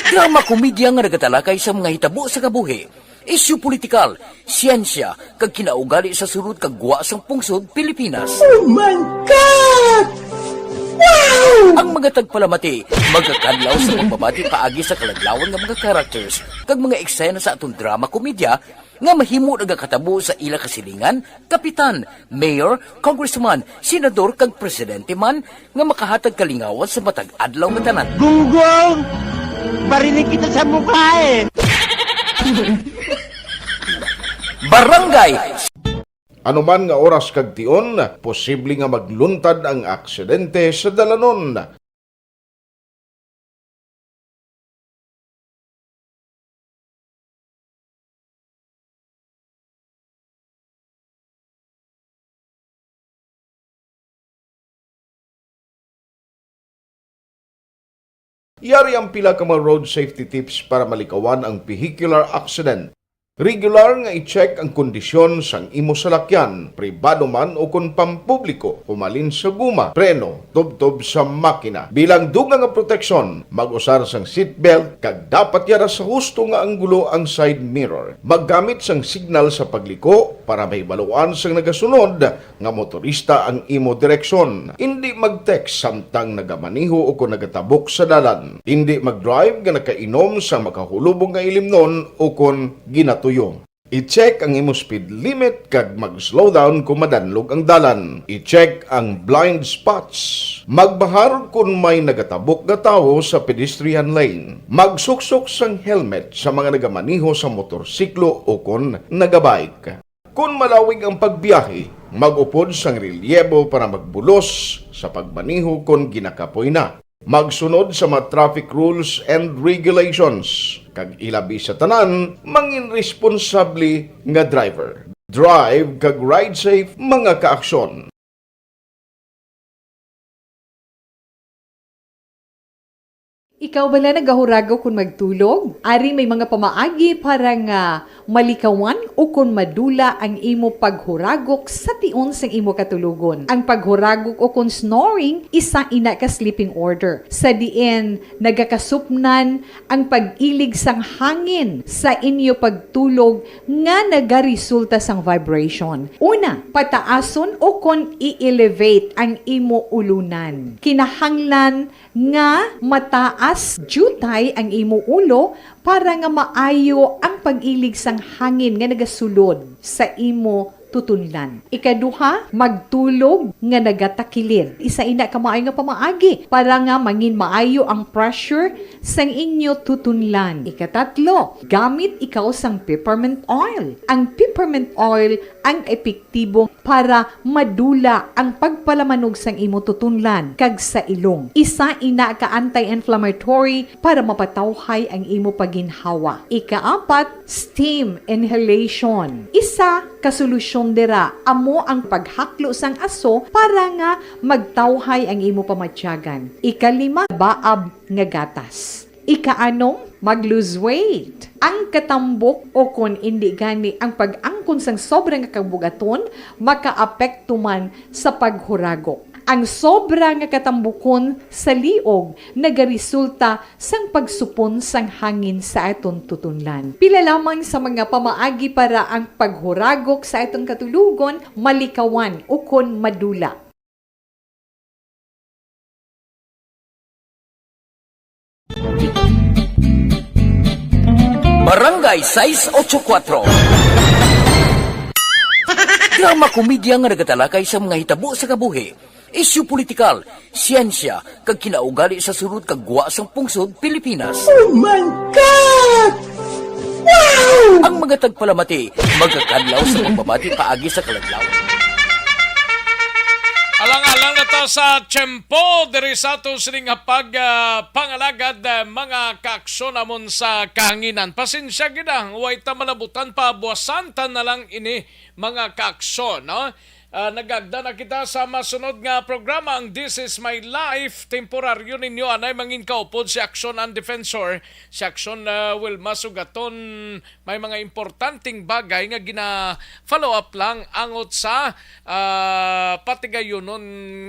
Drama komedya nga nagatalakay sa mga hitabo sa kabuhi, isyu politikal, siyensya, kag kinaugali sa sulod kag gwa sang pungsod Pilipinas. Oh my God! Wow! Ang mga tagpalamati magakadlaw sa pagbabati paagi sa kaladlawan nga mga characters kag mga eksena sa aton drama komedya nga mahimo nagakatabo sa ila kasilingan, kapitan, mayor, congressman, senador, kag presidente man nga makahatag kalingawan sa matag adlaw nga tanan. Gunggong! Barinig kita sa mukha eh! Barangay. Anuman nga oras kag tion, posible nga magluntad ang aksidente sa dalanon. Yari ang pila ka mga road safety tips para malikawan ang vehicular accident. Regular nga i-check ang kondisyon sang imo salakyan, pribado man o kon pampubliko, humalin sa guma, preno, tubtob sa makina. Bilang dugang nga proteksyon, mag-usar sang seatbelt kag dapat yara sa husto nga anggulo ang side mirror. Maggamit sang signal sa pagliko para mahibaluan sang nagasunod nga motorista ang imo direksyon. Indi mag-text samtang nagamaneho o kon nagatabok sa dalan. Indi mag-drive nga nakainom sa makahulubog nga ilimnon o kon ginatuyo. I-check ang imo speed limit kag mag-slow down kon madanlog ang dalan. I-check ang blind spots. Magbahar kon may nagatabok nga tawo sa pedestrian lane. Magsuksok sang helmet sa mga nagamaneho sa motorsiklo o kon nagabike. Kon malawig ang pagbiyahe, mag-upod sang relyebo para magbulos sa pagmaneho kon ginakapoy na. Magsunod sa mga traffic rules and regulations, kag ilabi sa tanan, mangin responsable nga driver. Drive kag ride safe, mga kaaksyon. Ikaw bala nagahuragok kon magtulog? Ari may mga pamaagi para nga malikawan o kon madula ang imo paghuragok sa tion sang imo katulogon. Ang paghuragok o kon snoring, isa ina ka sleeping order, sa diin nagakasupnan ang pag-ilig sang hangin sa inyo pagtulog nga nagaresulta sang vibration. Una, pataason o kon i-elevate ang imo ulunan. Kinahanglan nga mataas diutay ang imo ulo para nga maayo ang pag-ilig sang hangin nga nagasulod sa imo tutunlan. Ikaduha, magtulog nga nagatakilid. Isa ina ka maayo nga pamaagi para nga mangin maayo ang pressure sang inyo tutunlan. Ikatatlo, gamit ikaw sang peppermint oil. Ang peppermint oil ang epektibo para madula ang pagpalamanog sang imo tutunlan kag sa ilong. Isa ina ka anti-inflammatory para mapatawhay ang imo paginhawa. Ikaapat, steam inhalation. Isa ka solusyon Dira, amo ang paghaklo sang aso para nga magtawhay ang imo pamatyagan. Ikalima, baab nga gatas. Ikaanom, mag-lose weight. Ang katambok o kon indi gani ang pag-angkon sang sobra nga kabugaton makaapekto man sa paghuragok. Ang sobra nga katambukon sa liog nagaresulta sang pagsupon sang hangin sa aton tutunlan. Pila lamang sa mga pamaagi para ang paghuragok sa aton katulogon malikawan ukon madula. Barangay sais ocho kuatro. Drama komedya nga nagatalakay sa mga hitabo sa kabuhi, isyu politikal, siyensya, kag kinaugali sa sulod kag gwa sang pungsod Pilipinas. Oh my God! Wow! Ang mga tagpalamati magakadlaw sa pagbabati paagi sa kaladlaw. Alang-alang na ta sa tiyempo diri sa ato sining hapag ah, pangalagad ah, mga kaaksyon namon sa kahanginan. Pasensya gid ah, way ta malabutan, pabuasan ta na lang ini mga kaaksyon, no? Ah, nagagda na kita sa masunod nga programa, ang This Is My Life. Temporaryo ninyo anay mangin kaupod si Aksyon and Defensor, si Aksyon ah, Wilma Sugaton. May mga importanteng bagay nga gina-follow up lang angot sa ah, patigayunon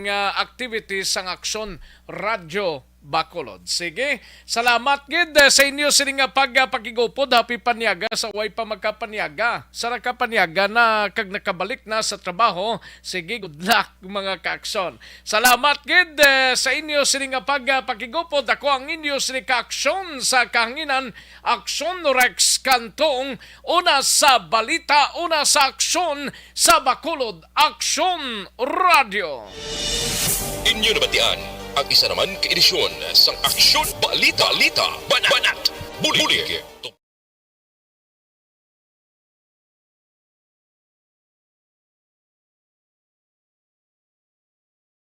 nga activities sang Aksyon Radyo Bacolod. Sige, salamat gid eh, sa inyo sini nga pagpakigupod. Happy panyaga sa way pa magkapanyaga, sa nakapanyaga na kag nakabalik na sa trabaho. Sige, good luck mga kaaksyon. Salamat gid eh, sa inyo sini nga pagpakigupod. Ako ang inyo sini kaaksyon sa kahanginan, Aksyon Rex Cantong, una sa balita, una sa aksyon, sa Bacolod Aksyon Radyo. Inyo nabatian ang isa naman ka edisyon sang Aksyon Balita, Balita, Banat, Banat, Bulig.